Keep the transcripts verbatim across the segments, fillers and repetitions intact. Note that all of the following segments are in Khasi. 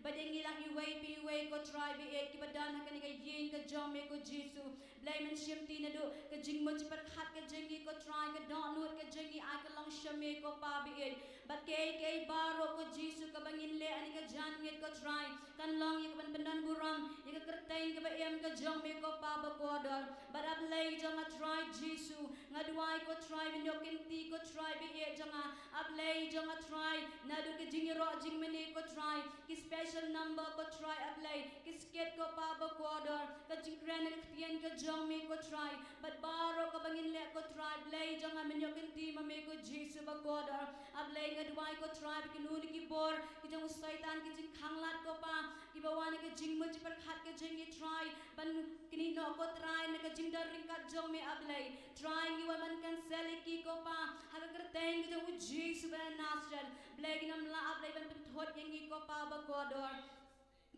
Bad ïa ngi lang iwei pa iwei ko Trai ba ïeit kiba don ha kane ka ïing ka jong me ko Jisu. Blei men shimti naduh ka jingmut jingpyrkhat ka jong ngi ko Trai, ka dohnud ka jong ngi ai ka long sha me ko Pa ba ïeit. Bad kaei kaei baroh ko Jisu kaba ngin leh ha kane ka janmiet ko Trai, kan long ïa kaban pyndonburom ïa ka kyrteng kaba im ka jong me ko Pa bakordor. Bad A Blei jong nga Trai Jisu, nga duwai ko Trai, men ïoh kynti ko Trai ba ïeit jong nga. A Blei jong nga Trai, naduh ka jingïaroh jingmane ko Trai, ki special number ko Trai A Blei, ki skit ko Pa bakordor, ka jingkren ka ktien ka jong me ko Trai, bad baroh kaba ngin leh ko Trai, Blei jong nga men ïoh kynti ma me ko Jisu bakordor. A Blei nga duwai ko Trai ba kino kino ki bor ki jong u Soitan, ki jingkhanglad ko Pa, kiba wan ha ka jingmut jingpyrkhat ka jong ngi Trai, ban knieh noh ko Trai na ka jingdon ryngkat jong me A Blei. Trai ngi wan ban cancel ïa ki ko Pa, ha ka kyrteng ka jong u Jisu ba na Nasareth. Blei ngin ym lah A Blei ban pynthut ïa ngi ko Pa bakordor.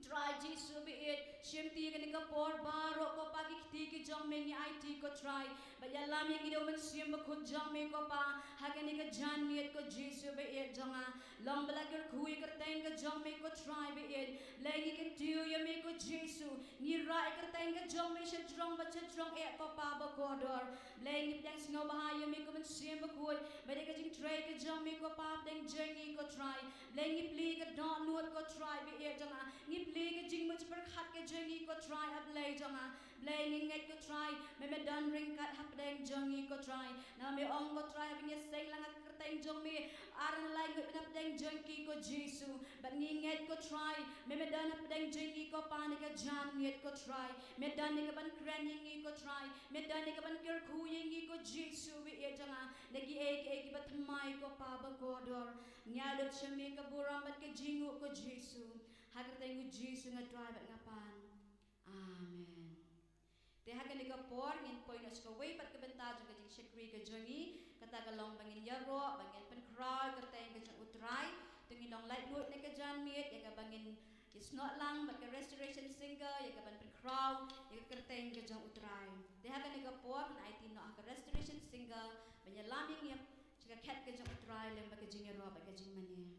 Trai Jisu ba ïeit, shimti ïa kane ka por baroh ko Pa, ki kti ki jong me ngi aiti ko Trai. Bad ïalam ïa ngi da u Mynsiem Bakhuid jong me ko Pa, ha kane ka janmiet ko Jisu ba ïeit jong nga. Long ba la kyrkhu ïa ka kyrteng ka jong me ko Trai ba ïeit. Blei ngi kyntiew ïa me ko Jisu, ngi rah ïa ka kyrteng ka jong me shajrong bad shajrong eh ko Pa bakordor. Blei ngi pdiang sngewbha ïa me ko Mynsiem Bakhuid, ba dei ka jingtrei ka jong me ko Pa hapdeng jong ngi ko Trai. Blei ngi plie ka dohnud ko Trai ba ïeit jong nga, ngi plie ka jingmut jingpyrkhat ka jong ngi ko Trai A Blei jong nga. Blei ngi ngeit ko Trai, me me don ryngkat hapdeng jong ngi ko Trai. Namar me ong ko Trai, haba ngi ïaseng lang ha ka kyrteng jong me, ar ne lai ngut men hapdeng jong ki ko Jisu. Bad ngi ngeit ko Trai, me me don hapdeng jong ngi ko Pa ha kane ka janmiet ko Trai. Me don ïa kaban kren ïa ngi ko Trai, me don ïa kaban kyrkhu ïa ngi ko Jisu ba ïeit jong nga, na kiei kiei kiba thymmai ko Pa bakordor. Ngi ïa lut sha me ka burom bad ka jingnguh ko Jisu. Ha ka kyrteng u Jisu nga duwai bad nga pan. Amen. Te ha kane ka por ngin poi noh sha kawei pat ka bynta jong ka jingshakri ka jong ngi, kata ka long ba ngin ïaroh, ba ngin pynkhraw ïa ka kyrteng ka jong u Trai. Te ngin long laitluid na ka janmiet ïa kaba ngin ïasnoh lang bad ka Restoration Singer ïa kaban pynkhraw ïa ka kyrteng ka jong u Trai. Te ha kane ka por ngan aiti noh ha ka Restoration Singer ban ïalam ïa ngi sha ka khet ka jong u Trai lem bad ka jingïaroh bad ka jingmane.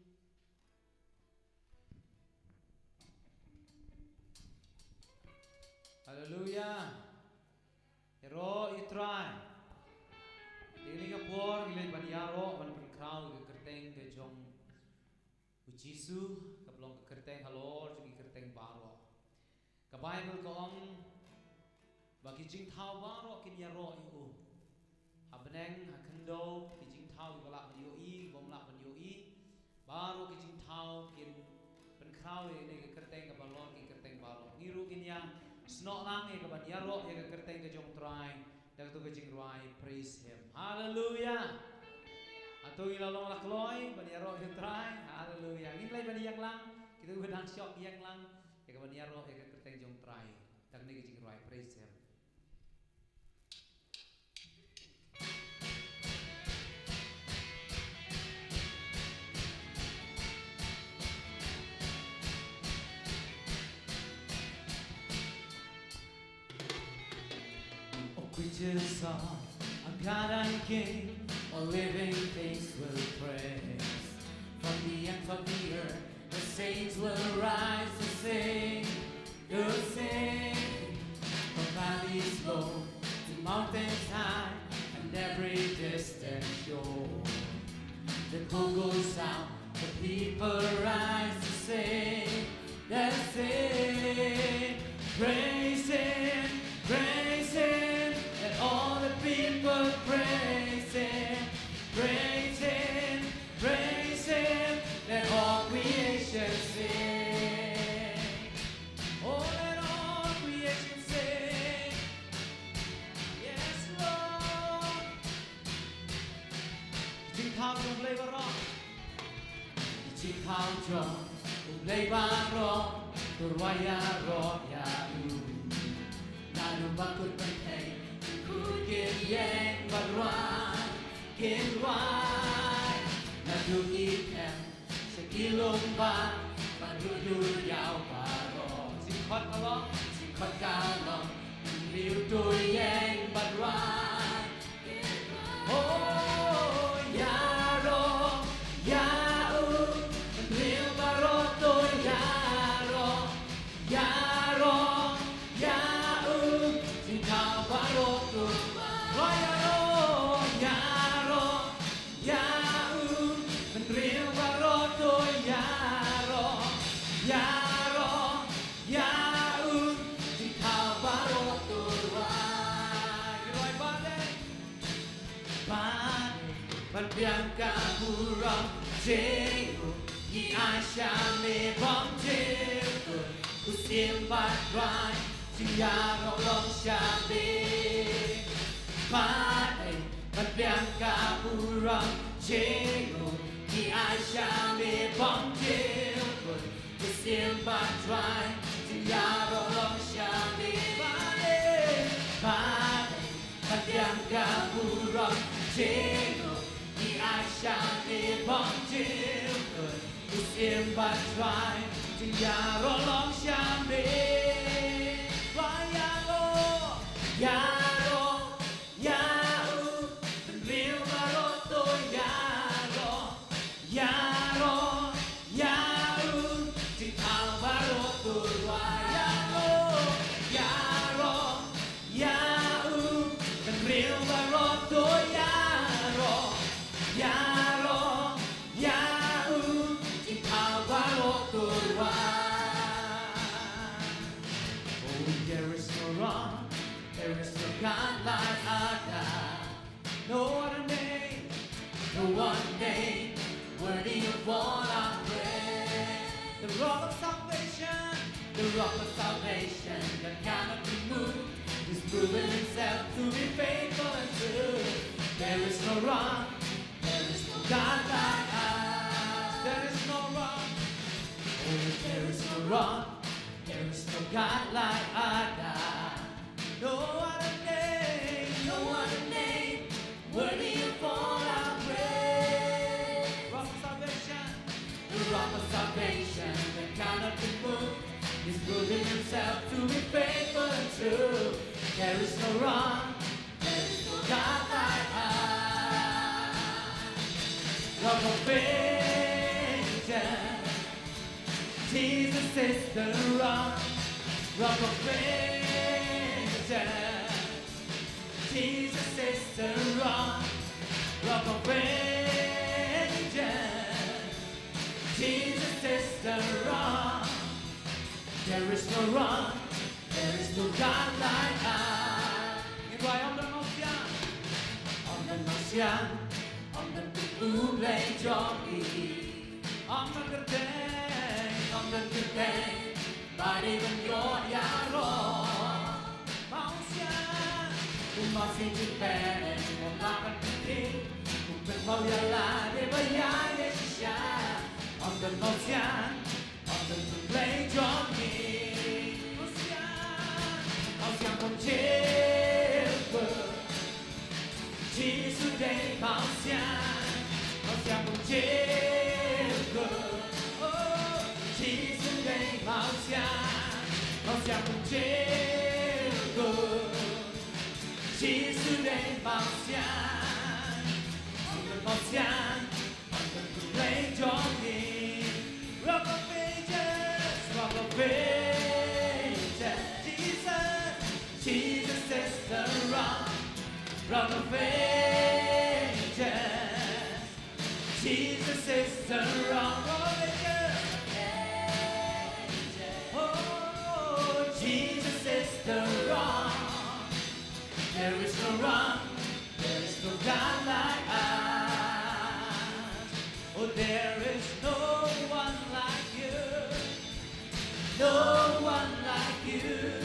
Haleluya. Ïaroh ïa u Trai. Te ha kane ka por ngi leit ban ïaroh ban pynkhraw ïa ka kyrteng ka jong u Jisu, kaba long ka kyrteng halor jong ki kyrteng baroh. Ka Baibl ka ong ba ki jingthaw baroh kin ïaroh ïa u. Ha bneng, ha khyndew, ki jingthaw kiba lah ban ïohi, bym lah ban ïohi, baroh ki jingthaw kin pynkhraw ïa kane ka kyrteng kaba halor ki kyrteng baroh. Ngi ruh ngin ïa snoh lang ïa kaban ïaroh ïa ka kyrteng ka jong u Trai da kato ka jingrwai praise him. Haleluya. Hato ngi la long la kloi ban ïaroh ïa u Trai? Haleluya. Ngin leit ban ïeng lang, kito kiba dang shoh ïeng lang ïa kaban ïaroh ïa ka kyrteng jong u Trai da kane ka jingrwai praise him. All creatures are, are God and King, all living things will praise. From the ends of the earth, the saints will rise to sing, to sing. From valleys low to mountains high, and every distant shore, the call goes out, the people rise to sing, to sing. Praise him, praise him, let all the people praise him. Praise him, praise him, let all creation sing. Oh, let all creation sing. Yes, Lord. Ki jingthaw jong U Blei baroh. Ki jingthaw jong U Blei baroh, to rwai ïaroh ïa u. Naduh ba kut pynthei, kut kin ïeng ban rwai, kin rwai. Naduh ki khem sha ki lum bad, bad ruh ïaw baroh. Jingkhot ka long, jingkhot ka long, U Blei u to ïeng ban rwai. Oh, ïaroh ïa u, U Blei baroh to ïaroh. Jingmut, ngi ai sha me bym jingmut, u Syiem Trai, jingïaroh long sha me. Bad ei, ban biang ka burom, jingmut, ngi ai sha me bym jingmut, u Syiem Trai, jingïaroh long sha me. Bad ei, bad ei, ban biang ka burom, jingmut, ngi ai sha me bym jingmut, u Syiem Trai, jingïaroh long sha me. Ïaroh, ïaroh, ïa u, bynriew baroh to ïaroh. Ïaroh, ïa u, jingthaw baroh to rwai. Ïaroh, ïaroh, ïa u, bynriew baroh to ïaroh. Ïaroh, ïa u, jingthaw baroh to rwai. Oh, there is no rock, there is no God like our God. No other name, no one name worthy of all our praise. The rock of salvation, the rock of salvation that cannot be moved, he's proven himself to be faithful and true. There is no rock, there is no God like us. There is no rock, oh, there is no rock, there is no God like our God. No other name, no other name worthy of all our praise. Rock of salvation, the rock of salvation that cannot be moved, he's proven himself to be faithful and true. There is no rock, there is no God like us. Rock of ages, Jesus is the rock, rock of ages. Jesus is the rock, rock of ages. Jesus is the rock. There is no rock, there is no God like us. Ngin duwai, ym don mawsiang, ym don mawsiang, ym don kum u Blei jong ngi. Ym don kyrteng, ym don kyrteng ba dei ban ïoh ïaroh. Mawsiang, u mawsiang jingpyrshah, u mawsiang jingpyrshah, u pynpaw ïa lade ba ïaid shisha. Ym don mawsiang, ym don kum u Blei jong ngi. Mawsiang, mawsiang bymjukut. Jisu dei mawsiang, mawsiang bymjukut. Oh, Jisu dei mawsiang, mawsiang bymjukut. Jisu dei mawsiang, mawsiang, mawsiang bymjukut. Rock of ages, rock of ages, Jesus, Jesus is the rock, rock of ages, Jesus is the rock of ages. Oh, Jesus is the rock. There is no rock, there is no God like us. Oh, there is no one like you. No one like you.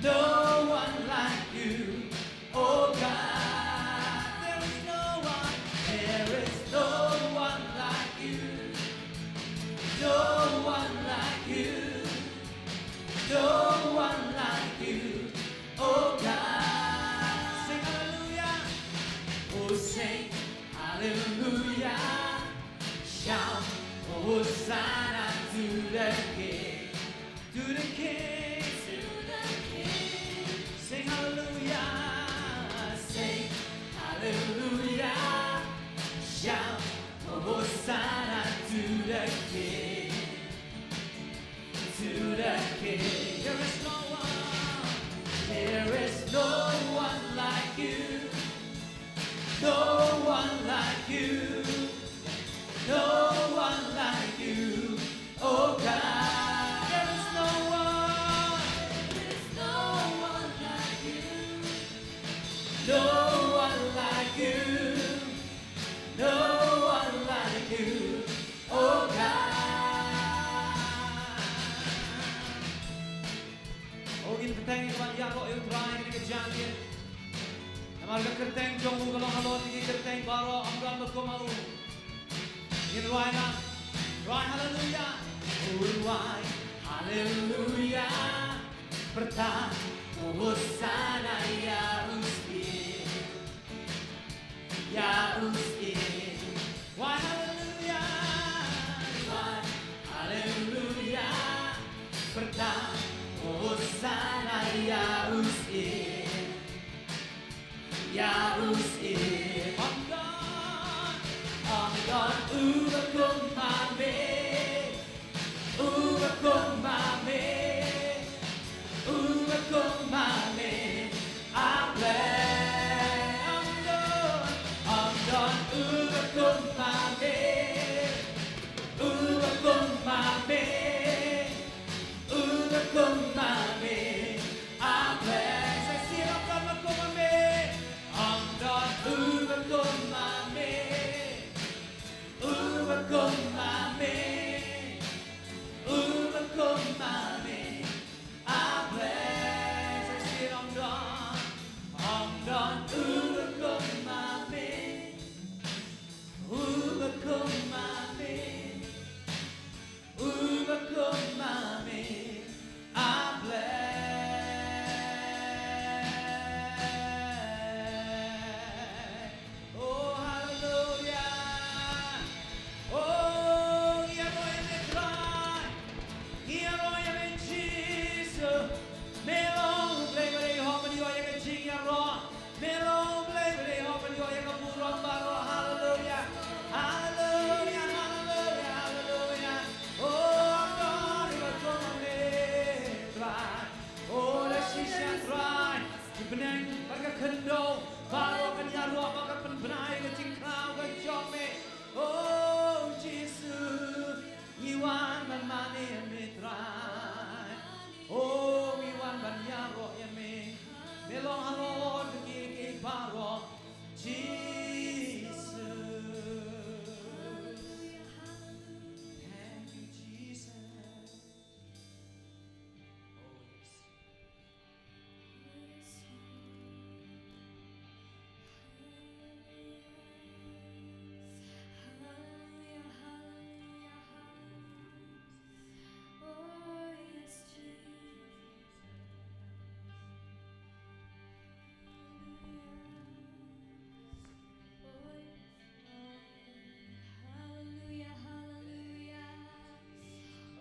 No one like you. Oh God, there is no one. There is no one like you. No one like you. No one like you. Oh God. Sing hallelujah. Oh, sing hallelujah. Shout Hosanna to the King. To the King. To the King. Sing hallelujah. Sing hallelujah. Shout Hosanna to the King. To the King. There is no one. There is no one like you. No one like you. No one like you. Oh God. There is no one. Kyrteng ïa ka ban ïaroh ïa U Trai ha kane ka janmiet. Namar ka kyrteng jong u ka long halor ki kyrteng baroh, ym don ba kum ha u. Ngin rwai lang. Rwai haleluya. U rwai haleluya. Pyrta u hosana ïa u Syiem. Ïa u Syiem. Rwai haleluya. Rwai haleluya. Pyrta u hosana ïa u Syiem. Ïa u Syiem. Ym don, ym don uba kum ma me. Uba kum ma me. Uba kum ma me. A blei. Ym don, ym don uba kum ma me. Uba kum ma me. Uba kum ma me. A blei. Sa sien, ym don uba kum ma me. Ym don uba kum ma me. Uba kum ma me. Uba kum ma me. A blei. Sa sien, ym don. Ym don uba kum ma me. Uba kum ma me. Uba kum ma me. A blei. Oh, haleluya. Oh, ngi ïaroh ïa me Trai. Ngi ïaroh ïa me Jisu. Me long U Blei ba dei hok ban ïoh ïa ka jingïaroh. Me long U Blei ba dei hok ban ïoh ïa ka burom baroh. Haleluya. Haleluya, haleluya, haleluya. Oh, glory, glory, Trai. Oh, la shisha Trai. Ki bneng bad ka khyndew baroh kan ïaroh bad kan pynbna ïa ka jingkhraw ka jong me. Oh, Jisu. Ngi wan ban mane ïa me Trai. Oh, ngi wan ban ïaroh ïa me. Me long halor kiei kiei baroh. Jisu. Thank you, Jesus. Oh, yes. Haleluya, haleluya.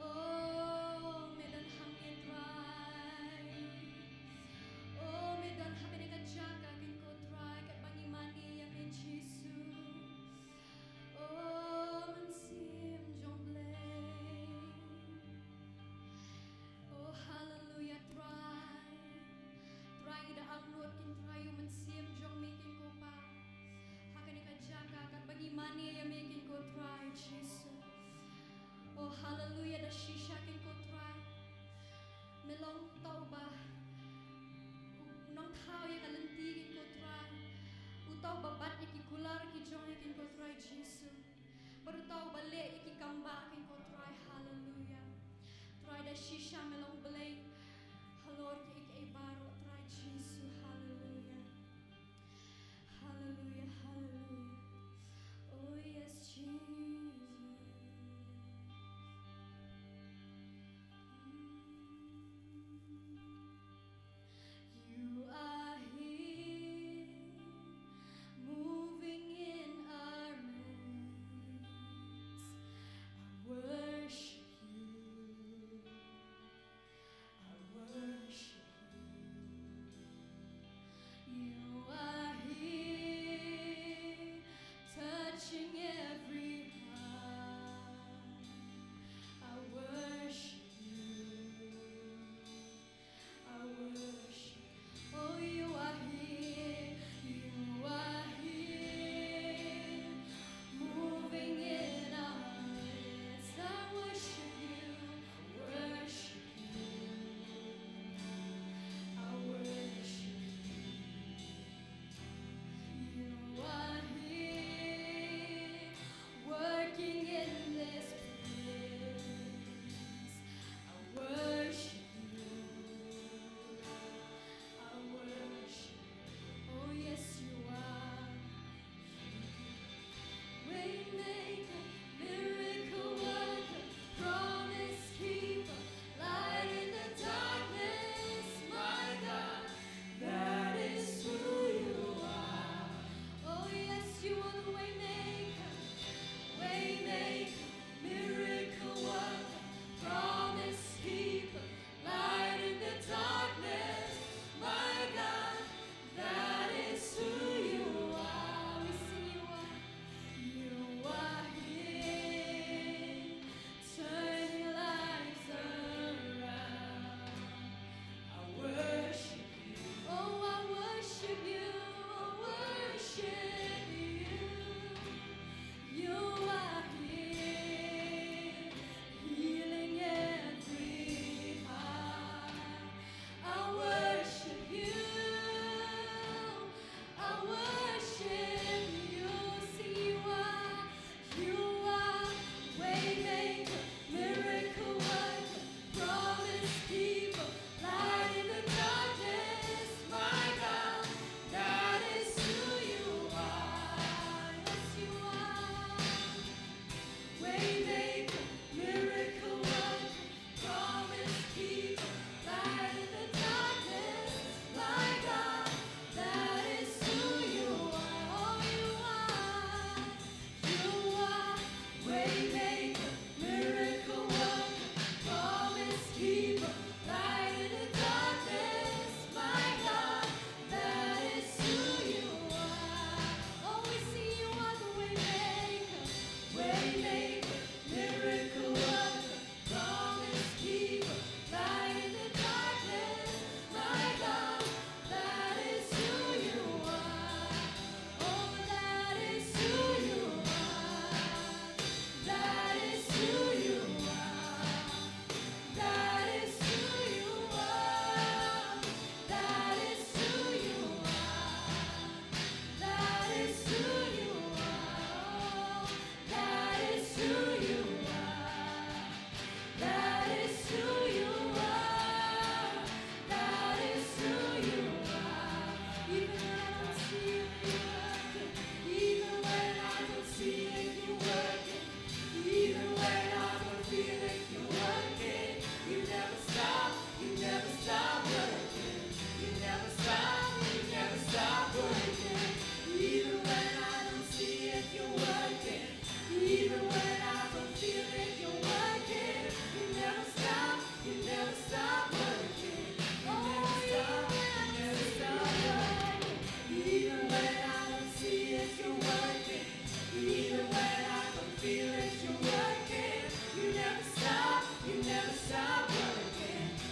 Oh, me don ha me Trai. Oh, me don ha kane ka jaka keiñ ko Trai, katba ngi mane ïa me Jisu. Oh, Mynsiem jong Blei. Oh, haleluya, Trai. Trai, ngi da angnud keiñ Trai ïa u Mynsiem jong me keiñ ko Pa. Ha kane ka jaka katba ngi mane ïa me keiñ ko Trai Jisu. Oh, haleluya, da shisha keiñ ko Trai. Me long uta uba u nongthaw ïa ka lynti keiñ ko Trai. Uta uba bat ïa ki kular ki jong ngi keiñ ko Trai Jisu. Bad uta uba leh ïa ki kambah keiñ ko Trai, haleluya. Trai, da shisha me long Blei halor kiei kiei baroh Trai Jisu, haleluya. Haleluya, haleluya. Oh yes, Jesus. You are here, moving in our midst. Our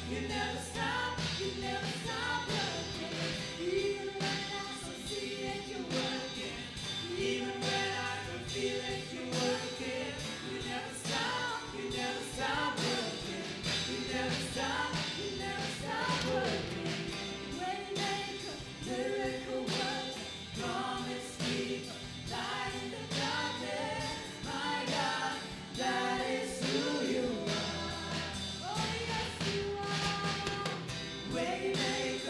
You never stop, you never stop working. Even when I don't see it, you're working. Even when I don't feel it, you're working. You never stop, you never stop working. You never stop, you never stop working. Waymaker, miracle worker, promise keeper, light in the darkness, my God, that is who you are. Oh yes, you are. Waymaker,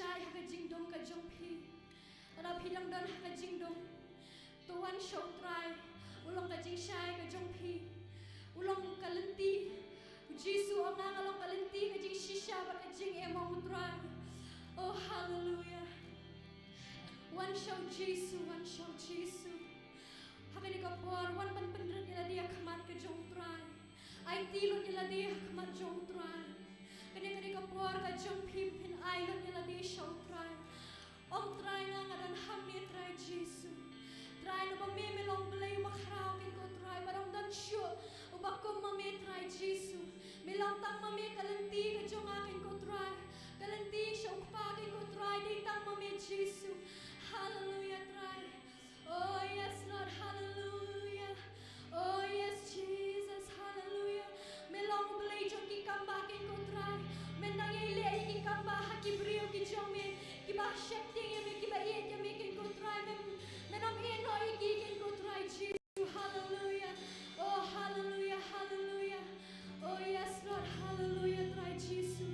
shai ha ka jingdum ka jong phi. Lada phi dang don ha ka jingdum, to wan sha U Trai. U long ka jingshai ka jong phi. U long ka lynti. U Jisu u ong, nga long ka lynti, ka jingshisha bad ka jingim, ong U Trai. Oh, haleluya. Wan sha U Jisu, wan sha U Jisu. Ha kane ka por, wan ban pynrit ïa lade ha khmat ka jong U Trai. Aiti lut ïa lade ha khmat jong U Trai. Kane, kane ka por ka jong phi, phin ai lut ïa lade sha U Trai. Ong, Trai, nga, nga don ha me, Trai Jisu. Trai, namar me, me long Blei uba khraw, kynkoh Trai, ba dang don shuh uba kum ma me, Trai Jisu. Me long tang ma me ka lynti ka jong nga, kynkoh Trai. Ka lynti sha U Kpa, kynkoh Trai, dei tang ma me, Jisu. Haleluya, Trai. Oh, yes, Lord, haleluya. Oh, yes, Jesus, haleluya. Me long U Blei jong ki kambah, kynkoh Trai. Men dang ïai leh ïa ki kambah ha ki briew ki jong me, kiba sheptieng ïa me, kiba ïeit ïa me, kynkoh Trai. Men, men ym ïehnoh ïa ki, kynkoh Trai Jisu. Haleluya. Oh, haleluya, haleluya. Oh, yes, Lord, haleluya, Trai Jisu.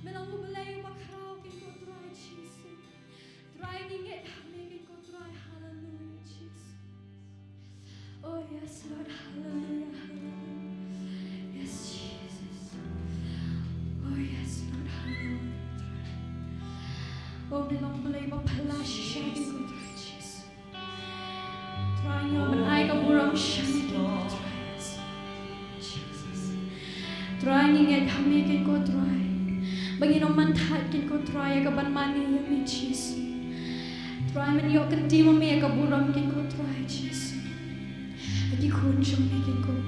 Me long U Blei uba khraw, kynkoh Trai Jisu. Trai, ngi ngeit ha me, kynkoh Trai. Haleluya, Jisu. Oh, yes, Lord. Haleluya, haleluya. Yes, Jesus. Oh, yes, Lord. Haleluya, Trai. Oh, me long Blei ba phylla shisha, kynkoh Trai Jisu. Trai, ngi wan ban ai ka burom sha me, kynkoh Trai. Jesus. Trai, ngi ngeit ha me, kynkoh Trai, ba ngin ym man thait, kynkoh Trai, ïa kaban mane ïa me, Jisu. Trai, men ïoh kynti ma me ïa ka burom, kynkoh Trai Jisu, ha ki khun jong me, kynkoh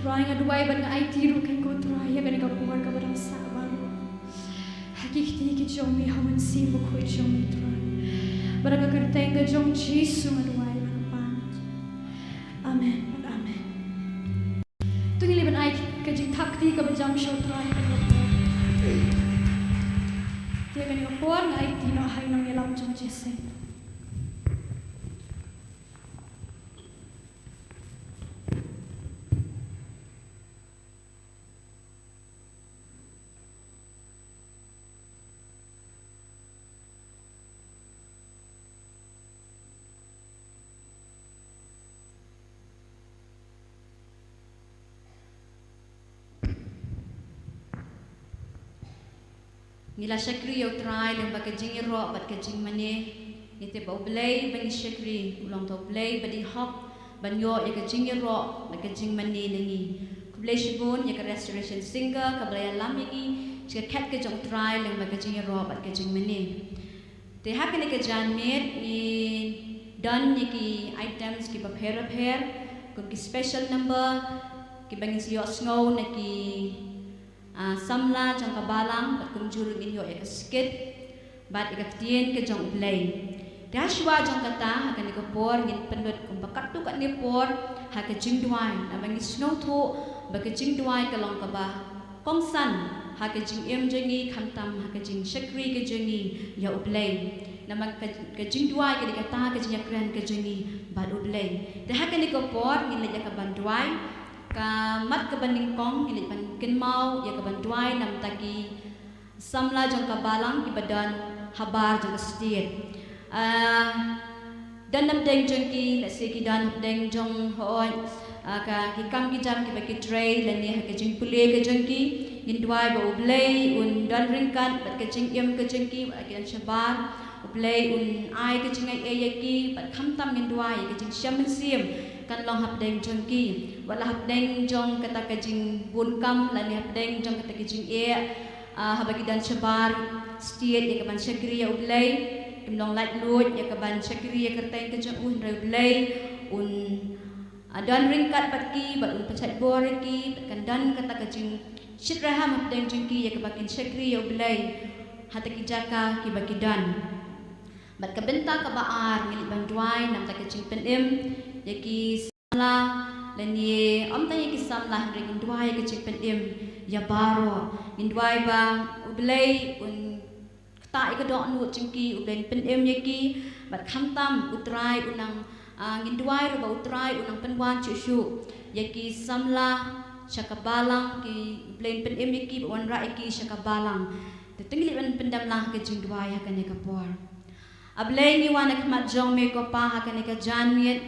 Trai. Nga duwai bad nga aiti ruh, kynkoh Trai, ïa kane ka por kaba dang sah baroh ha ki kti ki jong me, ha u Mynsiem Bakhuid jong me, Trai. Bad ha ka kyrteng ka jong Jisu nga duwai bad nga pan. Amen bad amen. To ngin leit ban ai ka jingthap kti kaba jam sha U Trai. Te kane ka por nga aiti noh ha i nongïalam jong U Jisu. Ngi la shakri ïa U Trai lyngba ka jingïaroh bad ka jingmane. Ngi tip ba U Blei ba ngi shakri u long uta U Blei ba dei hok ban ïoh ïa ka jingïaroh bad ka jingmane na ngi. Khublei shibun ïa ka Restoration Singer kaba la ïalam ïa ngi sha ka khet ka jong U Trai lyngba ka jingïaroh bad ka jingmane. Te ha kane ka janmiet ngi don ïa ki items kiba pher bapher, kum ki special number kiba ngin sa ïohsngew na ki, ah, samla jong ka balang, bad kumjuh ruh ngin ïoh ïa ka skit bad ïa ka ktien ka jong U Blei. Te ha shuwa jong kata, ha kane ka por ngin pynlut kumba katto katne por ha ka jingduwai, namar ngi sngewthuh ba ka jingduwai ka long kaba kongsan ha ka jingim jong ngi, khamtam ha ka jingshakri ka jong ngi ïa U Blei. Namar ka, ka jingduwai ka dei kata ka jingïakren ka jong ngi bad U Blei. Te ha kane ka por ngin leit ïa kaban duwai. Ka mat kaba nyngkong ngin leit ban kynmaw ïa kaban duwai na bynta ki samla jong ka balang kiba don habar jong ka state. Ah, don napdeng jong ki, lehse ki don hapdeng jong, hooid, ah, ka, ki kam ki jam kiba ki trei lane ha ka jingpule ka jong ki. Ngin duwai ba U Blei un don ryngkat bad ka jingim ka jong ki, bad ki don shabar. U Blei un ai ka jingaiei ïa ki, bad khamtam ngin duwai ïa ka jingshem mynsiem kan long hapdeng jong ki. Wat la hapdeng jong kata ka jingbun kam lane hapdeng jong kata ka jingeh, ah, haba ki don shabar state ïa kaban shakri ïa U Blei, kim long laitluid ïa kaban shakri ïa ka kyrteng ka jong U, hynrei U Blei un, ah, don ryngkat bad ki, bad un pynshait bor ïa ki, bad kan don kata ka jingshit rhah hapdeng jong ki ïa kaba kin shakri ïa U Blei ha kita ki jaka kiba ki don. Bad ka bynta kaba ar ngin leit ban duwai na bynta ka jingpynim ïa ki samla, lane ym tang ïa ki samla hynrei ngin duwai ïa ka jingpynim ïa baroh. Ngin duwai ba U Blei un ktah ïa ka dohnud jong ki, U Blei un pynim ïa ki, bad khamtam U Trai un nang, ah, ngin duwai ruh ba U Trai un nang pynwan shuh shuh ïa ki samla sha ka balang, ki, U Blei un pynim ïa ki bad wanrah ïa ki sha ka balang. Te to ngin leit ban pyndem lang ha ka jingduwai ha kane ka por. A Blei, ngi wan ha khmat jong me ko Pa ha kane ka janmiet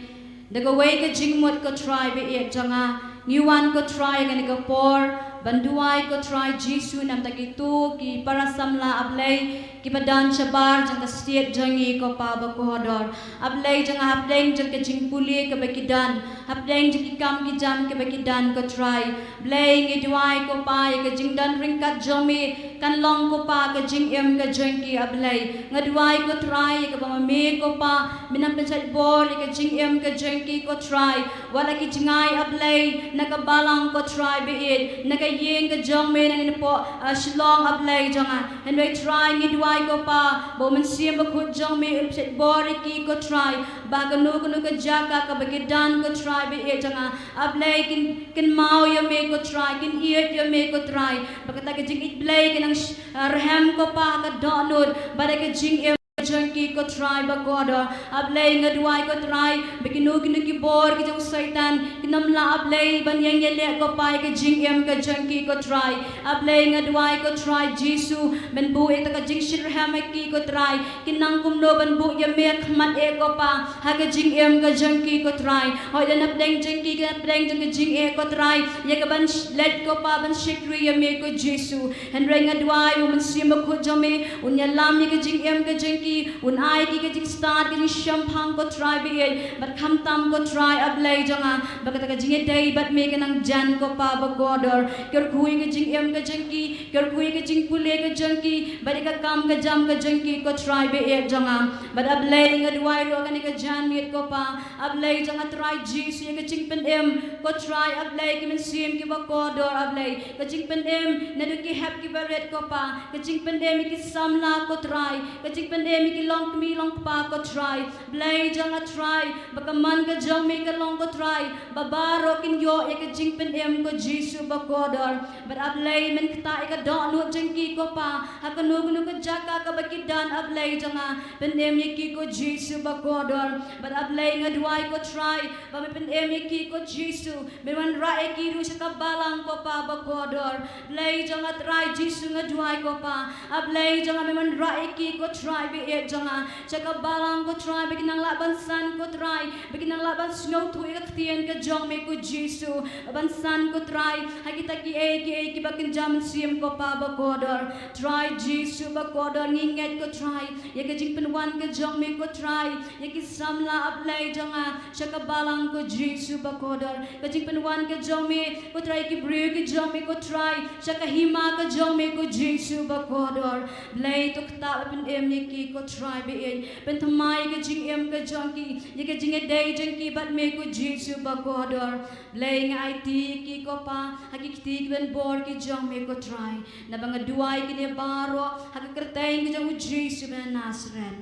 da kawei ka jingmut ko Trai ba ïeit jong nga. Ngi wan ko Trai ha kane ka por ban duwai ko Trai Jisu namar kito ki para samla, a Blei, kiba don shabar jong ka state jong ngi ko Pa bakordor. A Blei, jong nga, hapdeng jong ka jingpule kaba ki don, hapdeng jong ki kam ki jam kaba ki don ko Trai. Blei, ngi duwai ko Pa ïa ka jingdon ryngkat jong me kan long ko Pa ka jingim ka jong ki, a Blei. Nga duwai ko Trai ïa kaba ma me ko Pa me nang pynshait bor ïa ka jingim ka jong ki ko Trai. Wat la ki jngai, a Blei, na ka balang ko Trai ba ïeit, na ka ïing ka jong me nangne hapoh, ah, Shillong, a Blei jong nga. Hynrei Trai, ngi duwai ko Pa ba u Mynsiem Bakhuid jong me un pynshait bor ïa ki ko Trai, ba kano kano ka jaka kaba ki don ko Trai ba ïeit jong nga, a Blei, kin, kin kynmaw ïa me ko Trai, kin ïeit ïa me ko Trai. Ba kata ka jingïeit Blei ka nang sh-, ah, rhem ko Pa ha ka dohnud bad ha ka jingim ka jong ki ko Trai bakordor. A Blei, nga duwai ko Trai ba kino kino ki bor ki jong u Soitan kin ym lah, a Blei, ban ïeng ïaleh ko Pa ïa ka jingim ka jong ki ko Trai. A Blei, nga duwai ko Trai Jisu ban buh ïa kata ka jingshitrhem ha ki ko Trai. Kin nang kumno ban buh ïa me ha khmat eh ko Pa ha ka jingim ka jong ki ko Trai. Hooid, lada hapdeng jong ki, hapdeng jong ka jingeh ko Trai, ïa ka ban sh-, leit ko Pa ban shakri ïa me ko Jisu. Hynrei nga duwai ba u Mynsiem Bakhuid jong me un ïalam ïa ka jingim ka jong ki, un ai ki ka jingstad, ka jingshemphang ko Trai ba ïeit, bad khamtam ko Trai, a Blei jong nga, ba kata ka jingïadei bad me ka nang jan ko Pa bakordor. Kyrkhu ïa ka jingim ka jong ki, kyrkhu ïa ka jingpule ka jong ki, bad ïa ka kam ka jam ka jong ki ko Trai ba ïeit jong nga. Bad a Blei, nga duwai ruh ha kane ka janmiet ko Pa, a Blei jong nga Trai Jisu, ïa ka jingpynim ko Trai, a Blei, ki mynsiem kiba kordor, a Blei, ka jingpynim naduh ki hep kiba rit ko Pa, ka jingpynim ïa ki samla ko Trai, ka jingpynim ïa ki longkmie longkpa ko Trai. Blei jong nga Trai, ba ka mon ka jong me ka long ko Trai ba baroh kin ïoh ïa ka jingpynim ko Jisu bakordor. Bad a Blei, men ktah ïa ka dohnud jong ki ko Pa ha kano kano ka jaka kaba ki don, a Blei jong nga. Pynim ïa ki ko Jisu bakordor. Bad a Blei, nga duwai ko Trai ba me pynim ïa ki ko Jisu, men wanrah ïa ki ruh sha ka balang ko Pa bakordor. Blei jong nga Trai Jisu, nga duwai ko Pa, a Blei jong nga, men wanrah ïa ki ko Trai ba ïeit jong nga sha ka balang ko Trai, ba kin nang lah ban san ko Trai, ba kin nang lah ban sngewthuh ïa ka ktien ka jong me ko Jisu, ban san ko Trai ha kita kiei kiei kiba kynja mynsiem ko Pa bakordor. Trai Jisu bakordor, ngi ngeit ko Trai ïa ka jingpynwan ka jong me ko Trai ïa ki samla, a Blei jong nga, sha ka balang ko Jisu bakordor. Ka jingpynwan ka jong me ko Trai ïa ki briew ki jong me ko Trai sha ka hima ka jong me ko Jisu bakordor. Blei, to ktah bad pynim ïa ki ko Trai ba ïeit, pynthymmai ïa ka jingim ka jong ki, ïa ka jingïadei jong ki bad me ko Jisu bakordor. Blei, nga aiti ïa ki ko Pa ha ki kti ki ban bor ki jong me ko Trai, naba nga duwai kine baroh ha ka kyrteng ka jong u Jisu ba na Nasareth.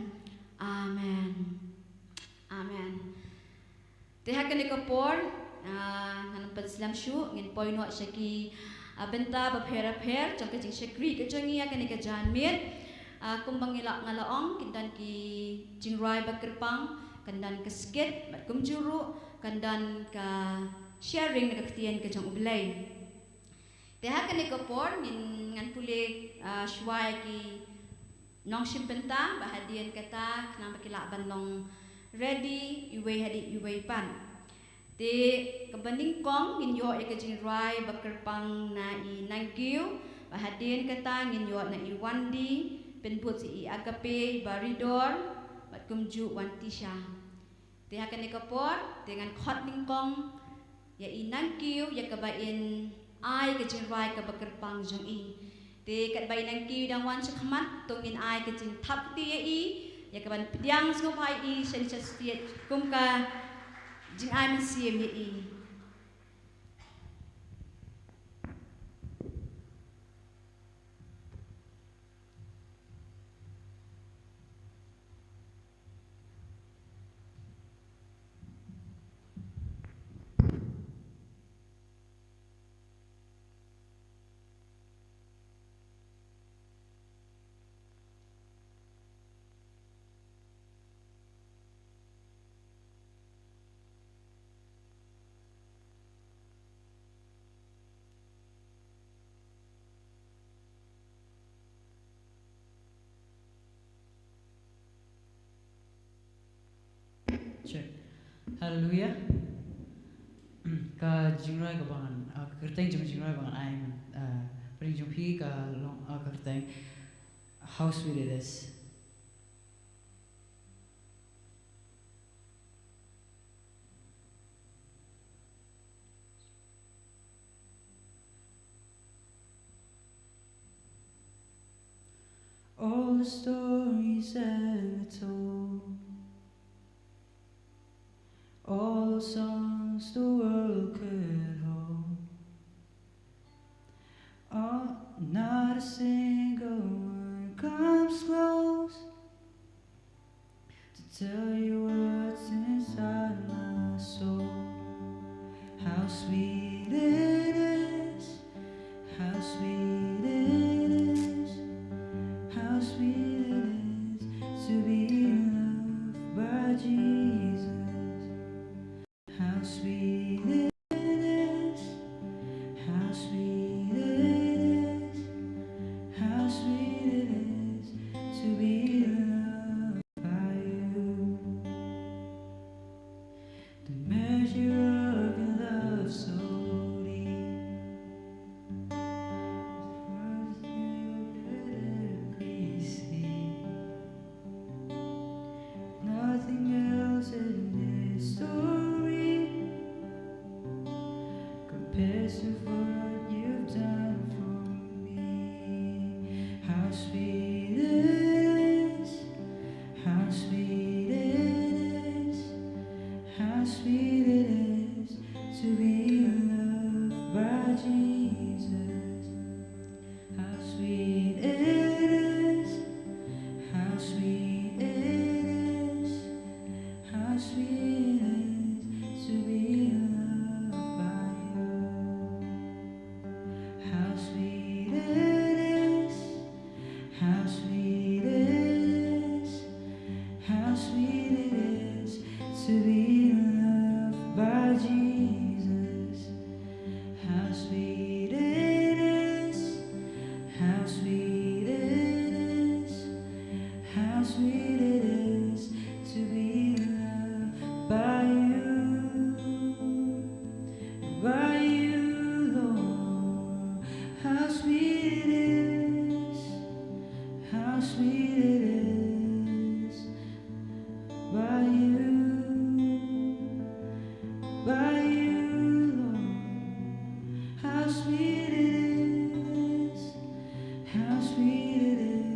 Amen. Amen. Te ha kane ka por, ah, ngan pynslem shuh, ngin poi noh sha ki, ah, bynta bapher bapher jong ka jingshakri ka jong ngi ha kane ka janmiet. Ah, kumba ngi la, nga la ong, kin don ki jingrwai bakyrpang, kan don ka skit, bad kumjuh ruh kan don ka sharing na ka ktien ka jong U Blei. Te ha kane ka por ngin, ngan pule, ah, shuwa ïa ki nongshim bynta, ba hadien kata khnang ba ki lah ban long ready iwei hadien iwei pat. Te kaba nyngkong ngin ïoh ïa ka jingrwai bakyrpang na i Nangkiew, ba hadien kata ngin ïoh na i Wandi, pynbud sa i Agape Baridor, bad kumjuh Wantisha. Te ha kane ka por, te ngan khot nyngkong ïa i Nangkiew ïa kaba in ai ka jingrwai kaba kyrpang jong i. Te katba i Nangkiew i dang wan sha khmat, to ngin ai ka jingthap kti ïa i, ïa kaban pdiang sngewbha ïa i shane sha stage kum ka jingai mynsiem ïa i. Check. Hallelujah. Ka jingrwai kaba ngan, ah, ka kyrteng jong ka jingrwai ba ngan ai, ah, pyrshang jong phi ka long, ah, ka kyrteng How Sweet It Is. All the stories ever told, all the songs the world could hold, all, not a single one comes close to tell you what's inside my soul. How sweet it is, how sweet it is, how sweet it is to be loved by Jesus. How sweet it is, how sweet it is, how sweet it is to be loved by you. The measure of your love so deep, the words you could ever receive. Nothing else in this story compares to what you've done for me. How sweet it is, how sweet it is, how sweet it is to be loved by Jesus. How sweet it is, how sweet it is, how sweet it is to be loved by you. How sweet it is, how sweet it is, how sweet it is to be loved by Jesus. How sweet it is, how sweet it is, how sweet it is to be loved by you, by you, Lord. How sweet it is, how sweet it is by you, by you, Lord. How sweet it is, how sweet it is.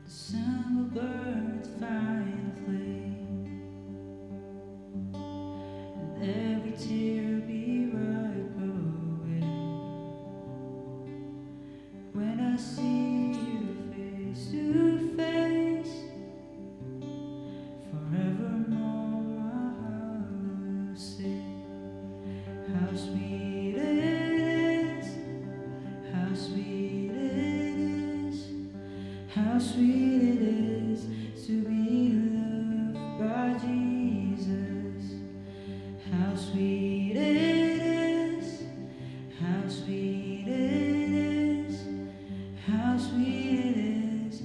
The sun will burn its fire flame, and every tear be wiped away. When I see you face to face, forevermore my heart will sing. How sweet it is, how sweet it is, how sweet it is to be loved by Jesus. How sweet it is, how sweet it is, how sweet it is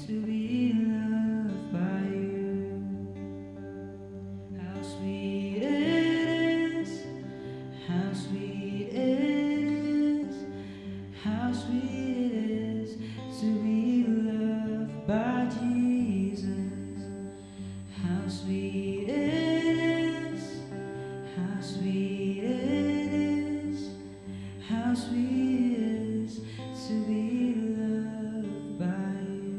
to be loved by you. How sweet it is, how sweet it is, how sweet it is to be loved by Jesus. How sweet it is, how sweet it is, how sweet it is to be loved by you.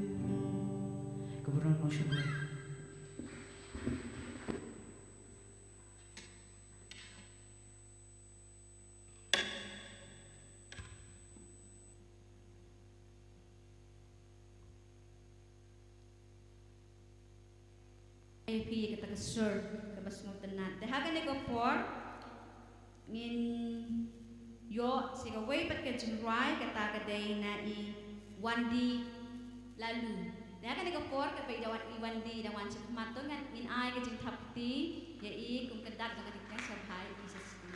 Kaba rung mo shuh. Ai phi ïa kata ka sur kaba sngewtynnat. Te ha kane ka por ngin ïoh sa kawei pat ka jingrwai, kata ka dei na i Wandi Laloo. Te ha kane ka por kaba i da wan, i Wandi i da wan sha khmat to, ngin ai ka jingthap kti ïa i kum ka dak jong ka jingkren sha bha ïa i sa sdang.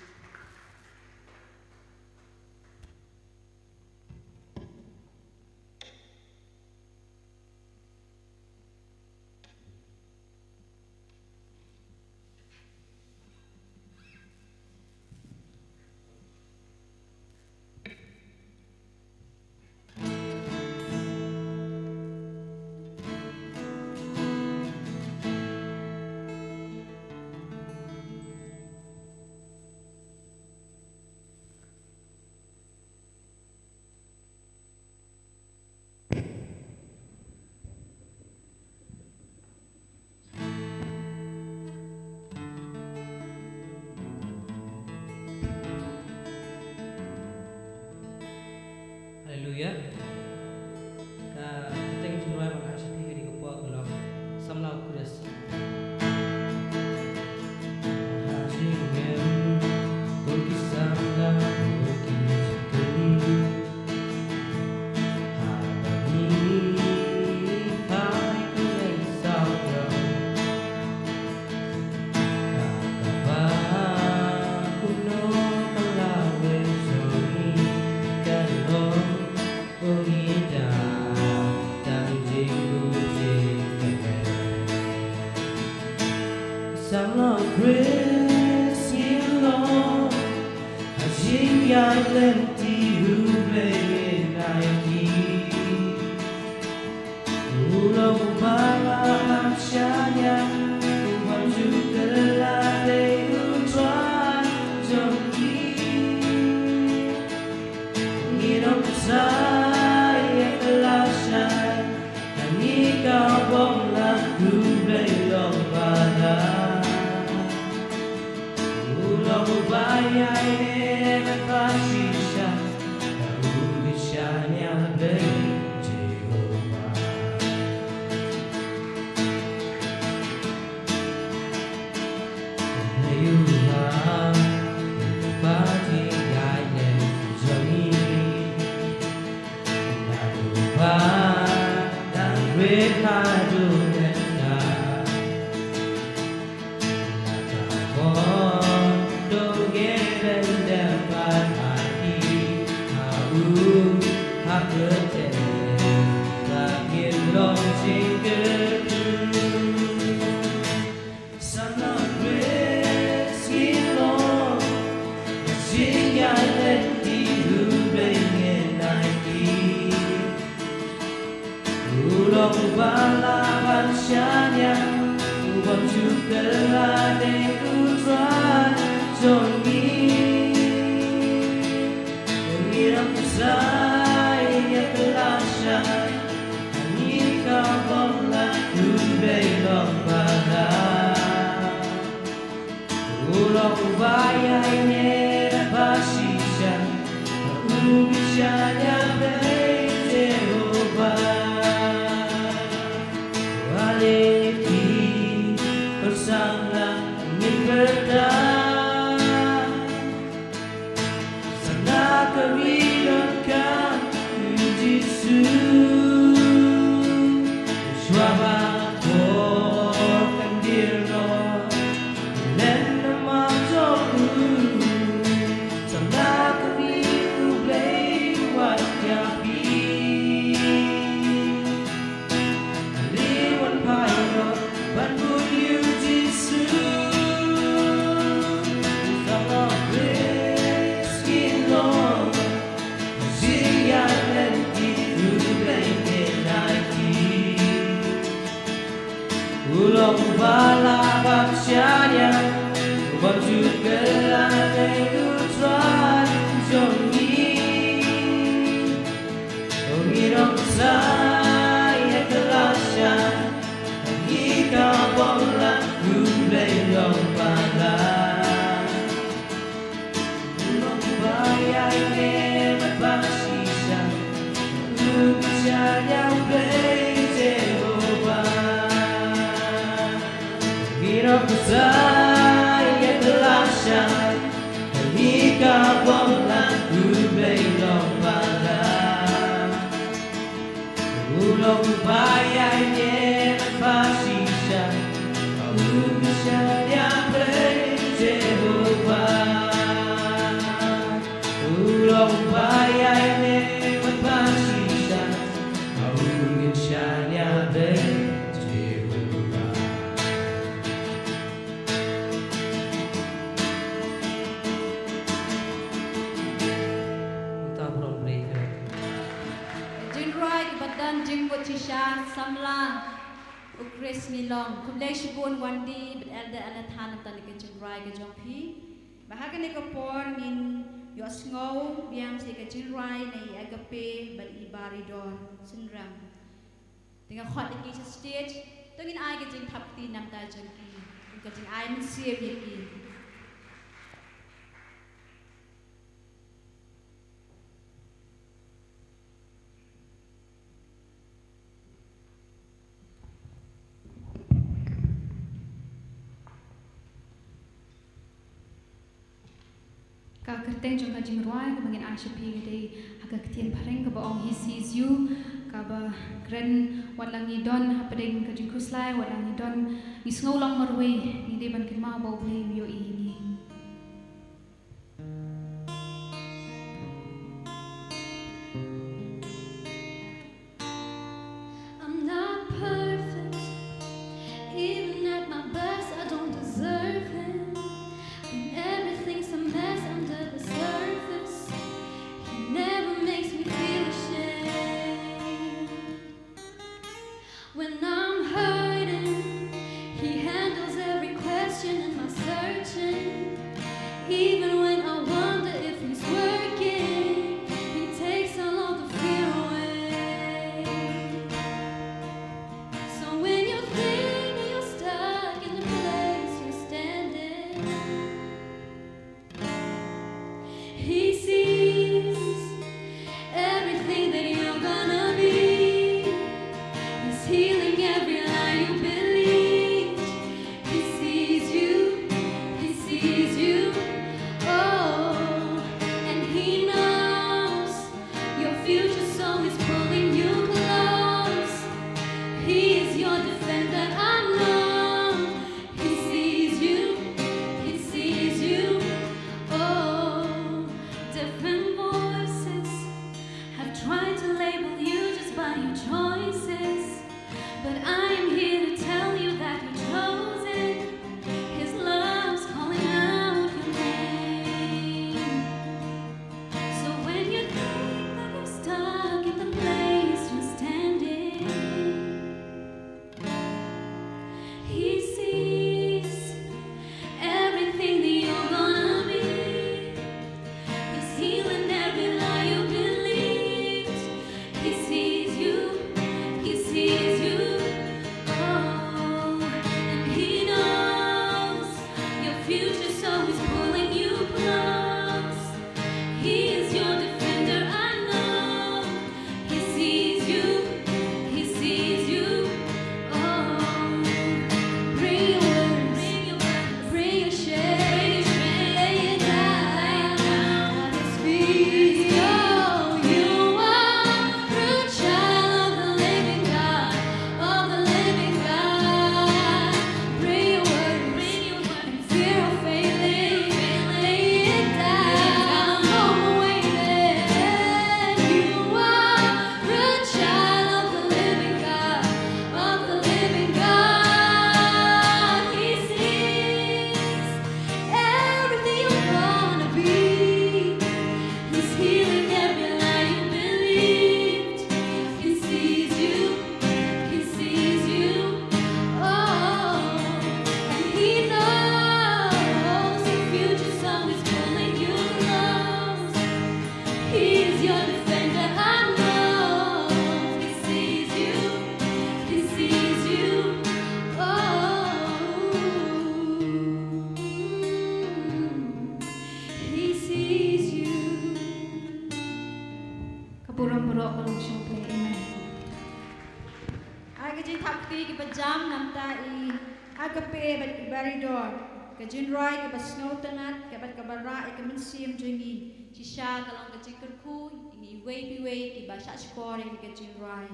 Ka kyrteng jingruwai ba nga ai sha phi ha kane ka por ka long Samla U Khrist. Samla U Khrist ngi long, ha jingïaid lynti U Blei ngi ïaid. U long uba la ban shaniah, u bym ju kylla, dei U Trai jong ngi. Ngi don ksai ïa ka lashai, ngi ka bym lah, U Blei long ba lah. U long uba ïaineh bad ba shisha, u bishaniah Blei Jehobah. U long uba la ban shaniah, u bym ju kylla, dei U Trai jong ngi. Ngi don ksai ïa ka lashai, ngi ka bym lah, U Blei long ba lah. U long uba ïaineh bad ba shisha, u bishaniah Blei Jehobah. Ale phi, ko samla, ngin pyrta. Sa na ka ri donkam U Jisu. Shuwa ba ko kyndit noh, len namar jong u. Sa na ka ri U Blei u wad ïa phi. U long uba la ban shaniah, u bym ju kylla, dei U Trai jong ngi. Ngi don ksai ïa ka lashai, ngi ka bym lah, U Blei long ba lah. U long uba ïaineh bad ba shisha, u bishaniah Blei Jehobah. Ngi don ksai ïa ka lashai, ngi ka bym lah, U Blei long ba lah. U long uba ïaineh bad ba shisha, u bishaniah Blei Jehobah. U long uba ïaineh bad ba shisha, u bishaniah Blei Jehobah. Uta burom Blei. Ka jingrwai kaba don jingmut shisha, Samla U Khrist ngi long. Khublei shibun Wendy bad Elder Anathan, nangta na ka jingrwai ka jong phi. Bad ha kane ka por ngin ïohsngew biang sa ka jingrwai na i Agape bad i Baridor Synrem. Te nga khot ïa ki sha stage, to ngin ai ka jingthap kti namar jong ki, ka jingai mynsiem ïa ki. Kyrteng jong ka jingrwai kaba ngin ai sha phi ka dei ha ka ktien phareng kaba ong He sees you, kaba kren wat la ngi don hapdeng ka jingkhuslai, wat la ngi don, ngi sngew long marwei, ngi dei ban kynmaw ba U Blei u ïohi ïa ngi. I'm not perfect, even at my best, I don't deserve him. When everything's a mess under the surface, he never makes me feel ashamed. When I'm hurting, he handles every question in my searching. Even when I wonder if he's working, he takes all of the fear away. So when you think that you're stuck in the place you're standing, he sees everything that you're gonna be. He's healing every lie you believed. He sees you, he sees you, oh, and he knows your future, so he's pulling you close. He is your defender, I know. He sees you, he sees you, oh, different voices have tried to label you just by your choices. But I am here to tell you that you're chosen. His love's calling out your name. So when you think that you're stuck in the place you're standing, he sees everything that you're gonna be. He's healing every lie you believed. He sees you, he sees you, oh, and he knows your future, so he's pulling you close. He is your defender, I know. He sees you, he sees you, oh. Bring your worries, bring your burdens, bring your shame, lay it down at his feet. Oh, you are a child of the living God, of the living God. Bring your worries, bring your burdens, fear of failing, lay it down. Come away then. You are a child of the living God, of the living God. He sees everything you're gonna be. He's healing every lie you believed. He sees you, he sees you, oh, and he knows your future, so he's pulling you close. He is your defender, I know. He sees you, he sees you, oh, he sees you. Ka burom baroh ka long sha U Blei. Amen. Ai ka jingthap kti kiba jam namta i Agape bad i Baridor. Ka jingrwai kaba sngewtynnat, kaba, kaba rah ïa ka mynsiem jong ngi. Shisha ka long ka jingkyrkhu ïa ngi iwei pa iwei kiba shah shkor ïa ka jingrwai.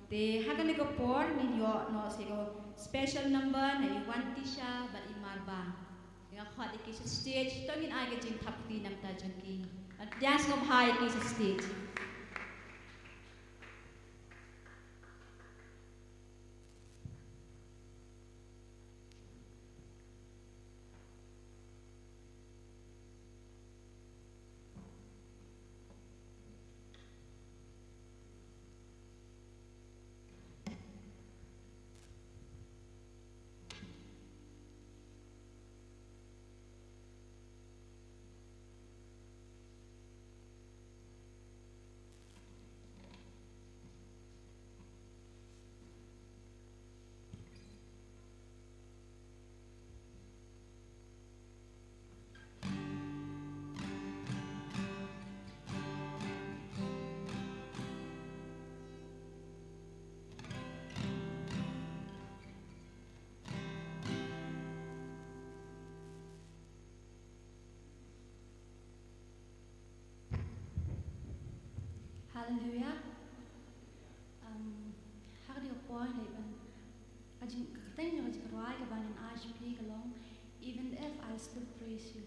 Te ha kane ka por ngin ïoh noh sa ka special number na i Wantisha bad i Marba. Nga khot ïa ki sha stage, to ngin ai ka jingthap kti namta jong ki. Ïa sngewbha ïa ki sha stage. Hallelujah. Um, ha kane ka por ngi leit ban, ka jing, ka kyrteng jong ka jingrwai kaba ngan ai sha phi ka long Even If I Still Praise You.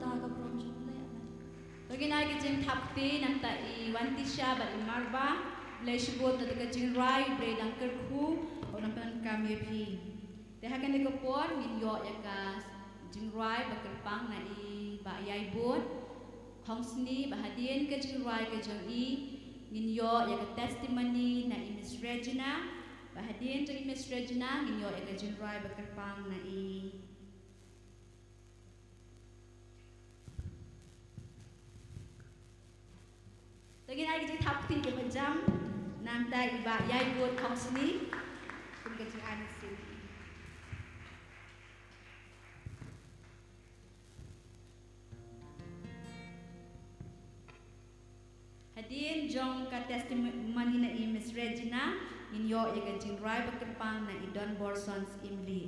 Nangta ka burom jong U Blei, amen. To ngin ai ka jingthap kti na i Wantisha bad i Marba. Blei shibun na ka jingrwai, Blei nang kyrkhu, u nang pyndonkam ïa phi. Te ha kane ka por ngin ïoh ïa ka jingrwai ba kyrpang na i Bah Ïaibun Khongsni, bad hadien ka jingrwai ka jong i ngin ïoh ïa ka testimony na i Miss Regina, bad hadien jong i Miss Regina ngin ïoh ïa ka jingrwai ba kyrpang na i Te ngin ai ka jingthap kti kaba jam nangta i Bah Yaibud Khongsni. Kum ka jingai mynsiem. Hadien jong ka testimony na i Miss Regina, ngin ïoh ïa ka jingrwai ba kyrpang na i Don Borsons Imli.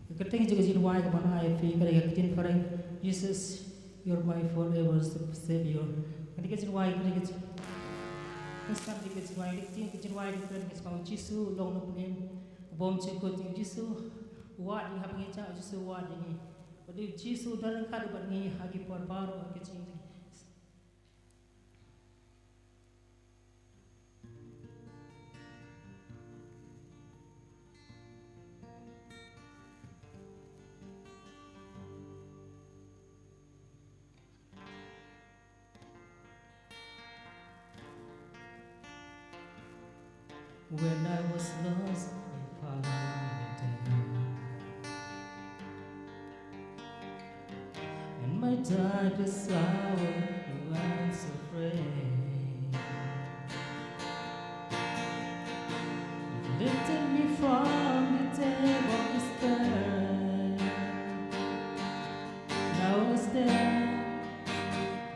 Ka kyrteng jong ka jingrwai kaba nga ai ïa phi ka dei ka ktien phareng, Jesus, you're my forever Savior. Kane ka jingrwai, kane ka jing-, kane ka jingrwai, kane ka jingrwai ka kren ka sngewbha, Jisu long nongpynim, u bym jingkut, Jisu wad ïa ngi ha pynjah, Jisu wad ïa ngi. Bad Jisu don ryngkat bad ngi ha ki por baroh ha ka jingim. When I was lost, you found me there. In my darkest hour, you answered prayer. You lifted me from the depth of despair. Now I stand,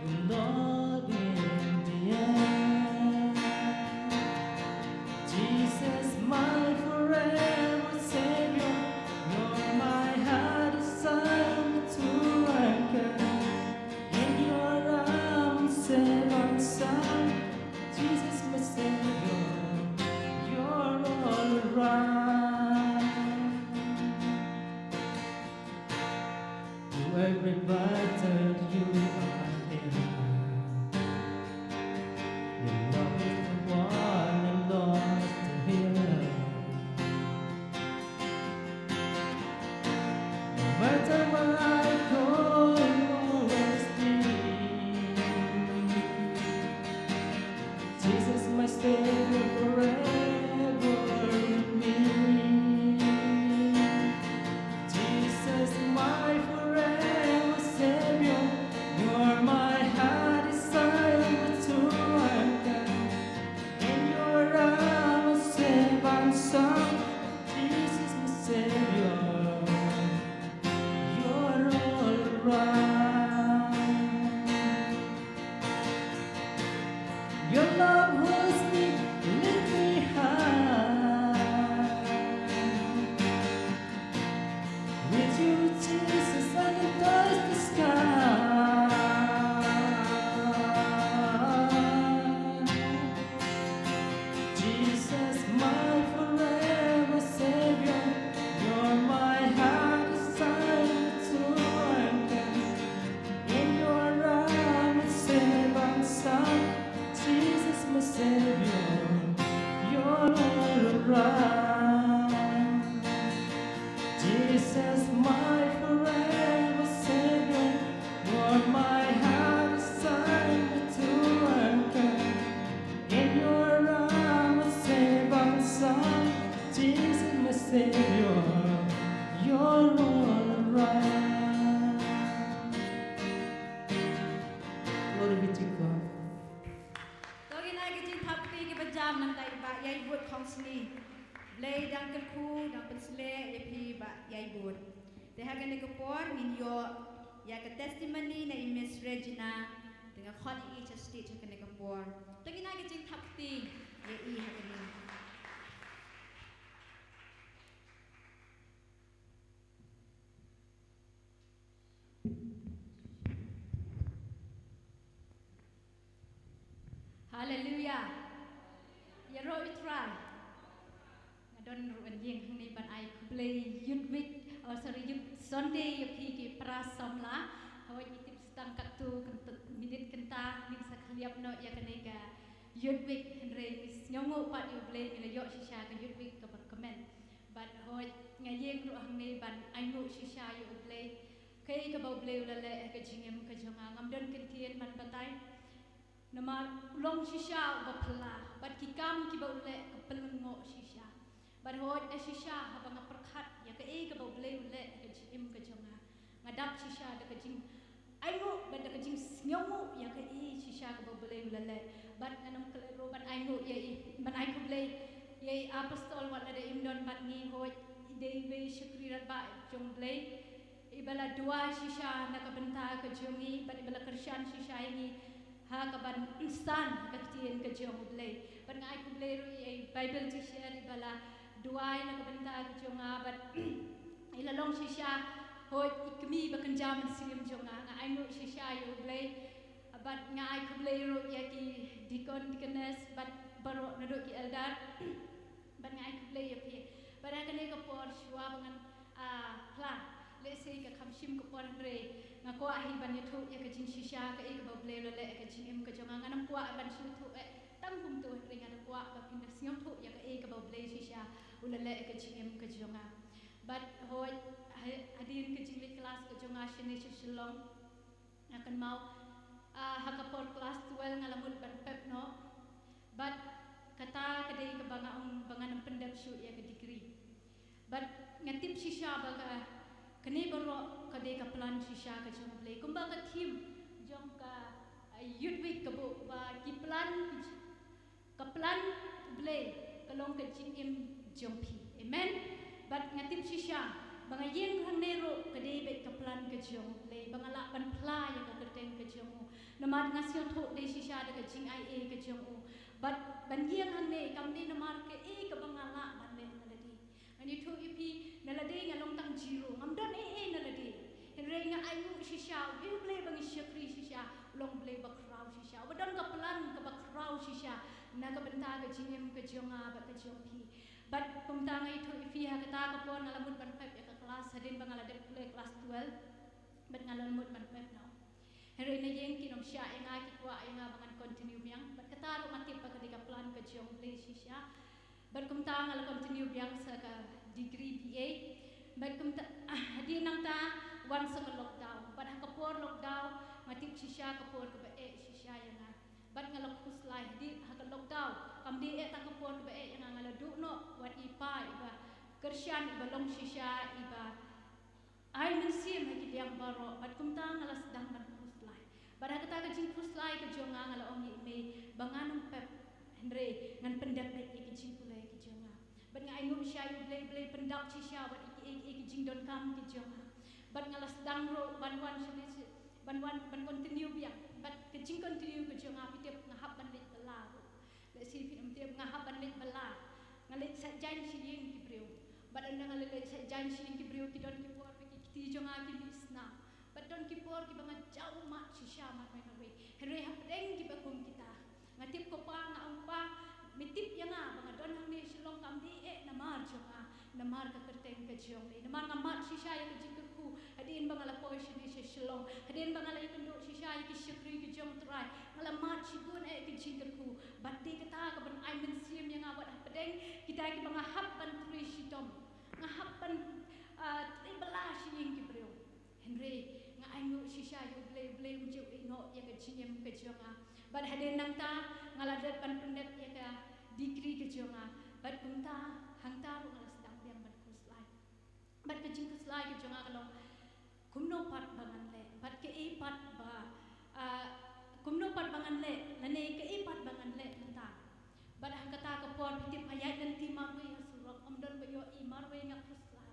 your love in the air. Jesus, my forever Savior, you're my heart desire to anchor. In your arms, safe and sound, Jesus, my Savior, you're all around. To every battle you are here. Your love is the one I long to hear. No matter where I go, you always be. Jesus, my Savior, forever with me. Jesus, my forever Savior, you're my heart desire to anchor. In your arms, safe and sound, Jesus, my Savior, you're all around. Your love holds me, lift me high. With you, Jesus, I can touch the sky. Jesus, my forever Savior, you're my heart desire to anchor. In your arms, safe and sound, Jesus, my Savior, you're all around. Jesus, my forever Savior, you're my heart desire to anchor. In your arms, safe and sound, Jesus, my Savior, you're all around. Glory be to God. To ngin ai ka jingthap kti kaba jam nangta i Bah Yaibud Khongsni. Blei dang kyrkhu, dang pynshlur ïa phi Bah Yaibud. Te ha kane ka por ngin ïoh ïa ka testimony na i Miss Regina. Te nga khot ïa i sha stage ha kane ka por. To ngin ai ka jingthap kti ïa i ha kane. Haleluya. Ïaroh ïa u Trai. Nga don ruh ban ïeng hangne ban ai khublei Youth Week, oh sorry, Youth Sunday ïa phi ki para samla. Hooid, ngi tip sa tang katto kynta, minit kynta ngin sa khylliap noh ïa kane ka Youth Week, hynrei ngi sngewnguh pat ïa U Blei ngi la ïoh shisha ka Youth Week kaba kmen. Bad hooid, nga ïeng ruh hangne ban ainguh shisha ïa U Blei. Kaei kaba U Blei u la leh ha ka jingim ka jong nga, ngam don kyntien ban batai. Namar u long shisha uba phylla, bad ki kam kiba u leh ka pynlyngngoh shisha. Bad hooid da shisha haba nga pyrkhat ïa kaei kaba U Blei u leh ha ka jingim ka jong nga, nga dap shisha da ka jingainguh bad da ka jingsngewnguh ïa kaei shisha kaba U Blei u la leh. Bad ngan ym klet ruh ban ainguh ïa i, ban ai khublei ïa i apostol wat la da im don bad ngi, hooid i dei iwei i shakri rangbah jong U Blei iba la duwai shisha na ka bynta ka jong ngi bad iba la kyrshan shisha ïa ngi ha kaban san ka ktien ka jong U Blei. Bad nga ai khublei ruh ïa i Bible teacher iba la duwai na ka bynta ka jong nga bad i la long shisha, hooid i kmie ba kynja mynsiem jong nga. Nga ainguh shisha ïa U Blei. Bad nga ai khublei ruh ïa ki deacon, deaconess bad baroh naduh ki elder. Bad nga ai khublei ïa phi. Bad ha kane ka por shuwa ba ngan, ah, phla, lehse ka kham shim ka por, hynrei nga kwah hi ban ïathuh ïa ka jingshisha kaei kaba U Blei u la leh ha ka jingim ka jong nga. Ngan ym kwah ban shu ïathuh eh tang kumto, hynrei nga da kwah ba phin da sngewthuh ïa kaei kaba U Blei shisha u la leh ha ka jingim ka jong nga. Bad hooid ha-, hadien ka jingleit klas ka jong nga shane sha Shillong, nga kynmaw, ah, ha ka por klas twelve nga la mut ban pep noh. Bad kata ka dei kaba nga ong ba ngan ym pyndep shuh ïa ka degree. Bad nga tip shisha ba ka, kane baroh ka dei ka plan shisha ka jong U Blei. Kumba ka theme jong ka, ah, Youth Week ka buh ba ki plan, ka plan U Blei ka long ka jingim jong phi. Amen. Bad nga tip shisha ba nga ïeng hangne ruh ka dei beit ka plan ka jong U Blei ba nga lah ban phla ïa ka kyrteng ka jong u. Namar nga sngewthuh dei shisha da ka jingaiei ka jong u. Bad ban ïeng hangne kam dei namar kaei kaba nga lah ban leh na lade. Ngan ïathuh ïa phi, na lade nga long tang zero, ngam don ei ei na lade. Hynrei nga ainguh shisha, U Blei, U Blei ba ngi shakri shisha u long U Blei ba khraw shisha, uba don ka plan kaba khraw shisha na ka bynta ka jingim ka jong nga bad ka jong phi. Bad kumta nga ïathuh ïa phi, ha kata ka por nga la mut ban pep ïa ka klas hadien ba nga la dep pule klas twelve. Bad nga la mut ban pep noh. Hynrei na ïing kin ym shah ïa nga, ki kwah ïa nga ba ngan continue biang. Bad kata ruh nga tip ba ka dei ka plan ka jong U Blei shisha. Bad kumta nga la continue biang sa ka degree B A. Bad kumta, ah, hadien nangta wan sa ka lockdown. Bad ha ka por lockdown nga tip shisha ka por kaba eh shisha ïa nga. Bad nga la khuslai hadien ha ka lockdown. Kam dei eh tang ka por kaba eh ïa nga, nga la duh noh wat i pa iba kyrshan, iba long shisha iba ai mynsiem ha ki liang baroh, bad kumta nga la sdang ban khuslai. Bad ha kata ka jingkhuslai ka jong nga, nga la ong ïa i mei ba ngan ym pep, hynrei ngan pyndep beit ïa ki jingpule ki jong nga. Bad nga ainguh shisha ïa U Blei, U Blei pyndap shisha bad ïa ki, ïa ki, ïa ki jingdonkam ki jong nga. Bad nga la sdang ruh ban wan shane shi, ban wan, ban continue biang. Bad ka jingcontinue ka jong nga, phi tip, nga hap ban leit bylla ruh. Lehse phin ym tip, nga hap ban leit bylla. Nga leit sait jaiñ sha ïing ki briew. Bad ynda nga la leit sait jaiñ sha ïing ki briew, ki don ki por ba ki kti jong nga ki mih snam. Bad don ki por kiba nga jaw mad shisha marwei marwei. Hynrei hapdeng kiba kum kita, nga tip ko Pa, nga ong Pa, me tip ïa nga ba nga don hangne Shillong kam dei eh namar jong nga, namar ka kyrteng ka jong me. Namar nga mad shisha ïa ka jingkyrkhu hadien ba nga la poi shane sha Shillong, hadien ba nga la ïakynduh shisha ïa ki shakri ki jong U Trai, nga la mad shibun eh ka jingkyrkhu. Bad dei kata kaban ai mynsiem ïa nga wat hapdeng kita kiba nga hap ban trei shitom, nga hap ban, ah, trei bylla sha ïing ki briew. Hynrei nga ainguh shisha ïa U Blei, U Blei um ju ïehnoh ïa ka jingim ka jong nga. Bad hadien nangta nga la dep ban pyndep ïa ka degree ka jong nga. Bad kumta hangta ruh nga la sdang biang ban khuslai. Bad ka jingkhuslai ka jong nga ka long, kumno pat ba ngan leh, bad kaei pat ba, ah, kumno pat ba ngan leh, lane kaei pat ba ngan leh mynta. Bad ha kata ka por, phi tip, nga ïaid lynti marwei ha surok, ym don ba ïohi, marwei nga khuslai.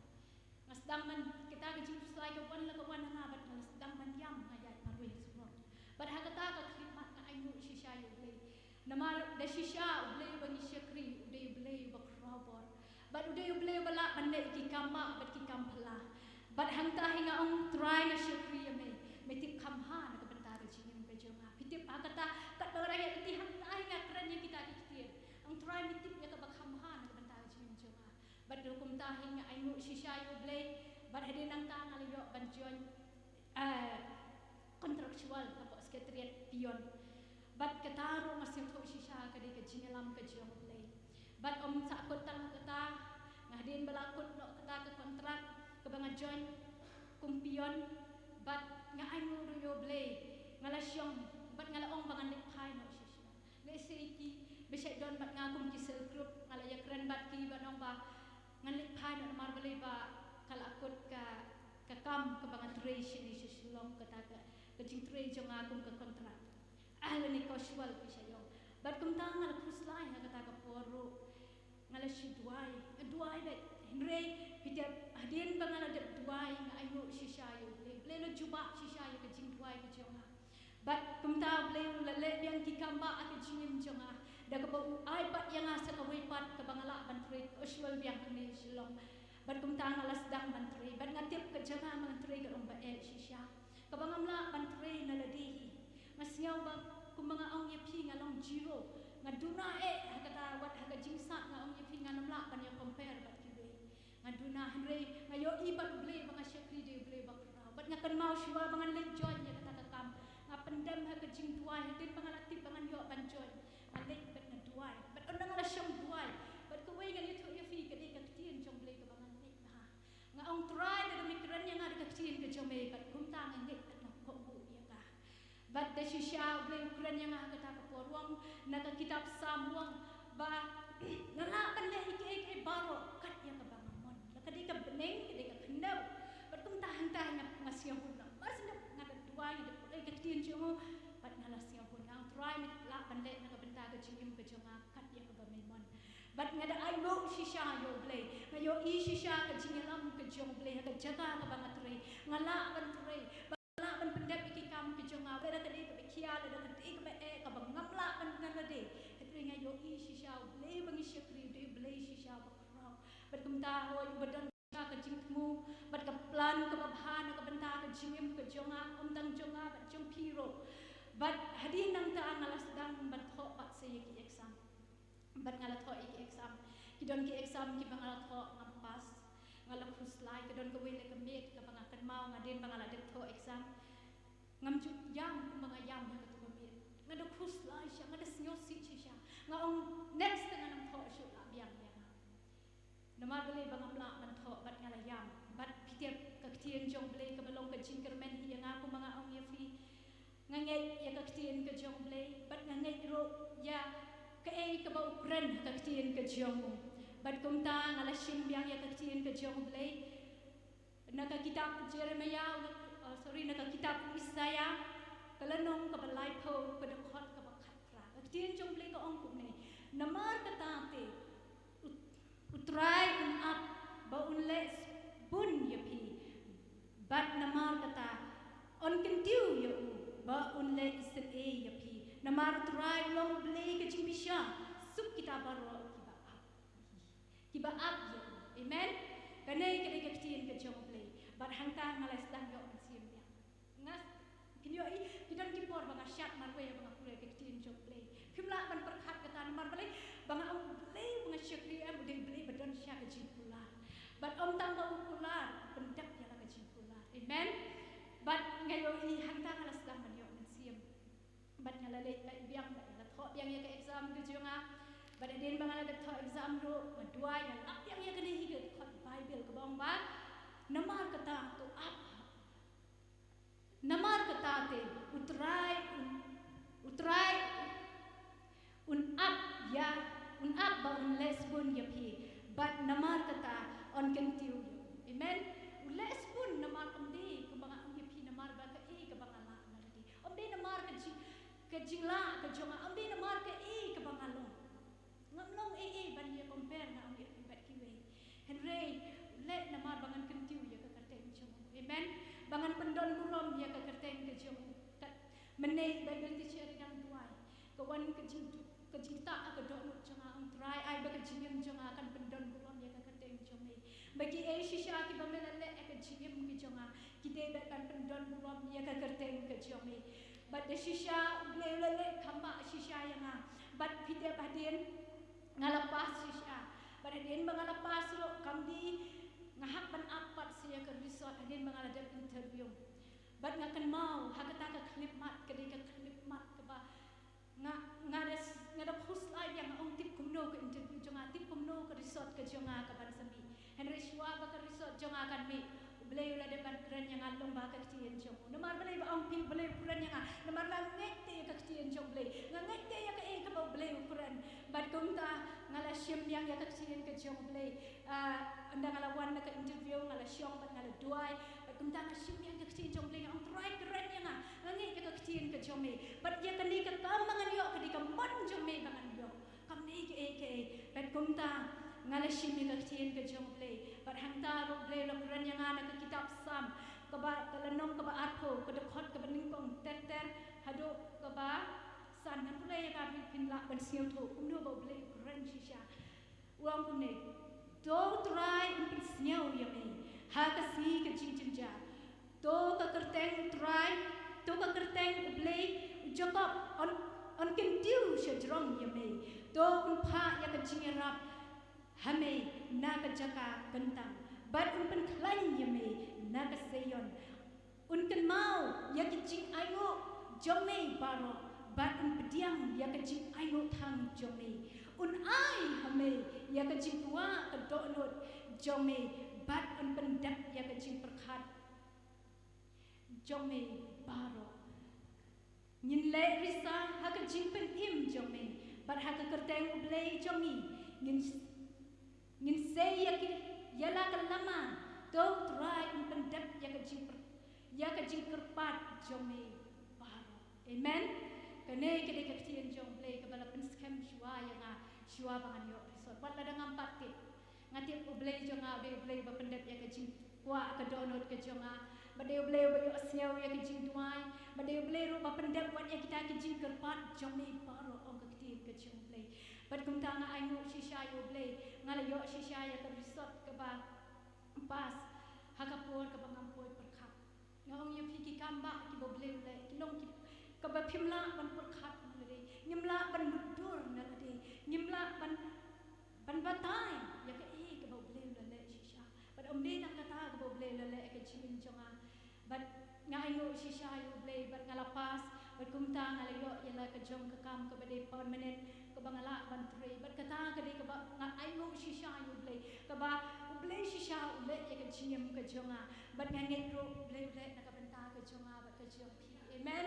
Nga sdang ban, kata ka jingkhuslai ka wan la ka wan ha nga, bad nga sdang ban ïam, nga ïaid marwei ha surok. Bad ha kata ka khyllipmat nga ainguh shisha ïa U Blei. Namar da shisha U Blei uba ngi shakri u dei U Blei uba khraw bor. Bad u dei U Blei uba lah ban leh ki kam bah bad ki kam phylla. Bad hangta hi nga ong, Trai, nga shakri ïa me. Me tip kham bha na ka bynta ka jingim ka jong nga. Phi tip, ha kata, katba nga dang ïaid lynti, hangta hi nga kren ïa kita ki ktien. Ong, Trai, me tip ïa kaba kham bha na ka bynta ka jingim jong nga. Bad kumta hi nga ainguh shisha ïa U Blei. Bad hadien nangta nga la ïoh ban join, eh, contractual hapoh Secretariat, peon. Bad kata ruh nga sngewthuh shisha ka dei ka jingïalam ka jong U Blei. Bad ym sahkut tang kata, nga hadien ba la kut noh kata ka kontrak kaba nga join kum peon, bad nga ainguh ruh ïa U Blei, nga la shong, bad nga la ong ba ngan leit phai noh shisha. Lehse ki ba shait don bad nga kum ki cell group, nga la ïakren bad ki ban ong ba Ngan leit phai noh namar balei ba ka la kut ka, ka kam kaba nga trei shane sha Shillong, kata ka, ka jingtrei jong nga kum ka kontrak. Ah, lane casual phi sa ïoh. Bad kumta nga la khuslai ha kata ka por ruh. Nga la shu duwai, nga duwai bad hynrei phi tip hadien ba nga la dep duwai nga ainguh shisha ïa U Blei. U Blei u la jubab shisha ïa ka jingduwai ka jong nga. Bad kumta U Blei u la leh biang ki kam ba ha ka jingim jong nga. Da kaba u ai pat ïa nga sa kawei pat kaba nga lah ban trei casual biang hangne Shillong. Bad kumta nga la sdang ban trei. Bad nga tip ka jaka ban trei ka long ba eh shisha. Kaba ngam lah ban trei na lade hi. Nga sngew ba kumba nga ong ïa phi nga long zero. Nga duna eh ha kata wat ha ka jingsat nga ong ïa phi ngan ym lah ban ïa compare bad kiwei. Nga duna hynrei nga ïohi bad U Blei ba nga shakri dei U Blei ba khraw. Bad nga kynmaw shuwa ba ngan leit join ïa kata ka kam. Nga pyndem ha ka jingduwai hadien ba nga la tip ba ngan ïoh ban join. Nga leit bad nga duwai. Bad ynda nga la shong duwai. Bad kawei ngan ïathuh ïa phi ka dei ka ktien jong U Blei kaba ngan leit bha. Nga ong Trai lada me kren ïa nga da ka ktien ka jong me bad kumta nga ngeit bad nga kohnguh ïa ka. Bad da shisha U Blei u kren ïa nga ha kata ka por u ong na ka kitab Salm u ong ba nga lah ban leh ïa kiei kiei baroh kat ïa kaba nga mon. La ka dei ka bneng ka dei ka khyndew. Bad kumta hangta nga, nga sngewhun namar sngewbha nga da duwai nga da pule ïa ka ktien jong u. Bad nga la sngewhun nga ong Trai me lah ban leh na ka bynta ka jingim ka jong nga kat ïa kaba me mon. Bad nga da ainguh shisha ïa U Blei. Nga ïohi shisha ka jingïalam ka jong U Blei ha ka jaka kaba nga trei. Nga lah ban trei. Ba nga lah ban pyndep ïa ki kam ki jong nga. Lada ka dei kaba khia, lada ka dei kaba eh, kaba ngam lah ban na lade. Hynrei nga ïohi shisha U Blei ba ngi shakri, U Blei shisha ba khraw. Bad kumta hooid uba don shisha ka jingthmu bad ka plan kaba bha na ka bynta ka jingim ka jong nga, ym tang jong nga bad jong phi ruh. Bad hadien nangta nga la sdang ban thoh pat sa ïa ki exam. Bad nga la thoh ïa ki exam. Ki don ki exam kiba nga la thoh ngam pass. Nga la khuslai, ka don kawei la ka miet kaba nga kynmaw nga hadien ba nga la dep thoh exam. Ngam ju ïam kumba nga ïam ha katu ka miet. Nga da khuslai sha, nga da sngewsih shisha. Nga ong next te ngan ym thoh shuh lah biang ïa nga. Namar balei ba ngam lah ban thoh bad nga la ïam. Bad phi tip ka ktien jong U Blei kaba long ka jingkyrmen hi ïa nga kumba nga ong ïa phi. Nga ngeit ïa ka ktien ka jong U Blei bad nga ngeit ruh ïa kaei kaba u kren ha ka ktien ka jong u. Bad kumta nga la shim biang ïa ka ktien ka jong U Blei. Na ka kitab Jeremiah, oh, sorry, na ka kitab Isaiah, ka lynnong kaba laiphew, ka dkhot kaba khatphra. Ka ktien jong U Blei ka ong kumne, namar kata te, U, U Trai un ap ba un leh bun ïa phi. Bad namar kata, yn kyntiew ïa u ba un leh isynei ïa phi. Namar U Trai u long U Blei ka jingbishar, suk kita baroh kiba ap. Kiba ap ïa u. Amen. Kane ka dei ka ktien ka jong U Blei. Bad hangta nga la sdang ïoh mynsiem biang. Nga, phin ïohi, ki don ki por ba nga shad marwei ba nga pule ka ktien jong U Blei. Phim lah ban pyrkhat kata namar balei, ba nga ong U Blei ba nga shakri em u dei U Blei ba don sha ka jingkular. Bad ym tang ba u kular, pyndep ïa la ka jingkular. Amen. Bad nga ïohi hangta nga la sdang ban ïoh mynsiem. Bad nga la leit lait biang bad nga la thoh biang ïa ka exam ka jong nga. Bad hadien ba nga la dep thoh exam ruh nga duwai nga lap biang ïa kane hi ka dkhot Baibl kaba ong ba namar kata to ap. Namar kata te U Trai un, U Trai un ap ïa, un ap ba un leh sbun ïa phi. Bad namar kata yn kyntiew ïa u. Amen. U leh sbun namar ym dei kumba nga ong ïa phi namar ba kaei kaba nga lah na lade. Ym dei namar ka jing, ka jinglah ka jong nga, ym dei namar kaei kaba nga long. Ngam long ei ei ban ïa compare nga ong ïa phi bad kiwei. Hynrei leh namar ba ngan kyntiew ïa ka kyrteng jong u. Amen. Ba ngan pyndon burom ïa ka kyrteng ka jong u. Kat mynne Bible teacher i dang duwai. Ka wan ka jing, ka jingtah ka dohnud jong nga, ong Trai ai ba ka jingim jong nga kan pyndon burom ïa ka kyrteng jong me. Ba kiei shisha kiba me la leh ha ka jingim ka jong nga. Ki dei bad ban pyndon burom ïa ka kyrteng ka jong me. Bad da shisha U Blei u la leh kham bha shisha ïa nga. Bad phi tip hadien nga la pass shisha. Bad hadien ba nga la pass ruh kam dei nga hap ban ap pat sa ïa ka result hadien ba nga la dep interview. Bad nga kynmaw ha kata ka khyllipmat ka dei ka khyllipmat kaba Nga, nga da, nga da khuslai ïa nga ong tip kumno ka interview jong nga, tip kumno ka result ka jong nga ka ban sa mih. Hynrei shuwa ba ka result jong nga kan mih, U Blei u la dep ban kren ïa nga long ka ktien jong u. Namar balei ba ong phi, balei u kren ïa nga? Namar nga ngeit te ïa ka ktien jong u Blei. Nga ngeit te ïa kaei kaba u Blei u kren. Bad kumta nga la shim biang ïa ka ktien ka jong u Blei. Ah, ynda nga la wan na ka interview, nga la shong bad nga la duwai. Bad kumta nga shim biang ïa ka ktien jong u Blei, nga ong, Trai, kren ïa nga. Nga ngeit ïa ka ktien ka jong me. Bad ïa kane ka kam ba ngan ïoh ka dei ka mon jong me ba ngan ïoh. Kam dei kaei kaei. Bad kumta nga la shim ïa ka ktien ka jong u Blei. Bad hangta ruh u Blei u la kren ïa nga na ka kitab Salm, kaba, ka lynnong kaba arphew, ka dkhot kaba nyngkong ter ter haduh kaba san. Ngan pule ïa ka, phin lah ban sngewthuh kumno ba u Blei u kren shisha. U ong kumne: To Trai, yn pynsngew ïa me ha ka sngi ka jingjynjar. To ka kyrteng Trai, to ka kyrteng u Blei u Jakob, yn, yn kyntiew shajrong ïa me. To yn phah ïa ka jingïarap ha me na ka jaka kyntang, bad yn pynkhlaiñ ïa me na ka Seion. Un kynmaw ïa ka jingainguh jong me baroh, bad un pdiang ïa ka jingainguh thang jong me. Un ai ha me ïa ka jingkwah ka dohnud jong me, bad un pyndep ïa ka jingpyrkhat jong me baroh. Ngin leh risa ha ka jingpynim jong me, bad ha ka kyrteng u Blei jong ngi ngin, ngin sei ïa ki, ïa la ka lama. To Trai un pyndep ïa ka jingpyr, ïa ka jingkyrpad jong me baroh. Amen. Kane ka dei ka ktien jong u Blei kaba la pynskhem shuwa ïa nga shuwa ba ngan ïoh result. Wat lada ngam pat tip, nga tip u Blei jong nga u dei u Blei ba pyndep ïa ka jingkwah ka dohnud ka jong nga. Ba dei u Blei uba ïohsngew ïa ka jingduwai. Ba dei u Blei ruh ba pyndep wat ïa kita ki jingkyrpad jong me baroh, ong ka ktien ka jong u Blei. Bad kumta nga ainguh shisha ïa u Blei, nga la ïoh shisha ïa ka result kaba pass ha ka por kaba ngam poi pyrkhat. Nga ong ïa phi, ki kam bah kiba u Blei u leh ki long ki, kaba phim lah ban pyrkhat na lade, ngim lah ban mutdur na lade, ngim lah ban, ban batai ïa kaei kaba u Blei u la leh shisha. Bad ym dei tang kata kaba u Blei u la leh ha ka jingim jong nga. Bad nga ainguh shisha ïa u Blei bad nga la pass. Bad kumta nga la ïoh ïa la ka jong ka kam kaba dei permanent, kaba nga lah ban trei. Bad kata ka dei kaba nga ainguh shisha ïa u Blei, kaba u Blei shisha u leh ïa ka jingim ka jong nga. Bad nga ngeit ruh u Blei u leh na ka bynta ka jong nga bad ka jong phi. Amen.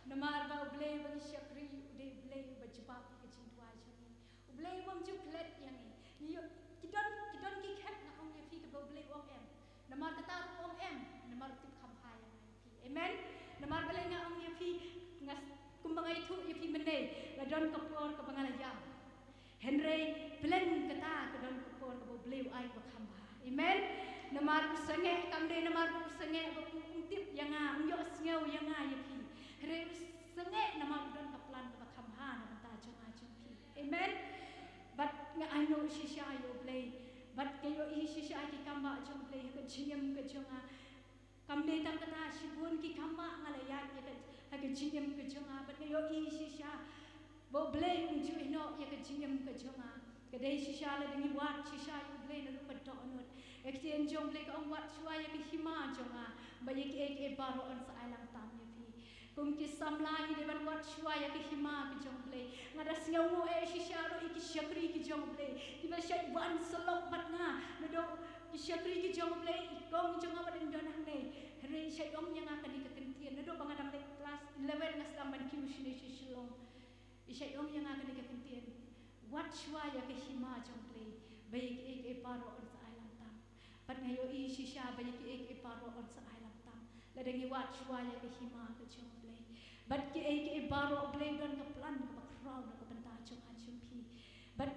Namar ba u Blei ba ngi shakri u dei u Blei uba jubab ïa ka jingduwai jong ngi. U Blei um ju klet ïa ngi. Ngi ïoh, ki don, ki don ki khet, nga ong ïa phi, kaba u Blei u ong em. Namar kata ruh u ong em, namar u tip kham bha ïa nga ïa phi. Amen. Namar balei nga ong ïa phi, nga s-, kumba nga ïathuh ïa phi mynne, la don ka por kaba nga la ïam. Hynrei pyrshah kata ka don ka por kaba u Blei u ai ba kham bha. Amen. Namar u sangeh, kam dei namar u sangeh ba u, um tip ïa nga, um ïohsngew ïa nga ïa phi. Hynrei u sangeh namar u don ka plan kaba kham bha na ka bynta jong nga jong phi. Amen. Bad nga ainguh shisha ïa u Blei. Bad nga ïohi shisha ki kam bah jong u Blei ha ka jingim ka jong nga. Kam dei tang kata, shibun ki kam bah nga la ïaid ïa ka, ha ka jingim ka jong nga. Bad nga ïohi shisha ba u Blei um ju ïehnoh ïa ka jingim ka jong nga. Ka dei shisha lada ngi wad shisha ïa u Blei naduh ka dohnud. Ka ktien jong u Blei ka ong, wat shuwa ïa ka hima jong nga, ba ïa kiei kiei baroh yn sa ailangtam ïa phi. Kum ki samla ngi dei ban wad shuwa ïa ka hima ka jong u Blei. Nga da sngewnguh eh shisha ruh ïa ki shakri ki jong u Blei, kiba shait wan syllok bad nga. Naduh ki shakri ki jong u Blei, i kong jong nga ba dang don hangne, hynrei i shait ong ïa nga kane ka kyntien. Naduh ba nga dang leit klas eleven nga sdang ban kiew shane sha Shillong. I shait ong ïa nga kane ka kyntien: Wat shuwa ïa ka hima jong u Blei, ba ïa kiei kiei baroh yn sa ailangtam. Bad nga ïohi shisha ba ïa kiei kiei baroh yn sa ailangtam lada ngi wad shuwa ïa ka hima ka jong u Blei. Bad kiei kiei baroh u Blei u don ka plan kaba khraw na ka bynta jong nga jong phi. Bad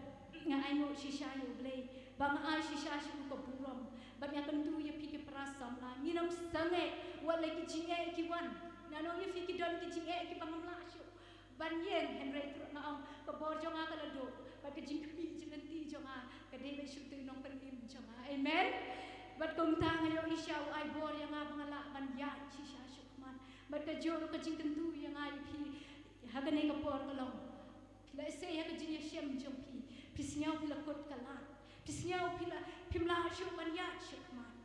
nga ainguh shisha ïa u Blei ba nga ai shisha sha u ka burom. Bad nga kyntu ïa phi ki para samla, ngin ym sangeh wat la ki jingeh ki wan. Nga ong ïa phi, ki don ki jingeh kiba ngam lah shuh ban ïeng, hynrei tang nga ong ka bor jong nga ka la duh, bad ka jingkyrpad jingkyrmen jong nga ka dei ban shu tei nongpynim jong nga. Amen. Bad kumta nga ïohi shisha u ai bor ïa nga ba nga lah ban ïaid shisha shakhmat. Bad kajuh ruh ka jingkyntu ïa nga ïa phi ha kane ka por ka long, phi la sei ha ka jingïashem jong phi, phi sngew phi la kut ka lad, phi sngew phi la, phim lah shuh ban ïaid shakhmat.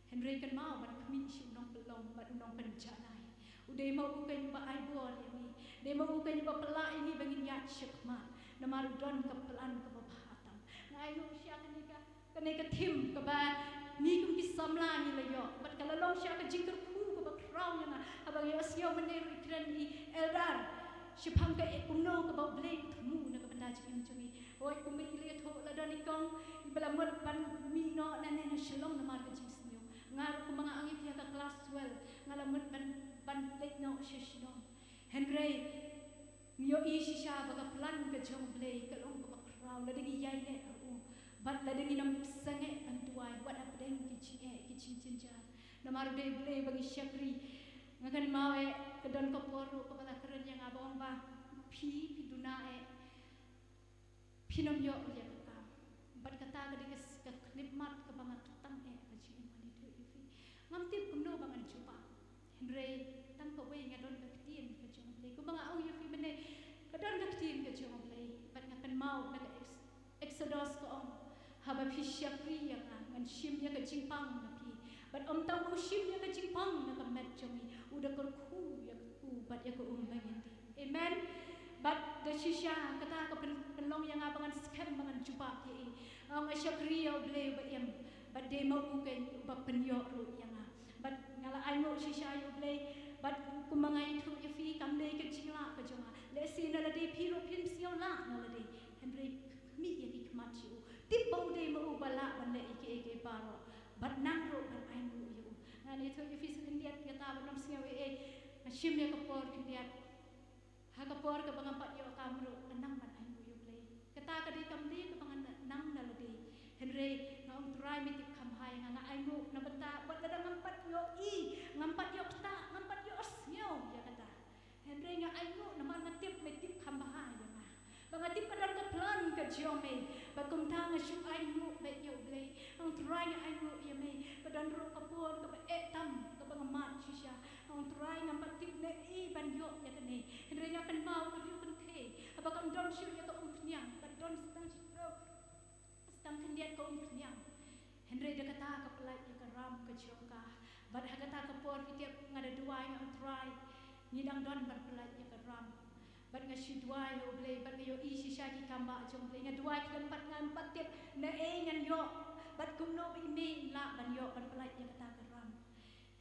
Hynrei kynmaw ban khmih sha u nongpynlong bad u nongpynjanai. U dei ma u keiñ ba ai bor ïa me. Dei ma u keiñ ba pynlah ïa me ba ngin ïaid shakhmat. Namar u don ka plan kaba bha tam. Nga ainguh shisha kane ka, kane ka theme kaba ngi kum ki samla ngi la ïoh. Bad ka la long shisha ka jing Mynne ruh i kren i elder shaphang ka, eh, kumno kaba U Blei u thmu na ka bynta jingim jong i. Hooid, kumba i la ïathuh, la don i kong iba la mut ban mih noh nangne na Shillong namar ka jingsniew. Nga ruh kumba nga ong ïa phi, ha ka klas twelve nga la mut ban, ban leit noh sha Shillong. Hynrei ngi ïohi shisha ba ka plan ka jong U Blei ka long kaba khraw lada ngi ïaineh ha u bad lada ngin ym sangeh ban duwai wat hapdeng ki jingeh ki jingjynjar. Namar U dei U Blei ba ngi shakri. Nga kynmaw eh, ka don ka por ruh kaba la kren ïa nga ba ong ba phi, phi duna eh, phin ym ïoh ïa ka kam. Bad kata ka dei ka s-, ka khyllipmat kaba nga kyrteng eh ha ka jingim, ngan ïathuh ïa phi. Ngam tip kumno ba ngan jubab. Hynrei tang kawei, nga don ka ktien ka jong U Blei. Kumba nga ong ïa phi mynne, ka don ka ktien ka jong U Blei. Bad nga kynmaw na ka Ex-, Exodus ka ong, haba phi shakri ïa nga, ngan shim ïa ka jingpang na phi. Bad ym tang ba u shim ïa ka jingpang na ka met jong i, u da kyrkhu ïa u bad ïa ka um ba ngi. Amen. Bad da shisha kata ka pyn-, pynlong ïa nga ba ngan skhem, ba ngan jubab ïa i. Nga ong nga shakri ïa U Blei uba im, bad dei ma u keiñ uba pynïoh ruh ïa nga. Bad nga la ainguh shisha ïa U Blei. Bad kumba nga ïathuh ïa phi, kam dei ka jinglah ka jong nga. Lehse na lade phi ruh phin sngew lah na lade. Hynrei mih ïa ki khmat sha u. Tip ba u dei ma u ba lah ban leh ïa kiei kiei baroh. Bad nang ruh ban ainguh ïa u. Ngan ïathuh ïa phi sa khyndiat kata, bad nym sngew ei ei. Nga shim ïa ka por khyndiat. Ha ka por kaba ngam pat ïoh kam ruh, nga nang ban ainguh ïa U Blei. Kata ka dei kam dei kaba ngan nang na lade. Hynrei nga ong Trai, me tip kham bha ïa nga, nga ainguh na bynta, wat lada ngam pat ïohi, ngam pat ïoh ktah, ngam pat ïohsngew ïa kata. Hynrei nga ainguh namar nga tip me tip kham bha ïa nga. Ba nga tip ka don ka plan ka jong me. Bad kumta nga shu ainguh beit ïa U Blei. Nga ong Trai, nga ainguh ïa me. Ka don ruh ka por kaba eh tam kaba nga mad shisha. Nga ong Trai, ngam pat tip ne i ban ïoh ïa kane. Hynrei nga kynmaw ka riew kynthei haba kam don shuh ïa ka umphniang, ka don sa tang shi tang khyndiat ka umphniang. Hynrei da kata ka pyllait ïa ka ram ka jong ka. Bad ha kata ka por phi tip nga da duwai, nga ong Trai, ngi dang don ban pyllait ïa ka ram. Bad nga shu duwai ïa U Blei, bad nga ïohi shisha ki kambah jong U Blei. Nga duwai khlem pat, ngam pat tip ne i ngan ïoh, bad kumno ba i mei lah ban ïoh ban pyllait ïa kata ka ram.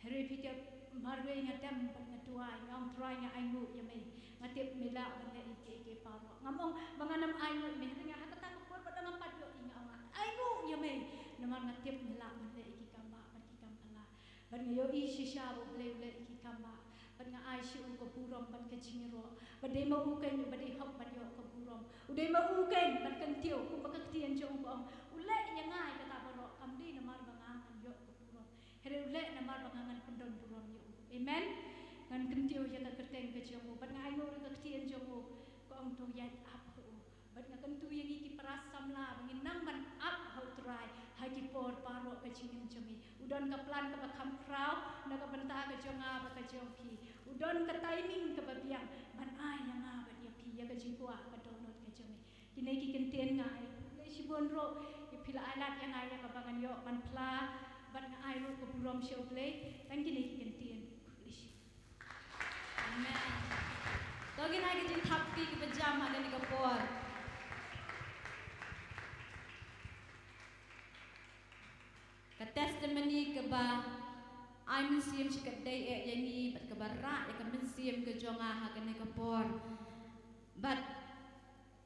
Hynrei phi tip marwei nga dem bad nga duwai, nga ong Trai, nga ainguh ïa me. Nga tip me lah ban leh ïa kiei kiei baroh. Ngam ong ba ngan ym ainguh ïa me, hynrei nga ha kata ka por bad ngam pat ïohi, nga ong nga ainguh ïa me. Namar nga tip me lah ban leh ïa ki kambah bad ki kam phylla. Bad nga ïohi shisha ba U Blei u leh ïa ki kambah. Bad nga ai sha u ka burom bad ka jingïaroh. Bad dei ma u keiñ uba dei hok ban ïoh ka burom. U dei ma u keiñ ban kyntiew, kumba ka ktien jong u ka ong. U leh ïa nga ïa kata baroh, kam dei namar ba nga ngan ïoh ka burom. Hynrei u leh namar ba nga ngan pyndon burom ïa u. Amen. Ngan kyntiew ïa ka kyrteng ka jong u. Bad nga ainguh ruh ka ktien jong u ka ong to ïaid ap ha u. Bad nga kyntu ïa ngi ki para samla ba ngin nang ban ap ha u Trai ha ki por baroh ka jingim jong ngi. U don ka plan kaba kham khraw na ka bynta ka jong nga bad ka jong phi. U don ka timing kaba biang ban ai ïa nga bad ïa phi ïa ka jingkwah ka dohnud ka jong ngi. Kine ki kyntien nga ai. Khublei shibun ruh ïa phi la ai lad ïa nga ïa kaba ngan ïoh ban phla bad nga ai ruh ka burom sha U Blei. Tang kine ki kyntien. Khublei shibun. Amen. To ngin ai ka jingthap kti kaba jam ha kane ka por. Ka testimony kaba ai mynsiem shikatdei eh ïa ngi bad kaba rah ïa ka mynsiem ka jong nga ha kane ka por. Bad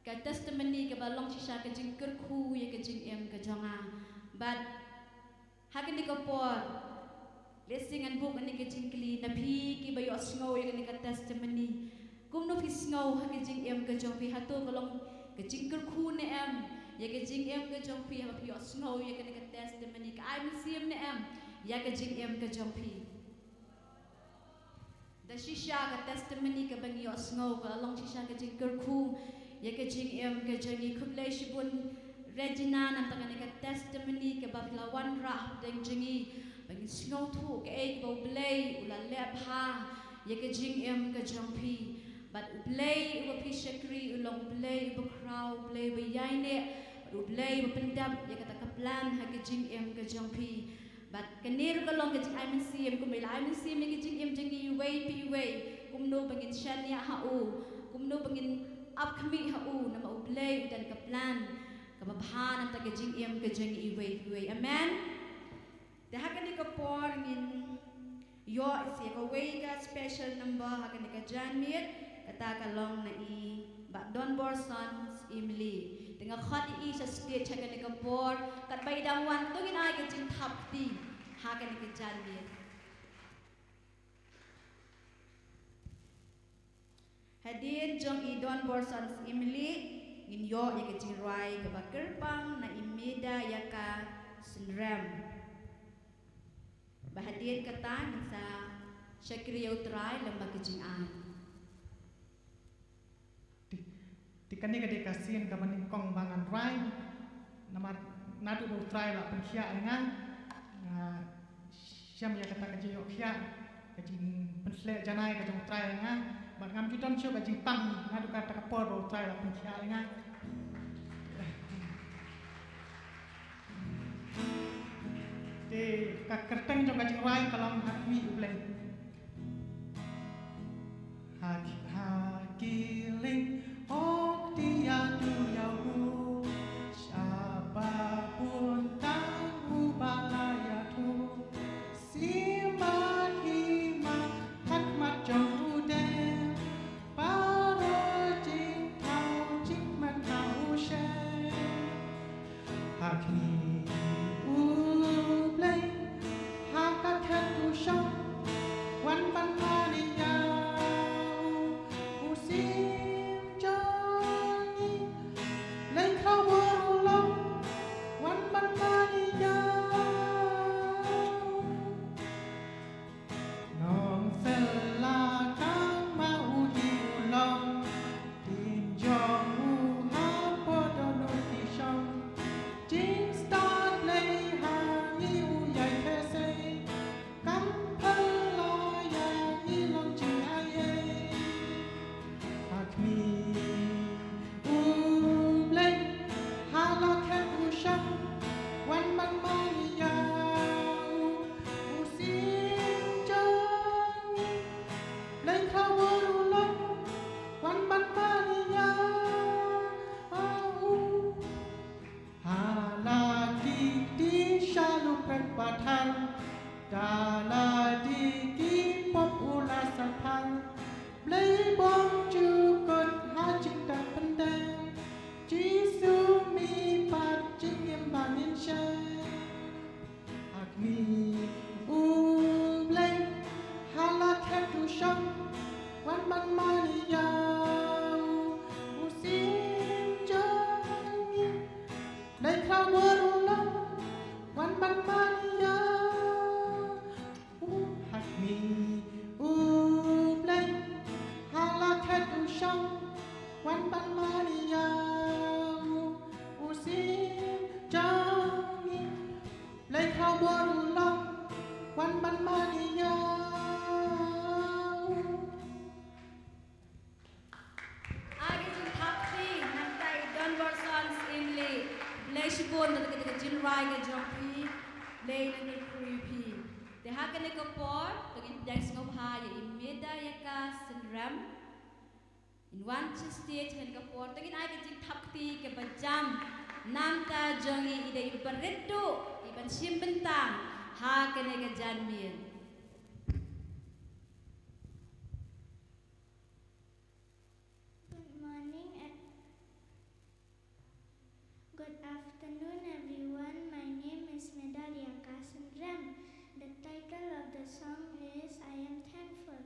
ka testimony kaba long shisha ka jingkyrkhu ïa ka jingim ka jong nga. Bad ha kane ka por, lehse ngan buh kane ka jingkylli na phi kiba ïohsngew ïa kane ka testimony. Kumno phi sngew ha ka jingim ka jong phi, hato ka long ka jingkyrkhu ne em ïa ka jingim ka jong phi haba phi ïohsngew ïa kane ka testimony, ka ai mynsiem ne em ïa ka jingim ka jong phi? Da shisha ka testimony kaba ngi ïohsngew ka long shisha ka jingkyrkhu ïa ka jingim ka jong ngi. Khublei shibun Regina, nangta kane ka testimony kaba phi la wanrah hapdeng jong ngi ba ngin sngewthuh kaei kaba U Blei u la leh bha ïa ka jingim ka jong phi. Bad U Blei uba phi shakri u long U Blei uba khraw, U Blei uba ïaineh, bad U Blei uba pyndep ïa kata ka plan ha ka jingim ka jong phi. Bad kane ruh ka long ka jingai mynsiem, kumba i la ai mynsiem ïa ka jingim jong ngi iwei pa iwei, kumno ba ngin shaniah ha u, kumno ba ngin ap khmih ha u, namar U Blei u don ka plan kaba bha nangta ka jingim ka jong ngi iwei pa iwei. Amen. Te ha kane ka por ngin ïoh ïa kawei ka special number ha kane ka janmiet, kata ka long na i Bah Donbor Sons Imli. Te nga khot ïa i sha stage ha kane ka por, katba i dang wan to ngin ai ka jingthap kti ha kane ka janmiet. Hadien jong i Donbor Sons Imli, ngin ïoh ïa ka jingrwai kaba kyrpang na i Meda Ïaka Synrem. Ba hadien kata ngin sa shakri ïa U Trai lem bad ka jingai. Te, te kane ka dei ka sien kaba nyngkong ba ngan rwai. Namar naduh ba U Trai la pynkhiah ïa nga, nga shem ïa kata ka jingïoh khiah, ka jingpynsleh janai ka jong U Trai ïa nga. Bad ngam ju don shuh ka jingpang naduh kata ka por ba U Trai la pynkhiah ïa nga. Te ka kyrteng jong ka jingrwai ka long Ha Khmih U Blei. Ha, ha ki lieng ok ti ïa tu ïa u, shaba bun tang u ba la ïa tu. Sima ki ma khmat jong u de, baroh jingthaw jingkmen ha u shem. Ha khmih U Blei, ha ka khet u shong, wan ban mane ïa u, u sim jong ngi. Blei khawor u long, wan ban mane ïa u. Nongpyllait tang ma u hi u long, ktien jong u hapoh dohnud ki shong. Jingstad Blei ha ngi u ïai theh sei, kam phylla ïa ngi long jingaiei. Ha khmih U Blei, ha la khet u shong, wan ban mane ïa u, u sim jong ngi. Blei khawor u long, wan ban mane ïa u. Ha la ki kti sha lupret pathar, da la die ki pop u la sathar. Blei bym jukut ha jingtep pyndem, Jisu mih pat jingim ba ngin shem. Ha khmih U Blei, ha la khet u shong, wan ban mane ïa u, u sim jong ngi. Blei khawor u long, wan ban mane ïa u. Ha khmih U Blei, ha la khet u shong, wan ban mane ïa u, u sim jong ngi. Blei khawor u long, wan ban mane ïa u. Ai ka jingthap kti nangta i Donbor Sons Imli. Khublei shibun na ka jingrwai ka jong phi. Khublei na ka jingkyrkhu phi. Te ha kane ka por, to ngin pdiang sngewbha ïa i Meda Ïaka Synrem. Ngin wan sha stage ha kane ka por, to ngin ai ka jingthap kti kaba jam. Nangta jong i, i dei i barit duh, i ban shim bynta ha kane ka janmiet. Good morning and good afternoon, everyone. My name is Meda Ïaka Synrem. The title of the song is I Am Thankful.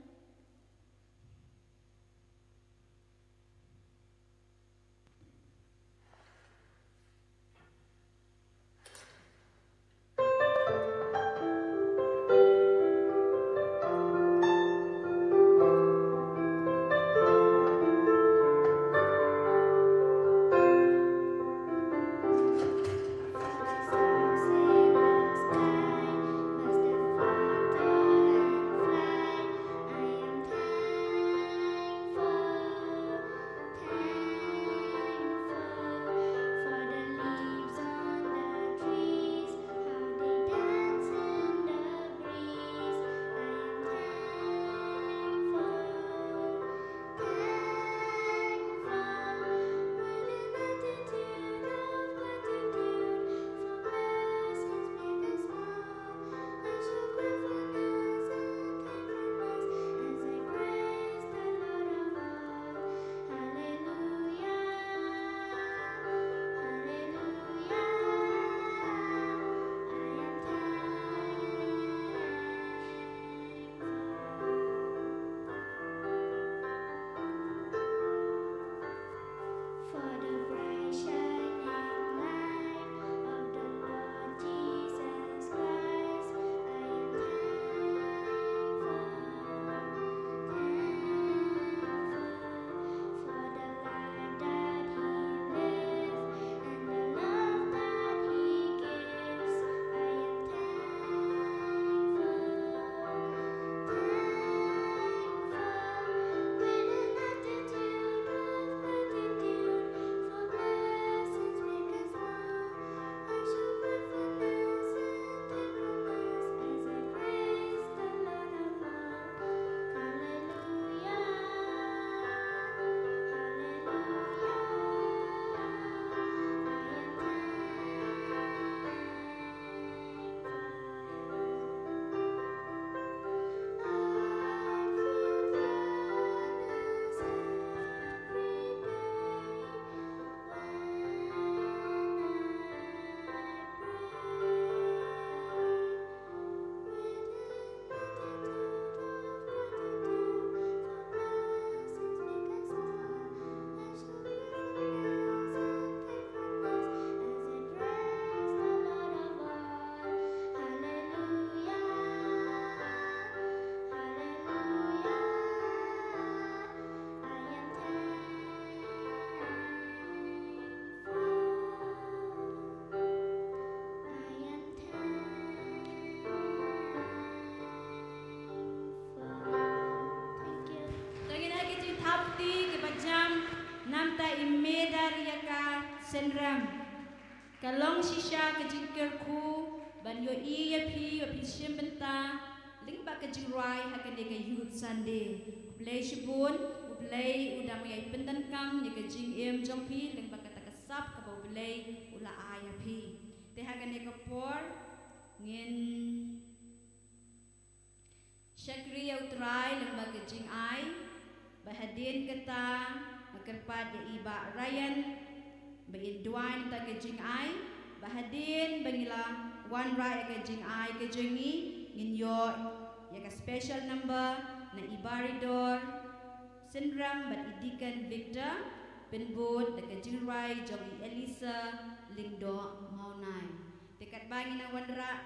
Ta i Medar ïa ka Synrem. Ka long shisha ka jingkyrkhu ban ïohi ïa phi ba phi shim bynta lyngba ka jingrwai ha kane ka Youth Sunday. U Blei shibun, U Blei u dang ïai pyndonkam ïa ka jingim jong phi lyngba kata ka sap kaba U Blei u la ai ïa phi. Te ha kane ka por ngin shakri ïa U Trai lyngba ka jingai, bad hadien kata nga kyrpad ïa i Bah Ryan ba in duwai na kata ka jingai, bad hadien ba ngi la wanrah ïa ka jingai ka jong ngi, ngin ïoh ïa ka special number na i Baridor Synrem bad i Deacon Victor, pynbud da ka jingrwai jong i Elisa Lyngdoh Mawnai. Te katba ngin ïa wanrah,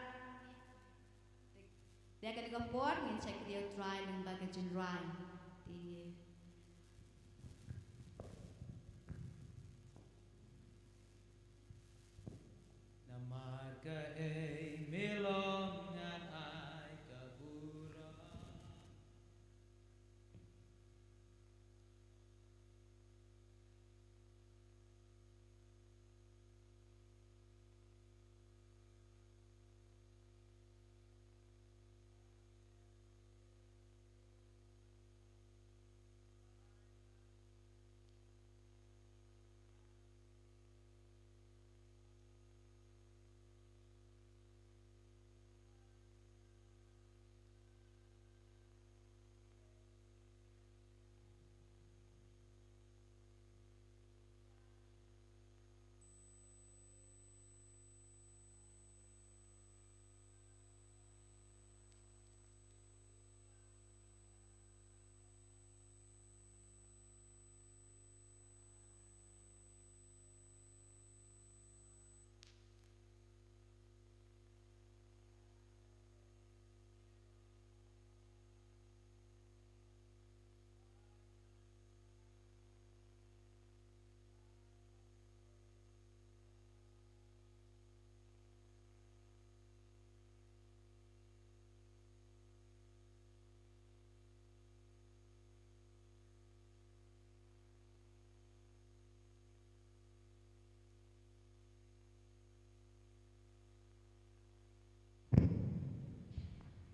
te ha kane ka por ngin shakri ïa U Trai lyngba ka jingrwai. Te namar kaei me long ngan ai ka burom.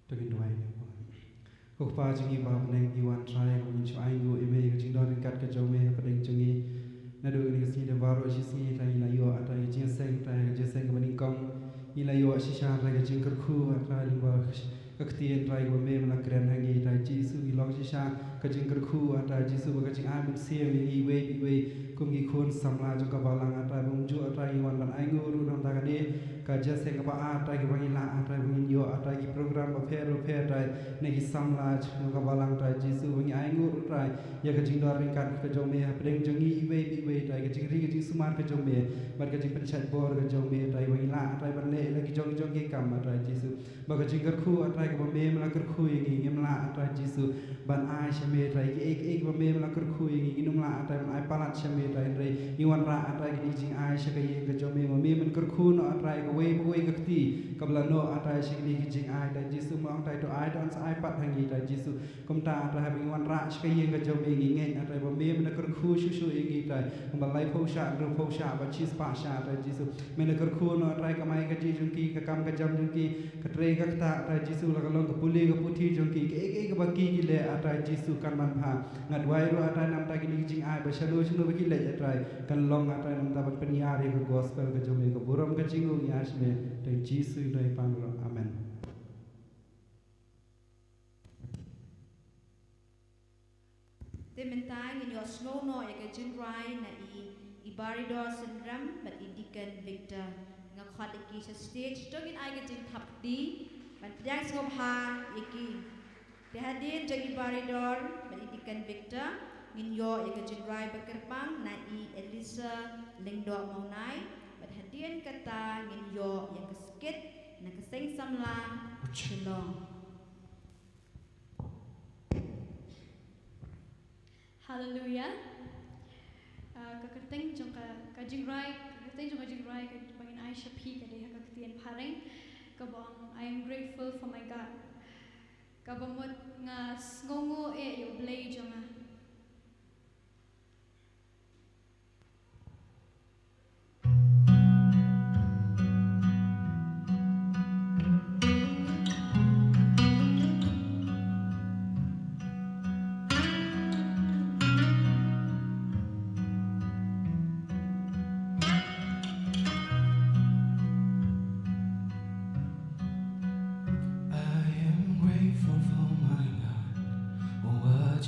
To ngin duwai. Ko Kpa jong ngi ba ha bneng, ngi wan Trai, ko ngin shu ainguh ïa me ïa ka jingdon ryngkat ka jong me ha pdeng jong ngi. Naduh kane ka sngi te baroh shi sngi Trai ngi la ïoh Trai ka jingïaseng, Trai ka jingïaseng kaba nyngkong. Ngi la ïoh shisha Trai ka jingkyrkhu Trai lyngba ka ktien Trai kaba me me la kren ha ngi Trai Jisu, ngi long shisha ka jingkyrkhu Trai Jisu ba ka jingai mynsiem ïa ngi iwei pa iwei kum ki khun samla jong ka balang Trai, bym ju Trai ngi wan ban ainguh ruh na ka bynta kane ka jingïaseng kaba ar Trai kaba ngi lah Trai ba ngin ïoh Trai ki program bapher bapher Trai na ki samla jong ka balang Trai Jisu, ba ngi ainguh ruh Trai ïa ka jingdon ryngkat ka jong me ha pdeng jong ngi iwei pa iwei Trai, ka jingri ka jingsumar ka jong me bad ka jingpynshait bor ka jong me Trai, ba ngi lah Trai ban leh ïa la ki jong ki jong ki kam Trai Jisu. Ba ka jingkyrkhu Trai kaba me me la kyrkhu ïa ngi, ngim lah Trai Jisu ban ai sha me Trai kiei kiei kaba me me la kyrkhu ïa ngi, ngin ym lah Trai ban ai palat sha me Trai, hynrei ngi wanrah Trai kine ki jingai sha ka ïing ka jong me, ba me men kyrkhu noh Trai kawei pa kawei ka kti kaba la noh Trai sha kine ki jingai Trai Jisu, me ong Trai to ai to yn sa ai pat ha ngi Trai Jisu. Kumta Trai haba ngi wanrah sha ka ïing ka jong me ngi ngeit Trai ba me men kyrkhu shuh shuh ïa ngi Trai, kumba laiphew shah, hynriewphew shah bad shispah shah Trai Jisu. Me la kyrkhu noh Trai kamai kajih jong ki, ka kam ka jam jong ki, ka trei ka ktah Trai Jisu, la ka long ka pule ka puthi jong ki, kaei kaei kaba ki ki leh Trai Jisu kan manpha. Nga duwai ruh Trai namar kine ki jingai ba shano shano ba ki leit Trai kan long Trai namar ban pynïar ïa ka gospel ka jong me, ka burom ka jingngeit ngi ai sha me. Trai Jisu ngi duwai pan ruh. Amen. Te mynta ngin ïohsngew noh ïa ka jingrwai na i, i Baridor Synrem bad i Deacon Victor. Nga khot ïa ki sha stage, to ngin ai ka jingthap kti ban pdiang sngewbha ïa ki. Te hadien jong i Baridor bad i Deacon Victor ngin ïoh ïa ka jingrwai ba kyrpang na i Elisa Lyngdoh Mawnai, bad hadien kata ngin ïoh ïa ka skit na ka seng samla Shillong. Hallelujah. Ah, ka kyrteng jong ka, ka jingrwai, ka kyrteng jong ka jingrwai kaba ngin ai sha phi ka dei ha ka ktien phareng kaba ong, I am grateful for my God. Kaba mut nga sngewnguh eh ïa U Blei jong nga.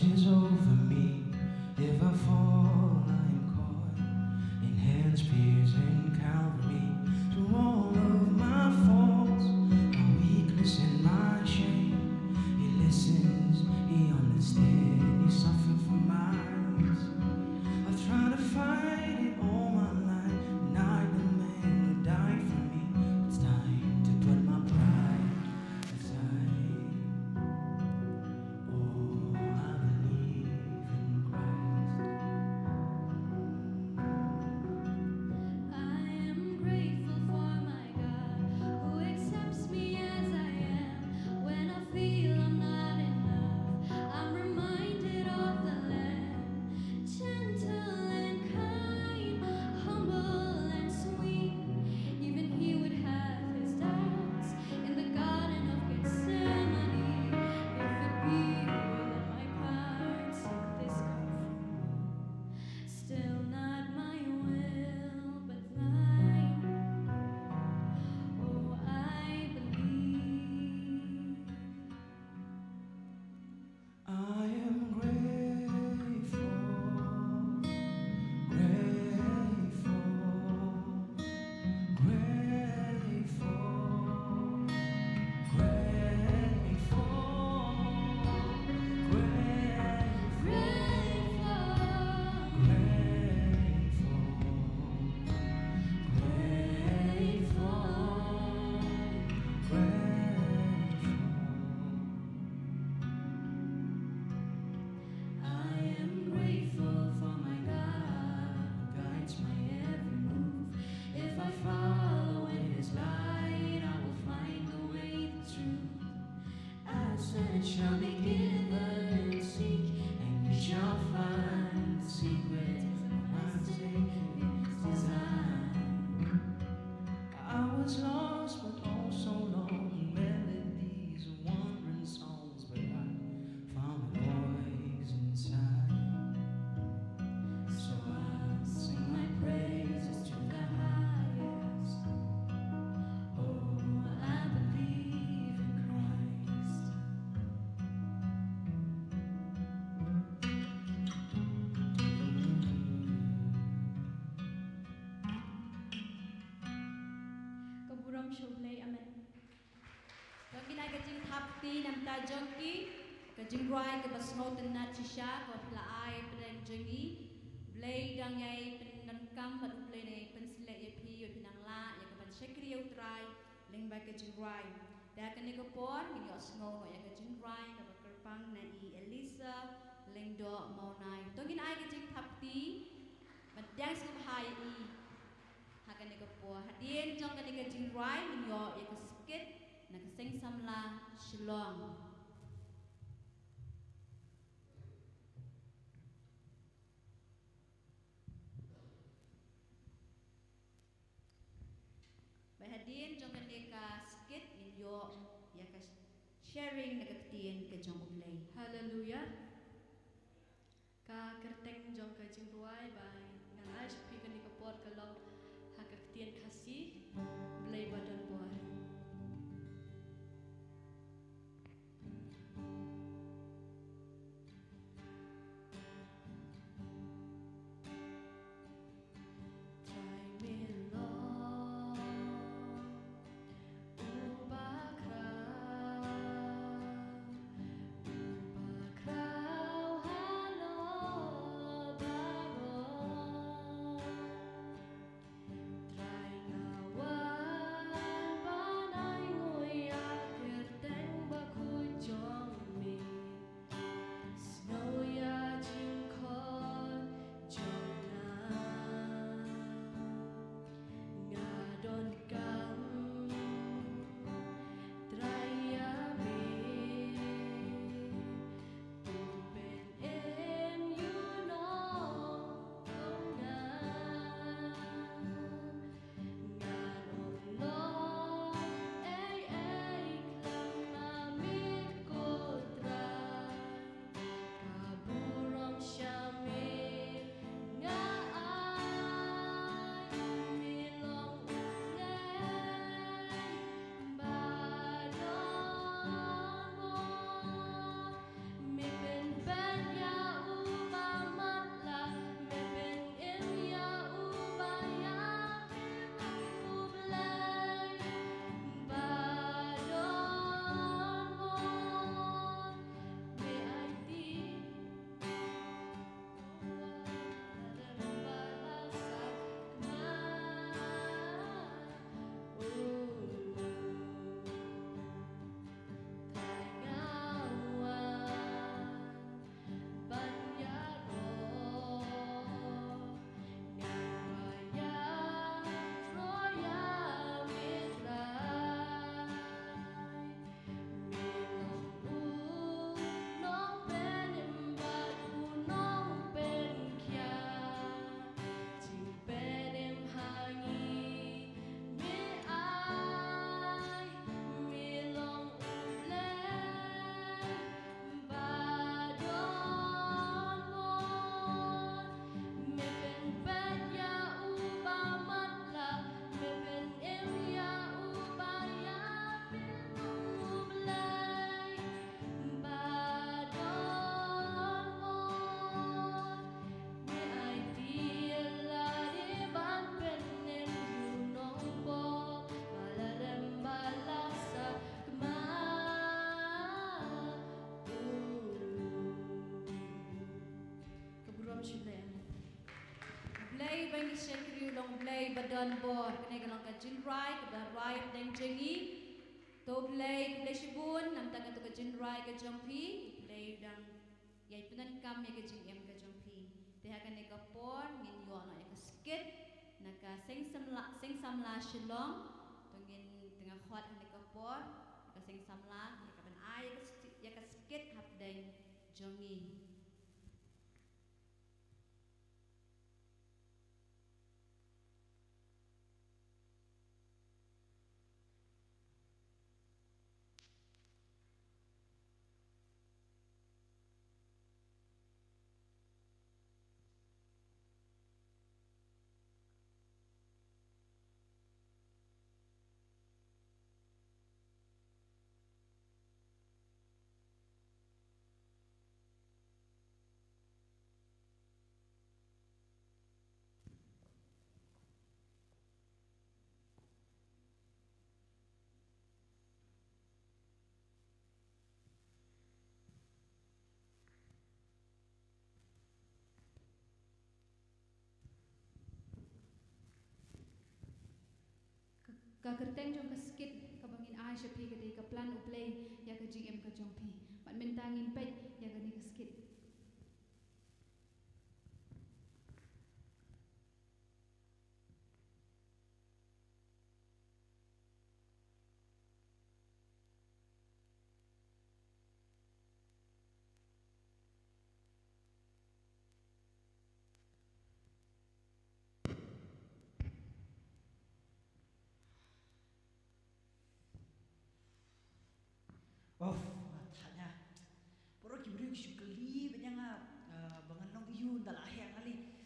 Watches over me. If I fall, I am caught in hands piercing Calvary. Through all of my faults, my weakness and my shame, He listens, He understands, He suffered for mine. I've tried to fight it all my life, denied the man who died for me. It's time to put my pride aside. Oh, I believe in Christ. I am grateful for my God who accepts me as I am. When I feel I'm not enough, I'm reminded of the Lamb, gentle and kind, humble and sweet. Even He would have His doubts in the Garden of Gethsemane. If it be within my power to take this cup from me, still not my will, but thine. Oh, I believe. I am grateful, grateful, grateful, grateful, grateful, grateful, grateful, grateful. I am grateful for my God who guides my every move. If I follow in His light, I will find the way, the truth. Ask and it shall be given. Seek and you shall find. The secret of my Savior's design. I was lost, but oh so long. Melodies of wandering songs, but I found a voice inside. So I'll sing my praises to the highest. Oh, I believe in Christ. Ka burom sha U Blei, amen. To ngin ai ka jingthap kti na bynta jong ki, ka jingrwai kaba sngewtynnat shisha kaba phi la ai pdeng jong ngi. Blei dang ïai pyndonkam bad U Blei dang ïai pynsleh ïa phi, ïa phi nang lah ïa ka ban shakri ïa U Trai lyngba ka jingrwai. Te ha kane ka por ngin ïohsngew noh ïa ka jingrwai kaba kyrpang na i Elisa Lyngdoh Mawnai. To ngin ai ka jingthap kti ban pdiang sngewbha ïa i. Ha kane ka por, hadien jong kane ka jingrwai ngin ïoh ïa ka skit na ka Seng Samla Shillong. Bad hadien jong kane ka skit ngin ïoh ïa ka sharing na ka ktien ka jong U Blei. Haleluya. Ka kyrteng jong ka jingrwai ba ngan ai sha phi kane ka por ka long ha ka ktien Khasi, Blei ba don bor. Trai me long u bakhraw, Shakri u long Blei ba don bor, kane ka long ka jingrai kaba rai hapdeng jong ngi. To Blei, Blei shibun, namar kata ka jingrai ka jong phi, Blei u dang ïai pyndonkam ïa ka jingim ka jong phi. Te ha kane ka por ngin ïoh noh ïa ka skit na ka seng samla, seng samla Shillong. To ngin tang khot ha kane ka por ka seng samla ïa ka ban ai ïa ka skit, ïa ka skit hapdeng jong ngi. Ka, ka kyrteng jong ka skit kaba ngin ai sha phi ka dei Ka Plan U Blei ïa ka Jingim ka Jong Phi. Bad mynta ngin peit ïa kane ka skit. Of, nga thait ïa. Baroh ki briew ki shu kylli bad ïa nga, ah, ba ngan long aïu ynda la heh nga lei.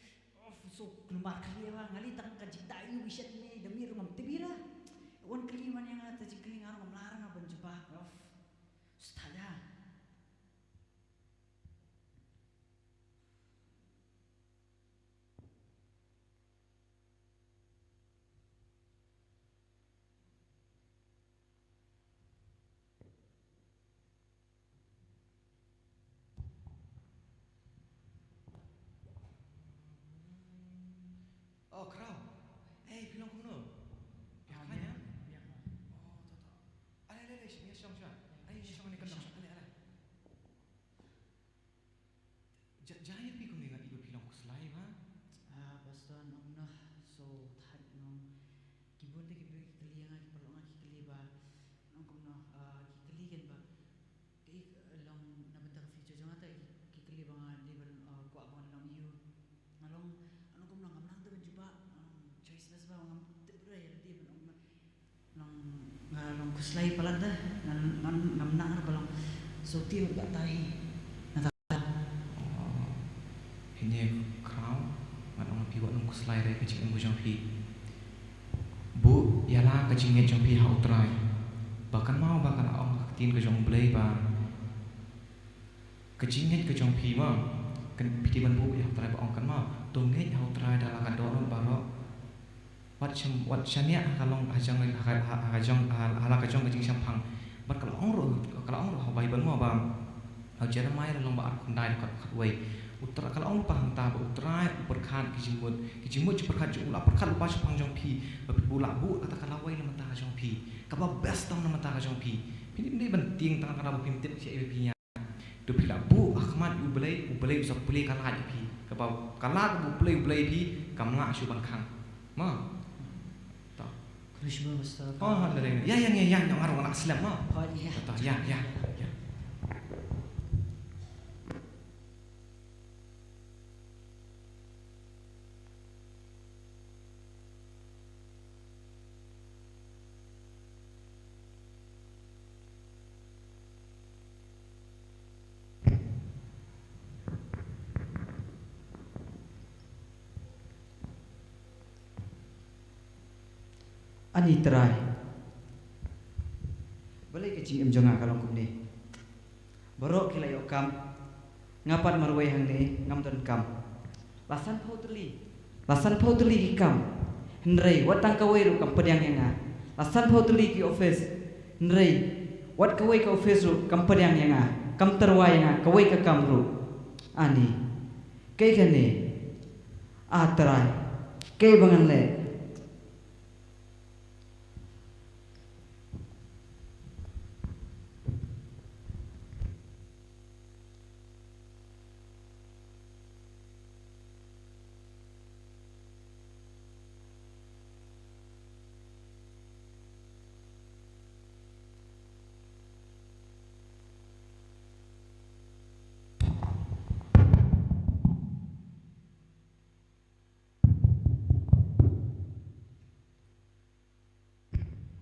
Of, so kulmar kylli ba nga lei tang ka jingtah aïu ba shet ne da mir ngam tip ïa la. Wan kylli man ïa nga, te jingkylli nga ruh ngam lah ruh nga ban jubab. Of. Shu thait ïa. Oh, Khraw. Ei, phi long kumno? Phi khlaiñ, ha? Oh, to, to. Ale, ale, ale, shong, shong, shong. Ale, shong, ale, ale. Ja, ja ïa phi kumne, nga i ba phi long khuslai ba. Ah, Pastor, nong noh, so thait nong. Ki bun te ki briew ki kylli ïa nga, ki paralok nga ki kylli ba. Nong kumno, ah, ki kylli ken ba. Ki, eh, long na bynta ka future jong nga te ki, ki kylli ba nga dei ban, ah, kwah ban long aïu. Nga long, nong kumno ngam nang te ban jubab, nong choiceless ba ngam tip ruh ïa lade ban long. Long, nga long khuslai palat da, ngan, ngan, ngam nang ruh ba long. Sngewthuh ba tai. Nata. Oh, hynrei Khraw, ngan ong ïa phi wat nym khuslai re ka jingim ka jong phi. Buh ïa la ka jingngeit jong phi ha U Trai. Ba kan mut ba kan ong ka ktien ka jong U Blei ba ka jingngeit ka jong phi ma, kan phi dei ban buh ïa U Trai ba ong kan ma. To ngeit ha U Trai da la ka dohnud baroh. Wat shym, wat shaniah ha ka long ha jong, ha ka, ha, ha ka jong, ha, ha la ka jong ka jingshemphang. Bad ka la ong ruh, ka la ong ruh ha Baibl ma ba, ha Jeremaïah la long ba ar khyndai dkhot khatwei. U Trai, ka la ong ruh ba hangta ba U Trai u pyrkhat ki jingmut, ki jingmut jingpyrkhat jong u la pyrkhat lypa shaphang jong phi. Ba phi u la buh kata ka lawei na bynta ka jong phi. Kaba best tang na bynta ka jong phi. Phi dei ban tieng tang kata ba phim tip shaei ba phi ñiah. To phi la buh ha khmat U Blei, U Blei u sa plie ka lad ïa phi. Kaba ka lad U Blei, U Blei ïa phi, kam lah shuh ban khang. Ma. To. Khublei shibun Pastor. Oh, ha, ïa, ïa, ïa, ïa, nga ruh nga lah slem ma. Oh, ïa. To, ïa, ïa, ïa. Ani Trai. Balei ka jingim jong nga ka long kumne? Baroh ki la ïoh kam. Nga pat marwei hangne ngam don kam. La sanphew tylli. La sanphew tylli ki kam. Hynrei wat tang kawei ruh kam pdiang ïa nga. La sanphew tylli ki office. Hynrei wat kawei ka office ruh kam pdiang ïa nga. Kam tyrwa ïa nga kawei ka kam ruh. Ani. Kaei kane? A Trai. Kaei ba ngan leh?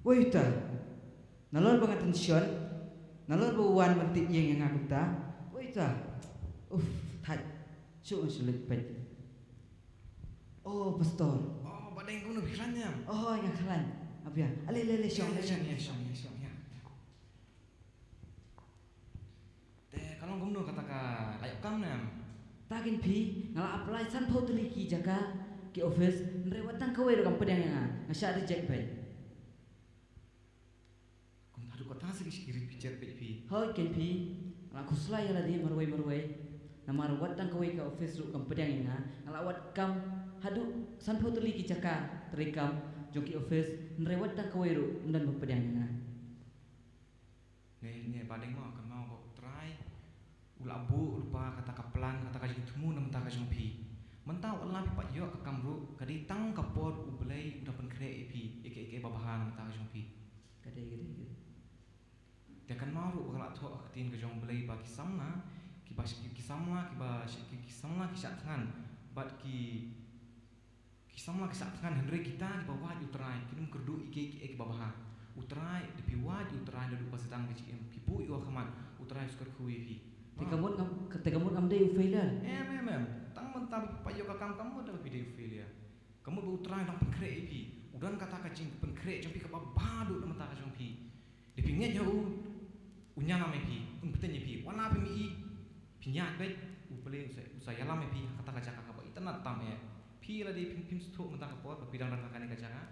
Wei uta, nalor ba nga tension, nalor ba u wan ban tip ïing ïa nga kumta. Wei uta. Uf, thait. Shu shu leit peit. Oh, pastor. Oh, Bah Deng, kumno, phi khlaiñ em? Oh, nga khlaiñ. Apia. Ale, ale, ale, shong, ale, shong, shong, ale, shong, shong. Ale, shong, ïa. Te ka long kumno kata ka, la ïoh kam ne em? Ta kin phi, nga la apply sanphew tylli ki jaka, ki office, hynrei wat tang kawei ruh kam pdiang ïa nga, nga shah reject beit. Kumta haduh kata sa ki shakri picture beit phi. Hooid kin phi, nga la khuslai ïa lade marwei marwei. Namar wat tang kawei ka office ruh kam pdiang ïa nga, nga la wad kam haduh sanphew tylli ki jaka treikam jong ki office, hynrei wat tang kawei ruh ym don ba pdiang ïa nga. Ne, ne Bah Deng mo, kynmaw ba U Trai u la buh lypa kata ka plan, kata ka jingthmu na bynta ka jong phi. Mynta wat la phi pat ïoh ka kam ruh, ka dei tang ka por U Blei u dang pynkhreh ïa phi, ïa kaei kaei ba bha na bynta ka jong phi. Ka dei, ka dei, ka dei. Te kynmaw ruh ba ka la thoh ha ka ktien ka jong U Blei ba ki samla kiba, ki, ki samla kiba, ki, ki samla ki shah thngan bad ki Ki samla ki shah thngan, hynrei kita kiba wad ïa U Trai kin ym kyrduh ïa kiei kiei kiba bha. U Trai, da phi wad ïa U Trai naduh ba sdang ka jingim, phi buh ïa u ha khmat, U Trai u sa kyrkhu ïa phi. Te ka mut ngam, te ka mut ngam dei u failure. Em, em, em. Tang mynta ba phi ïoh ka kam, ka mut da ba phi dei u failure. Ka mut ba U Trai u dang pynkhreh ïa phi. U don kata ka jingpynkhreh jong phi kaba bha duh na bynta ka jong phi. Da phi ngeit ha u, un ïalam ïa phi, un bteng ïa phi. Wat la phi mih, phi ñiad beit, U Blei u sa, u sa ïalam ïa phi ha kata ka jaka kaba itynnad tam eh. Phi lade phim, phim sngewthuh mynta ka por ba phi dang don ha kane ka jaka.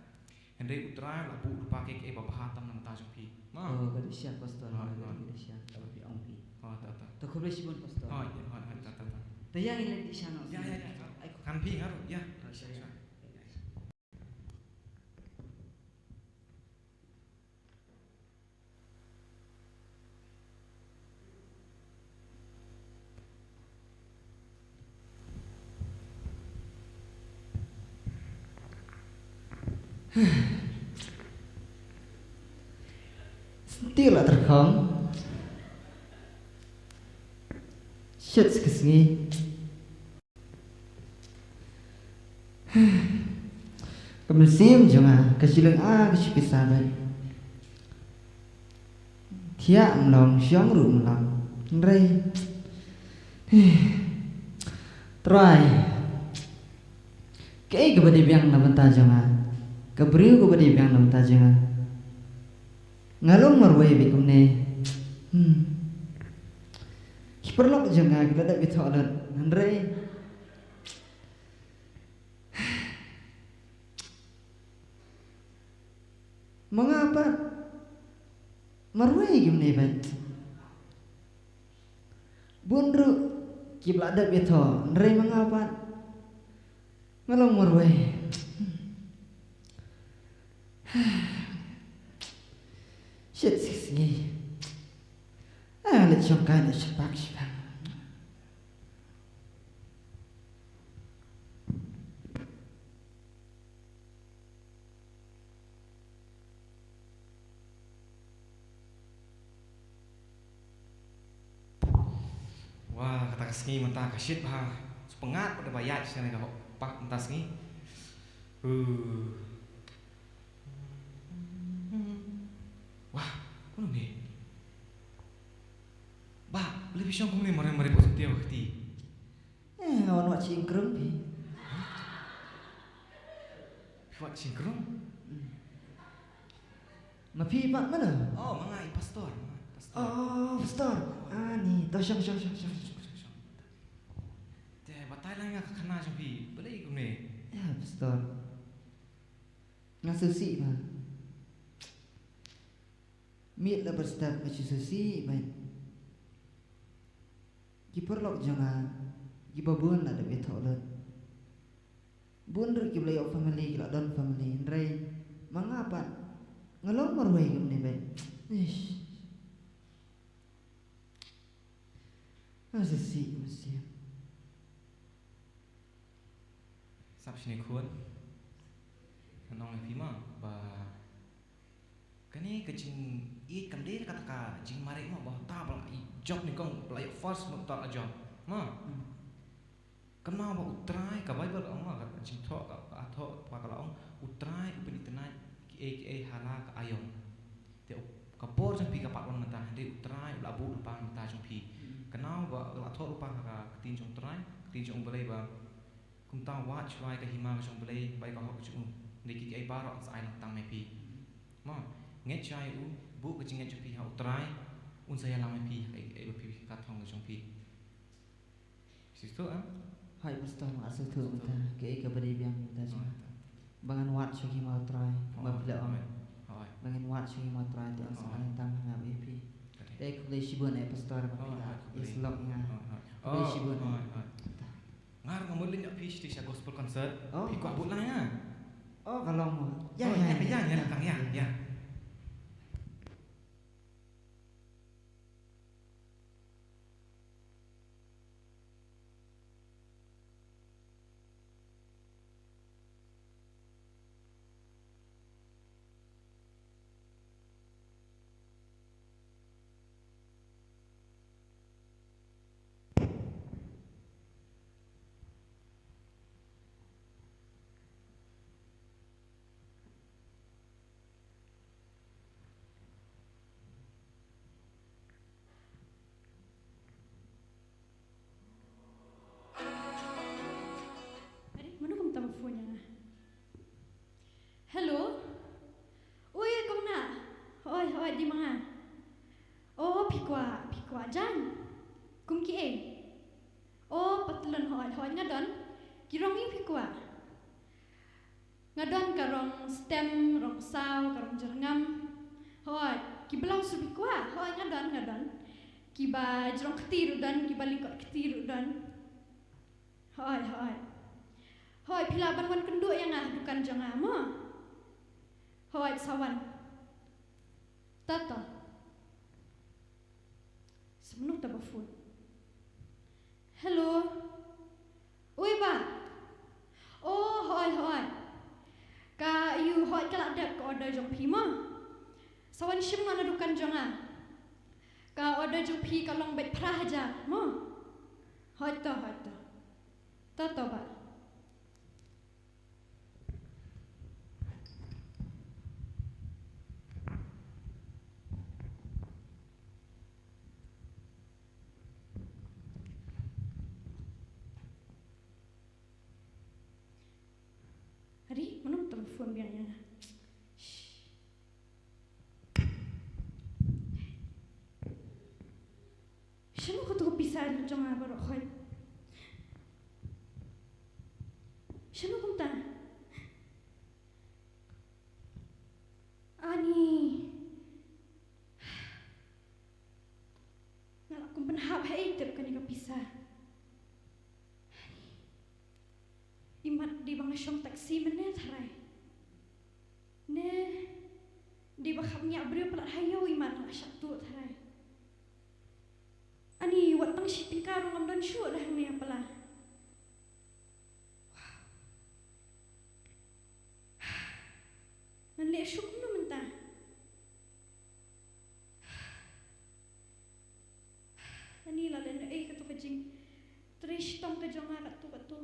Hynrei U Trai u la buh lypa kiei kiei ba bha tam na bynta jong phi. Ma. Oh, ka dei shisha, Pastor. Ha, ha, ha. Ka dei shisha kaba phi ong phi. Ha, ta, ta. To khublei shibun, Pastor. Ha, ïa, ha, ha, ta, ta, ta. Te ïa ngin leit sha noh. Ïa, ïa, ïa. Ai, kan phi nga ruh, ïa. Ïa, sha, sha. Sngewthuh la tyrkhong. Shit, excuse me. Ka mynsiem jong nga ka shilynga ka shi pisa bad. Thiah ym long, shong ruh ym long. Hynrei Trai, kaei kaba dei biang na bynta jong nga? Ka briew kaba dei biang na bynta jong nga. Nga long marwei beit kumne. Hmm. Ki paralok jong nga ki la dep ïathoh lut, hynrei ma nga pat marwei kumne beit. Bun ruh ki la dep ïathoh, hynrei ma nga pat nga long marwei. Shit, sis ngi. Ah, leit shong kai, leit shong pak, shong pak. Wah, kata ka sngi mynta ka shit bha. Shu pyngngad pat da ba ïaid shane ka hok pak mynta sngi. Huh. Wah, kumno ne? Bah, balei phi shong kumne mareh mareh bad satia bad ka kti? Eh, nga wan wad shyieng krung phi. Phi wad shyieng krung? Hmm. Ma phi pat mano? Oh, ma nga i pastor, ma nga i pastor. Oh, pastor. Oh. Ani, to shong, shong, shong, shong. Shong, shong, shong. Te batai lang ïa ka khana jong phi, balei kumne? Ïa, pastor. Nga sngewsih ma. Miet la bad step nga shu sngewsih bad. Ki paralok jong nga, kiba bun la dep ïathoh lut. Bun ruh kiba la ïoh family, ki la don family, hynrei ma nga pat nga long marwei kumne beit. Ish. Nga sa sih, nga sih. Sap shini khun. Nga ong ïa phi ma ba kane ka jingïeit kam dei kata ka jingmareh ma ba uta ba la ïoh job nyngkong, ba la ïoh first ma uta la job. Ma. Hmm. Kynmaw ba U Trai, ka Baibl ka ong ma, ka jingthoh, ka, ka thoh, ka la ong, U Trai u pynitynnad kiei kiei ha la ka aïom. Te u, ka bor jong phi ka pat wan mynta, hynrei U Trai u la buh lypa mynta jong phi. Hmm. Kynmaw ba la thoh lypa ha ka ktien jong U Trai, ka ktien jong U Blei ba kumta wad shuwa ïa ka hima ka jong U Blei bad ïa ka hok ka jong u. Hynrei kiei kiei baroh yn sa ai lang tang ma phi. Mo, ngeit sha ïa u, buh ka jingngeit jong phi ha U Trai, un sa ïalam ïa phi ha kaei kaei ba phi, ka thong ka jong phi. Shisha, ah? Hooid, pastor, nga sngewthuh mynta kaei kaba dei biang mynta jong nga. Ba ngan wad sha ki hima U Trai, ba phi la ong. Hooid. Ba ngan wad sha ki hima U Trai te un sa ai lang tang ha nga bad ïa phi. Te khublei shibun eh pastor ba phi la ïasyllok ïa nga. Khublei shibun. Hooid, hooid. Nga ruh nga mut leit ïa phi sha gospel concert. Oh. Phi kwah bud lang ïa nga? Oh, ka long mo. Ïa, ïa, ïa, ïa, ïa. Are, mano kumta ba phone ïa nga? Hello? Oi, kong Nah. Hooid, hooid, dei ma nga. Oh, phi kwah, phi kwah jan. Kum kiei? Oh, patlun, hooid, hooid, nga don. Ki rong aïu phi kwah? Nga don ka rong stem, rong saw, ka rong jyrngam. Hooid, ki blouse ruh phi kwah? Hooid, nga don, nga don. Kiba jrong kti ruh don, kiba lyngkot kti ruh don. Hooid, hooid. Hooid, phi lah ban wan kynduh ïa nga ha dukan jong nga mo. Hooid, sa wan. To to. Sa mano ta ba phone? Hello. Oi bah. Oh, hooid, hooid. Ka ïu, hooid, ka la dep ka order jong phi mo. Sa wan shim noh na dukan jong nga. Ka order jong phi ka long beit phra hajar mo. Hooid to, hooid to. To to bah. Are, mano ta ba phone biang ïa nga? Shh. Shano kato ka pisa jong nga baroh khoit? Shano kumta? Ani. Nga la kum pynhap ha ei tip kane ka pisa. Ani. Imat dei ba nga shong taxi mynne tharai. Ne dei ba khap ngiah briew palat ha ïew, imat nga la shah tuh tharai. Ani wat tang shi tyngka ruh ngam don shuh da hangne ha pla. Ngan leh shuh kumno mynta? Ani la leh noh ei kato ka jingtrei shitom ka jong nga katto katto.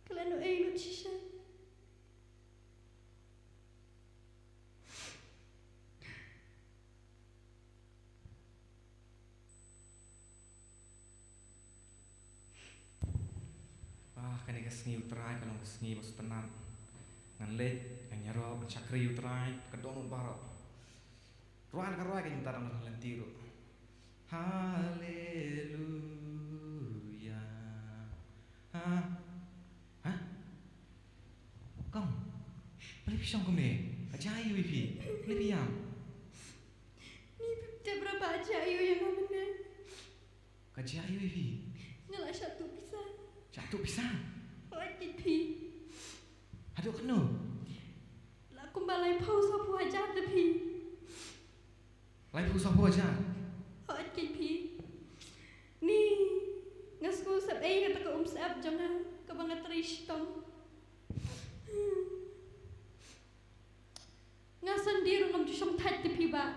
Ka leh noh ei lut shisha. Ah, kane ka sngi U Trai ka long ka sngi ba sngewtynnat. Ngan leit, ngan ïaroh, ngan shakri U Trai, ka dohnud baroh. Rwai ka rwai ka jingtadang na lynti ruh. Haleluya. Ha? Ha? Kong. Balei phi shong kumne? Ka jia aïu ïa phi? Balei phi ïam? Ni phi tip ruh ba jia aïu ïa nga mynne. Ka jia aïu ïa phi? Nga la shah tuh pisa. Shah tuh pisa? Hooid keiñ phi. Haduh katno? La kumba laiphew sawphew hajar te phi. Laiphew sawphew hajar? Hooid keiñ phi. Ni, nga sngew sep ei kata ka um sep jong nga, kaba nga trei shitom. Nga sandie ruh ngam ju shong thait te phi bah.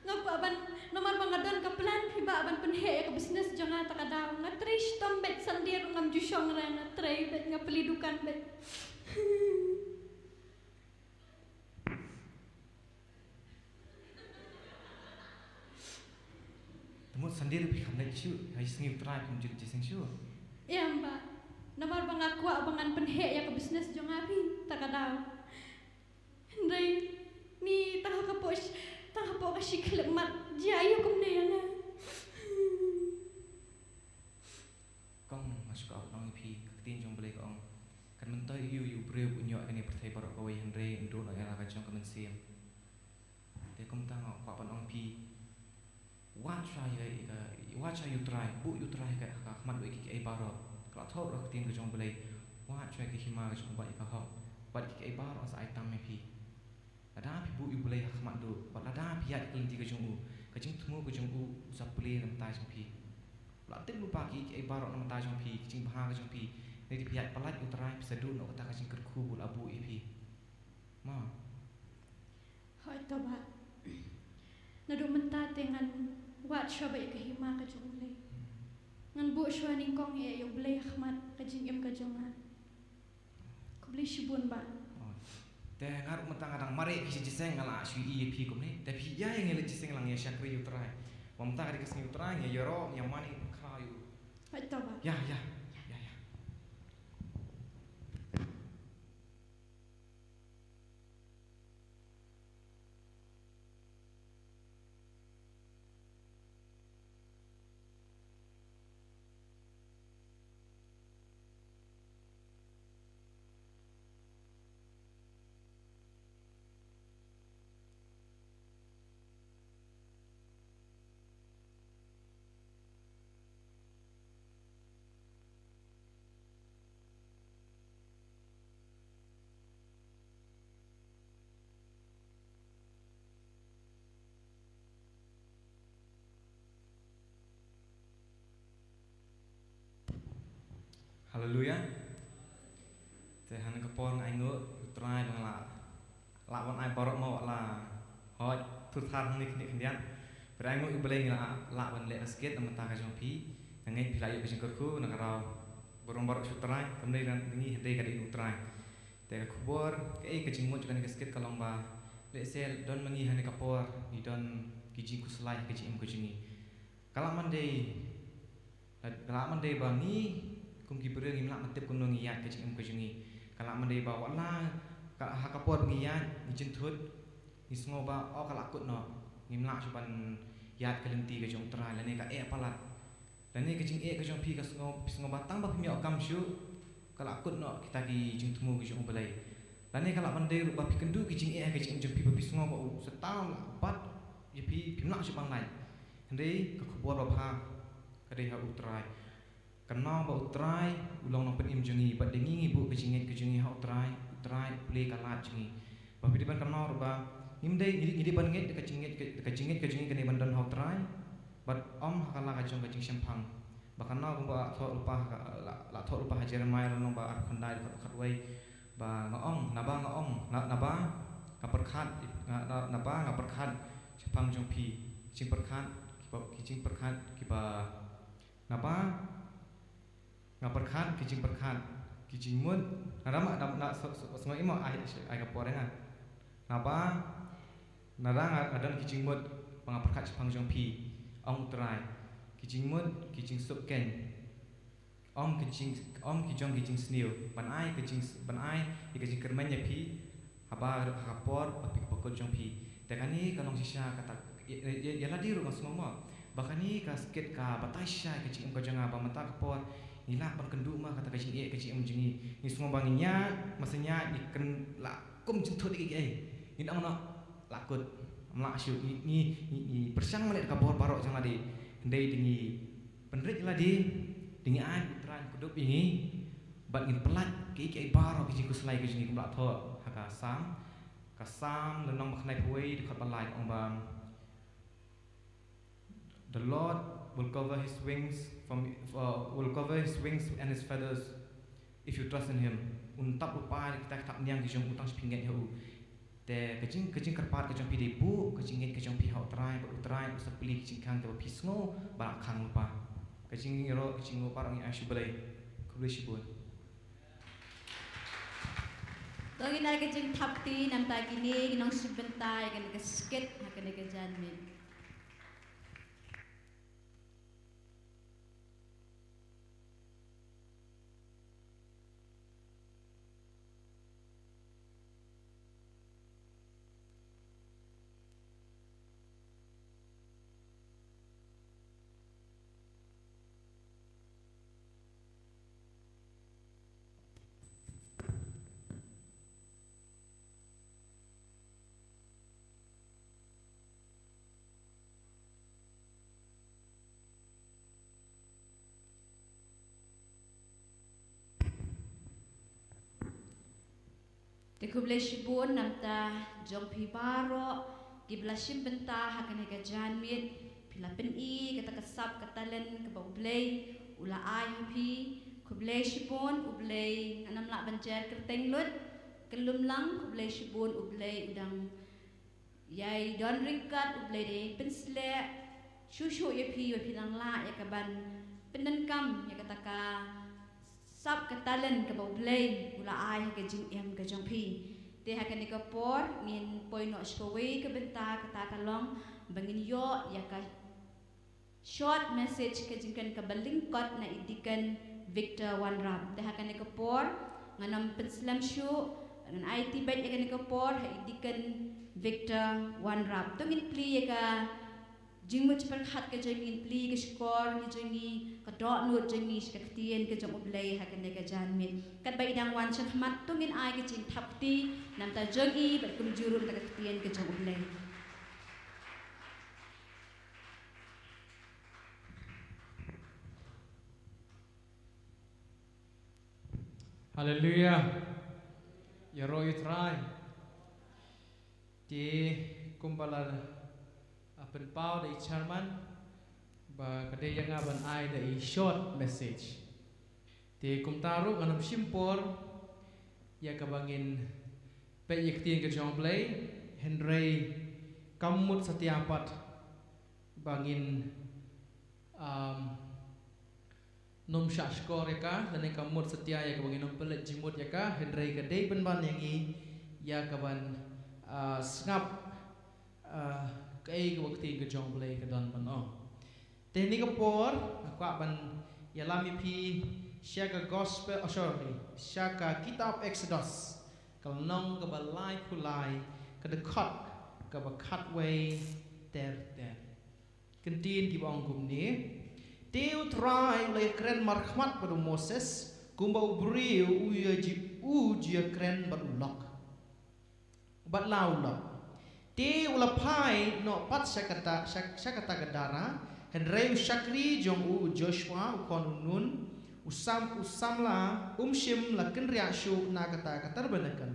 Nga kwah ban, namar ba nga don ka plan phi bah ban pynheh ïa ka business jong nga ta ka daw. Nga trei shitom beit, sandie ruh ngam ju shong re, nga trei beit, nga plie dukan beit. Te mut sandie ruh phi kham leit shuh, ha sngi U Trai phim ju leit jingïaseng shuh. Em bah, namar ba nga kwah ba ngan pynheh ïa ka business jong nga phi, ta ka daw. Hynrei, ni tang ha ka poh sh-, tang ha poh ka shi khyllipmat, jia aïu kumne ïa nga. Kong, nga shu kwah ban ong ïa phi, ka ktien jong U Blei ka ong, kan myntoi aïu ïa u briew ba un ïoh ïa kane ka pyrthei baroh kawei hynrei un duh noh ïa la ka jong ka mynsiem. Te kumta nga kwah ban ong ïa phi, wad shwa ïa ka, wad shwa ïa U Trai, buh ïa U Trai ha ka, ha ka khmat jong phi kiei kiei baroh. Ka la thoh ruh ha ka ktien ka jong U Blei, wad shwa ïa ka hima ka jong u bad ïa ka hok, bad kiei kiei baroh sa ai tam ïa phi. Lada phi buh ïa U Blei ha khmat jong u, bad lada phi ïaid ha ka lynti ka jong u, ka jingthmu ka jong u, u sa plie na ka bynta jong phi. U la tip lypa kiei kiei baroh na ka bynta jong phi, ka jingbha ka jong phi. Hynrei lada phi ïaid palat ïa U Trai, phi sa duh noh kata ka jingkyrkhu ba u la buh ïa phi. Mo. Hooid to bah. Naduh mynta te ngan wad shwa beit ïa ka hima ka jong U Blei. Ngan buh shwa nyngkong ïa U Blei ha khmat ka jingim ka jong nga. Khublei shibun bah. Oh. Te nga ruh mynta nga dang mareh phi sha jingïaseng, nga la shu ïohi ïa phi kumne. Te phi ïa, ïa ngi leit jingïaseng lang, ïa shakri ïa U Trai. Ba mynta ka dei ka sngi U Trai, ngi ïaroh, ngi ïamane, ngi pynkhraw ïa u. Hooid to bah. Ïa, ïa. Ïa, ïa. Haleluia. Te ha kane ka por nga ainguh ïa U Trai ba nga la lah ban ai baroh mo, la hoi thur thar hangne khyndiat khyndiat. Ba nga ainguh ïa U Blei nga la lah ban leh ka skit na ka bynta ka jong phi. Nga ngeit phi la ïoh ka jingkyrkhu na ka daw. Burom baroh sha U Trai, kam dei na ngi hynrei ka dei na U Trai. Te ka khubor kaei ka jingmut jong kane ka skit ka long ba lehse don ma ngi ha kane ka por ngi don ki jingkhuslai ha ka jingim ka jong ngi. Ka lah ban dei, ka lah ban dei ba ngi kum ki briew ngim lah ban tip kumno ngi ïaid ka jingim ka jong ngi. Ka lah ban dei ba wat la ka, ha ka por ba ngi ïaid, ngi jynthut, ngi sngew ba, oh, ka la kut noh, ngim lah shuh ban ïaid ka lynti ka jong U Trai, lane ka eh palat. Lane ka jingeh ka jong phi ka sngew, phi sngew ba tang ba phim ïoh kam shuh, ka la kut noh kita ki jingthmu ki jong U Blei. Lane ka lah ban dei ruh ba phi kynduh ki jingeh ha ka jingim jong phi ba phi sngew ba u Soitan u la bat ïa phi, phim lah shuh ban lait. Hynrei ka khubor babha ka dei ha U Trai. Kynmaw ba U Trai u long Nongpynim jong ngi, bad da ngi ngi buh ka jingngeit ka jong ngi ha U Trai, U Trai u plie ka lad jong ngi. Ba phi dei ban kynmaw ruh ba ngim dei, ngi dei, ngi dei ban ngeit da ka jingngeit ka, da ka jingngeit ka jong ngi kane ban don ha U Trai. Bad ym ha ka la ka jong ka jingshemphang. Ba kynmaw kumba la thoh lypa ha ka, la, la thoh lypa ha Jeremaïah lynnong ba arphew khyndai dkhot khatwei. Ba nga ong, naba nga ong, na, naba nga pyrkhat, nga, na, naba nga pyrkhat shaphang jong phi, jingpyrkhat, kiba, ki jingpyrkhat, kiba, naba nga pyrkhat ki jingpyrkhat, ki jingmut, naba, naba, na, so, so, so, ai, ai ka por nga. Naba, naba nga, nga don ki jingmut ba nga pyrkhat shaphang jong phi, ong U Trai, ki jingmut, ki jingsuk keiñ. Ym ki jing, ym ki jong ki jingsniew, ban ai ka jing, ban ai ïa ka jingkyrmen ïa phi, haba ha ka por ba phi, ba kut jong phi. Te kane ka long shisha kata, ïa, ïa, ïa lade ruh nga sngew mo ba kane ka skit ka batai shisha ïa ka jingim ka jong nga ba mynta ka por ngi lah ban kynduh ma kata ka jingeh ka jingim jong ngi. Ngi sngew ba ngi ñiah, masa ñiah ngi kynlah kum jynthut ïa kiei kiei. Ngi ong noh la kut, ym lah shuh, ngi, ngi, ngi, ngi pyrshang mane da ka bor baroh jong lade. Dei da ngi pynrit lade, da ngi ai u Trai un kdup ïa ngi, bad ngin pyllait kiei kiei baroh ki jingkhuslai ki jong ngi, kumba la thoh ha ka Salm, ka Salm lynnong ba khyndai phew wei, dkhot ba lai ka ong ba, "The Lord will cover his wings from, uh, will cover his wings and his feathers if you trust in him." Un tap lypa ïa kita ki thapniang ki jong u tang ba phi ngeit ha u. Te ka jing, ka jingkyrpad ka jong phi dei buh ka jingngeit ka jong phi ha u Trai, bad u Trai u sa plie ki jingkhang kiba phi sngew ba la khang lypa. Ka jingïaroh ka jingïaroh baroh ngi ai sha u Blei. Khublei shibun. To ngin ai ka jingthap kti namar kine ki nongshim bynta ïa kane ka skit ha kane ka janmiet. Te khublei shibun namar jong phi baroh kiba la shim bynta ha kane ka janmiet, phi la pyni kata ka sap ka talent kaba U Blei u la ai ha phi. Khublei shibun, U Blei ngan ym lah ban jer kyrteng lut. Kyllum lang, khublei shibun, U Blei u dang ïai don ryngkat, U Blei dei pynsleh shuh shuh ïa phi, ba phi nang lah ïa kaban pyndonkam ïa kata ka sap ka talent kaba U Blei u la ai ha ka jingim ka jong phi. Te ha kane ka por ngin poi noh sha kawei ka bynta, kata ka long ba ngin ïoh ïa ka short message, ka jingkren kaba lyngkot na i Deacon Victor Wanrap. Te ha kane ka por ngan ym pynslem shuh, ngan aiti beit ïa kane ka por ha i Deacon Victor Wanrap. To ngin plie ïa ka jingmut pyrkhat ka jong ngi, ngin plie ïa ka shkor ka jong ngi, ka dohnud jong ngi sha ka ktien ka jong U Blei ha kane ka janmiet. Katba i dang wan shakhmat, to ngin ai ka jingthap kti namar jong i bad kumjuh ruh namar ka ktien ka jong U Blei. Haleluia. Ïaroh ïa u Trai. Te kumba la, ah, pynpaw da i chairman ba ka dei ïa nga ban ai da i short message. Te kumta ruh ngan ym shim por ïa kaba ngin peit ïa ka ktien ka jong U Blei, hynrei kam mut satia pat ba ngin, um, nym shah shkor ïa ka, lane kam mut satia ïa kaba ngin nym pynleit jingmut ïa ka, hynrei ka dei pynban ïa ngi ïa kaban, ah, sngap, ah, kaei kaba ka ktien ka jong U Blei ka don ban ong. Te ha kane ka por nga kwah ban ïalam ïa phi sha ka gospel, oh, sorry, sha ka kitab Exodus, ka lynnong kaba laiphew lai, ka dkhot kaba khatwei ter ter. Ka ktien kiba ong kumne: Te U Trai u la ïakren markhmat bad u Moses kumba u briew u ïa ju, u ju ïakren bad u lok, bad la u lok. Te u la phai noh pat sha kata, sha, sha kata ka dara, hynrei u shakri jong u, u Joshua u khun u Nun, u sam, u samla, um shym la kynriah shuh na kata ka tabernacle.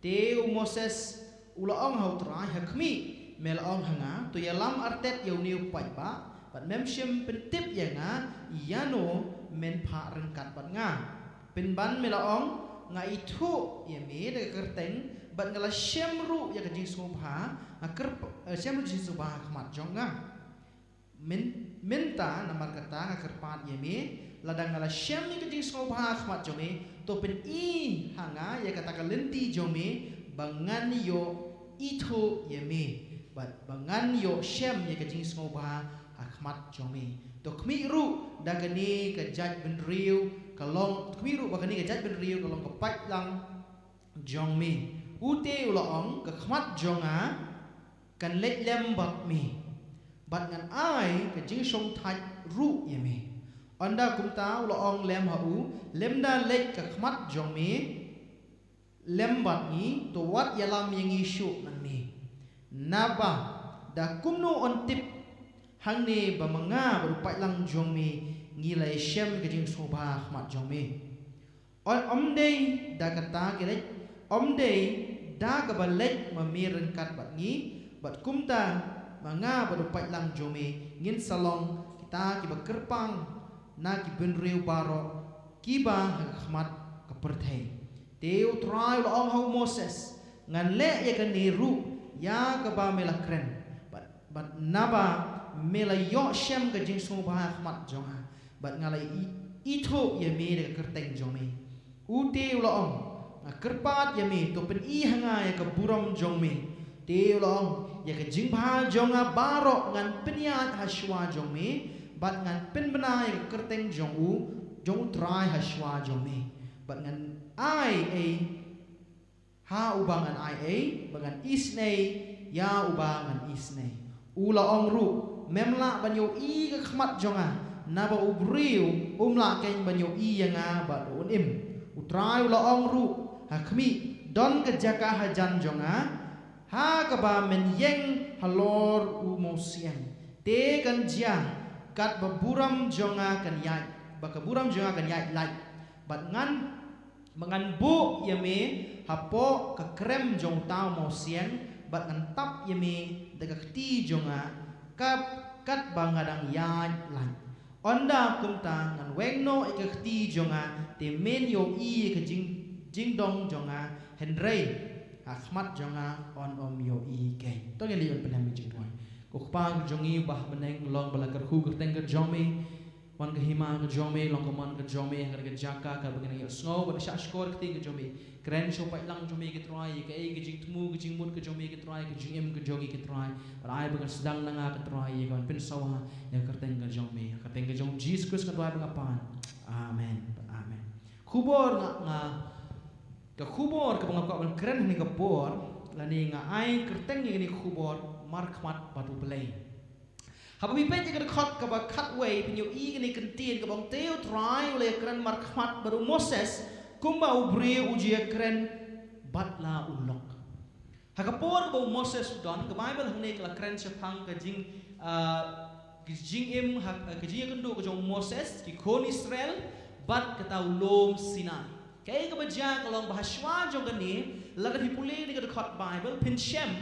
Te u Moses u la ong ha U Trai, ha khmih, me la ong ha nga, to ïalam artet ïa une u paidbah, bad mem shym pyntip ïa nga ïano men phah ryngkat bad nga. Pynban me la ong, nga ithuh ïa me da ka kyrteng, bad nga la shem ruh ïa ka jingsngewbha, nga kyrp-, eh, shem ruh jingsngewbha ha khmat jong nga. Myn-, mynta namar kata nga kyrpad ïa me, lada nga la shem ïa ka jingsngewbha ha khmat jong me, to pyni ha nga ïa kata ka lynti jong me, ba ngan ïoh ithuh ïa me, bad ba ngan ïoh shem ïa ka jingsngewbha ha khmat jong me. To khmih ruh da kane ka jaitbynriew ka long, khmih ruh ba kane ka jaitbynriew ka long ka paidlang jong me. U te u la ong, ka khmat jong nga kan leit lem bad me, bad ngan ai ka jingshongthait ruh ïa me. Ynda kumta u la ong lem ha u, lymda leit ka khmat jong me lem bad ngi, to wat ïalam ïa ngi shuh nangne. Naba da kumno yn tip Hangne ba ma nga bad u paidlang jong me ngi la ïashem ka jingsngewbha ha khmat jong me. Ym dei da kata ki leit, ym dei da kaba leit ma me ryngkat bad ngi, bad kumta ma nga bad u paidlang jong me ngin sa long kita kiba kyrpang na ki bynriew baroh kiba ha khmat ka pyrthei. Te U Trai u la ong ha u Moses, ngan leh ïa kane ruh ïa kaba me la kren, bad, bad naba me la ïoh shem ka jingsngewbha ha khmat jong nga, bad nga la i, ithuh ïa me da ka kyrteng jong me. U te u la ong, nga kyrpad ïa me, to pyni ha nga ïa ka burom jong me. Te u la ong, ïa ka jingbha jong nga baroh ngan pynïaid ha shuwa jong me, bad ngan pynbna ïa ka kyrteng jong u, jong U Trai ha shuwa jong me. Bad ngan ai ei ha uba ngan ai ei, bad ngan isynei ïa uba ngan isynei. U la ong ruh, mem lah ban ïohi ka khmat jong nga, naba u briew um lah keiñ ban ïohi ïa nga bad un im. U Trai u la ong ruh, ha khmih, don ka jaka hajan jong nga, ha kaba men ïeng halor u mawsiang. Te kan jia, katba burom jong nga kan ïaid, ba ka burom jong nga kan ïaid lait. Bad ngan, ba ngan buh ïa me hapoh ka krem jong uta u mawsiang, bad ngan tap ïa me da ka kti jong nga, kab, katba nga dang ïaid lait. Ynda kumta ngan weng noh ïa ka kti jong nga, te men ïohi ïa ka jing, jingdong jong nga, hynrei ha khmat jong nga yn ym ïohi keiñ. To ngin ïa pynlong ka jingduwai. Ko Kpa ka jong ngi uba ha bneng, long ba la kyrkhu ka kyrteng ka jong me. Wan ka hima ka jong me, long ka mon ka jong me ha kane ka jaka kaba ngi nang ïohsngew bad shah shkor ka ktien ka jong me. Kren sha u paidlang jong me ko Trai, ïa kaei ka jingthmu ka jingmut ka jong me ko Trai, ka jingim ka jong ngi ko Trai. Bad ai ba kan sdang na nga ko Trai, ïa ka ban pynsawa ïa ka kyrteng ka jong me. Ha ka kyrteng ka jong Jesus Christ nga duwai bad nga pan. Amen. Amen. Khubor nga, nga, ka khubor kaba nga kwah ban kren ha kane ka por, lane nga ai kyrteng ïa kane ka khubor, Markhmat bad U Blei. Haba phi peit ïa ka dkhot kaba khatwei, phin ïohi kane ka kyntien kaba ong, te U Trai u la ïakren markhmat bad u Moses, kumba u briew u ju ïakren bad la u lok. Ha ka por ba u Moses u don, ka Baibl hangne ka la kren shaphang ka jing, ah, ka jingim, ha, ka jingïakynduh ka jong u Moses, ki khun Israel, bad kata u lum Sinai. Kaei kaba jia ka long ba ha shuwa jong kane, lada phi pule ïa ka dkhot Baibl, phin shem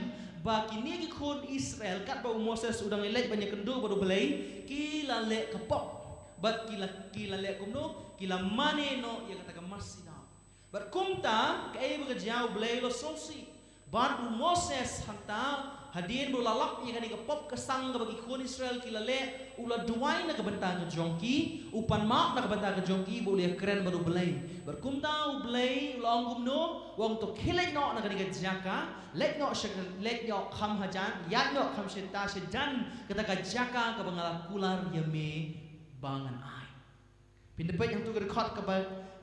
ba kine ki khun Israel, katba u Moses u dang leit ban ïakynduh bad U Blei, ki la leh ka pop. Bad ki la, ki la leh kumno, ki la mane noh ïa kata ka masi daw. Bad kumta, kaei ba ka jia, U Blei u la sngewsih. Bad u Moses hangta, hadien ba u la lap ïa kane ka pop ka sang kaba ki khun Israel ki la leh, u la duwai na ka bynta ka jong ki, u pan map na ka bynta ka jong ki, ba u la ïakren bad U Blei. Bad kumta U Blei u la ong kumno, u ong to khie leit noh na kane ka jaka, leit noh sha, leit noh kham hajan, ïaid noh kham shata shajan, kata ka jaka kaba nga la kular ïa me ba ngan ai. Phin da peit hangto ka dkhot kaba,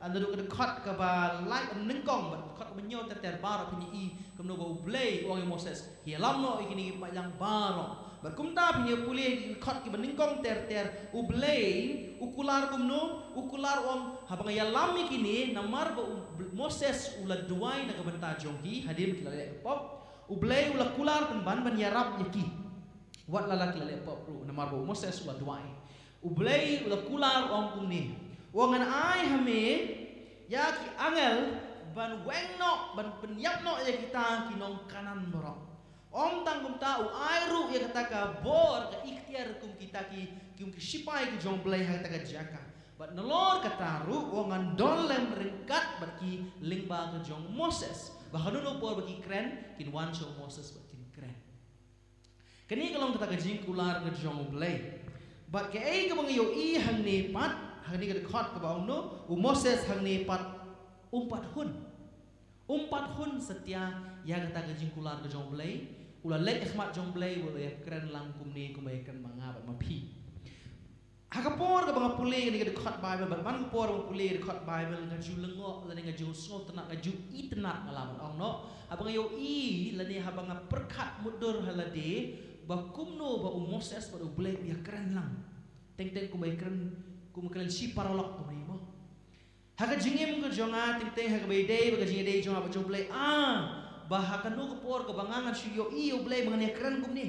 ah, naduh ka dkhot kaba lai nyngkong bad dkhot kaba hynñiew ter ter baroh phin ïohi kumno ba U Blei u ong ïa u Moses, ïalam noh ïa kine ki paidlang baroh. Bad kumta phin ïa pule ïa ki dkhot kiba nyngkong ter ter, U Blei u kular kumno, u kular u ong haba nga ïalam ïa kine namar ba u Bl-, Moses u la duwai na ka bynta jong ki hadien ba ki la leh pop, U Blei u la kular pynban ban ïarap ïa ki. Wat la la ki la leh pop ruh namar ba u Moses u la duwai. U Blei u la kular u ong kumne. U ong ngan ai ha me ïa ki angel ban weng noh, ban pynïap noh ïa kita ki nong Kanaan baroh. Ym tang kumta, u ai ruh ïa kata ka bor, ka iktiar kum kita ki, kum ki shipai ki jong U Blei ha kata ka jaka. Bad nalor kata ruh u ong ngan don lem ryngkat bad ki lyngba ka jong u Moses. Ba ha kano kano ka por ba ki kren, kin wan sha u Moses bad kin kren. Kane ka long kata ka jingkular ka jong U Blei. Bad kaei kaba nga ïohi hangne pat, hangne ka dkhot kaba ong kumno, u Moses hangne pat um pat hun. Um pat hun satia ïa kata ka jingkular ka jong U Blei, u la leit ha khmat jong U Blei, u la ïakren lang kumne kumba ïakren ma nga bad ma phi. Ha ka por kaba nga pule ïa kane ka dkhot Baibl, bad man ka por ba nga pule ïa ka dkhot Baibl, nga ju lyngngoh, lane nga ju sngewtynnat, nga ju itynnat nga lah ban ong noh. Haba nga ïohi, lane haba nga pyrkhat mutdur ha lade, ba kumno ba u Moses bad U Blei u ïakren lang. Teng teng kumba ïakren, kumba kren shi paralok kumne mo. Ha ka jingim ka jong nga, teng teng ha kaba ïadei bad ka jingïadei jong nga bad jong U Blei, ah, ba ha kano ka por kaba nga ngan shu ïohi ïa U Blei ba ngan ïakren kumne.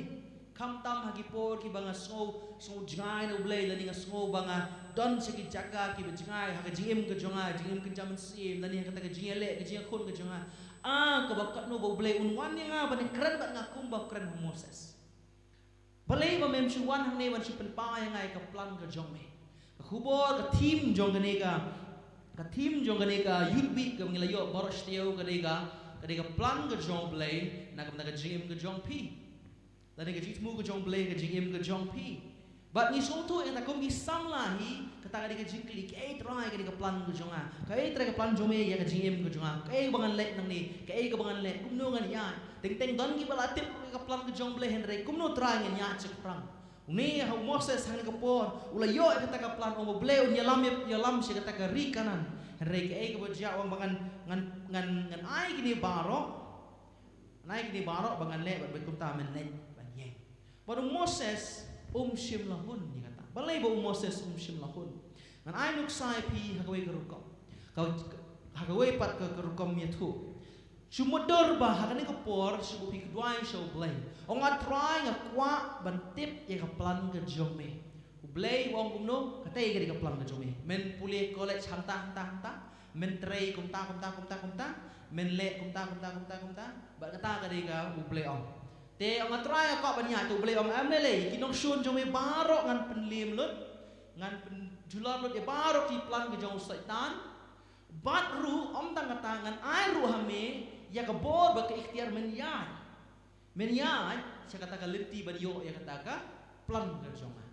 Khamtam ha ki por kiba nga sngew, sngew jngai na U Blei, lane nga sngew ba nga don sha ki jaka kiba jngai ha ka jingim ka jong nga, jingim ka jingim, lane ha kata ka jingïaleh, ka jingïakhun ka jong nga. Ah, kaba katno ba U Blei un wan ïa nga ban ïakren bad nga kumba u kren ha u Moses. Balei ba mem shu wan hangne ban shu pynpaw ïa nga ïa ka plan ka jong me? Ka khubor, ka theme jong kane ka, ka theme jong kane ka Youth Week kaba ngi la ïoh baroh shi taïew ka dei ka, ka dei ka plan ka jong U Blei na ka bynta ka jingim ka jong phi. Lane ka jingthmu ka jong U Blei ka jingim ka jong phi. Bad ngi sngewthuh ïa kata kum ki samla hi, kata ka dei ka jingkylli, kaei Trai ka dei ka plan ka jong nga? Kaei Trai ka plan jong me ïa ka jingim ka jong nga? Kaei ba ngan leh nangne? Kaei kaba ngan leh? Kumno ngan ïaid? Teng teng don kiba la tip ka plan ka jong U Blei, hynrei kumno Trai ngan ïaid shaphrang? Une ha u Moses hangne ka por u la ïoh ïa kata ka plan, ong ba U Blei un ïalam, ïalam sha kata ka ri Kanaan. Hynrei kaei kaba jia, u ong ba ngan, ngan, ngan, ngan ai kine baroh. Ngan ai kine baroh ba ngan leh bad ba kumta men leit ban ïeng. Bad u Moses um shym la hun ïa kata. Balei ba u Moses um shym la hun? Ngan ai nuksa ïa phi ha kawei ka rukom. Ka, ha kawei pat ka, ka rukom ïathuh. Shu mutdur ba ha kane ka por shu ba phi kduwai sha U Blei. Ong, A Trai, nga kwah ban tip ïa ka plan ka jong me. U Blei u ong kumno? Katei ka dei ka plan ka jong me. Men pule college hangta, hangta, hangta. Men trei kumta, kumta, kumta, kumta. Men leh kumta, kumta, kumta, kumta. Bad kata ka dei ka U Blei ong. Te ong, A Trai, nga kwah ban ïaid. Te U Blei ong, em lei lei, ki nongshun jong me baroh ngan pynliem lut. Ngan pynjulor lut ïa baroh ki plan ka jong u Soitan. Bad ruh, ym tang kata, ngan ai ruh ha me ïa ka bor bad ka iktiar men ïaid. Men ïaid sha kata ka lynti ban ïoh ïa kata ka plan ka jong nga.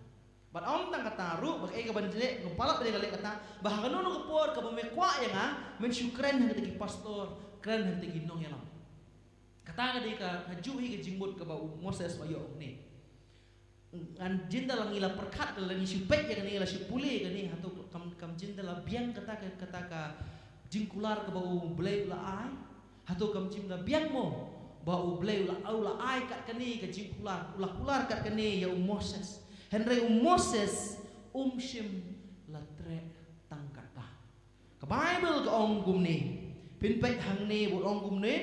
Bad ym tang kata ruh, ba kaei kaban leh, nga palat ba dei ka leh kata, ba ha kano kano ka por kaba me kwah ïa nga, men shu kren ha kata ki pastor, kren ha kata ki nongïalam. Kata ka dei ka, kajuh hi ka jingmut kaba u Moses u la ïoh hangne. Ngan jin da la ngi la pyrkhat, da la ngi shu peit ïa kane, la shu pule ïa kane, hato kam, kam jin da la biang kata ka, kata ka jingkular kaba U Blei u la ai? Hato kam jin da la biang mo ba U Blei u la, u la ai kat kane ka jingkular, u la kular kat kane ïa u Moses? Hynrei u Moses um shym la treh tang katba. Ka Baibl ka ong kumne. Phin peit hangne bad ong kumne.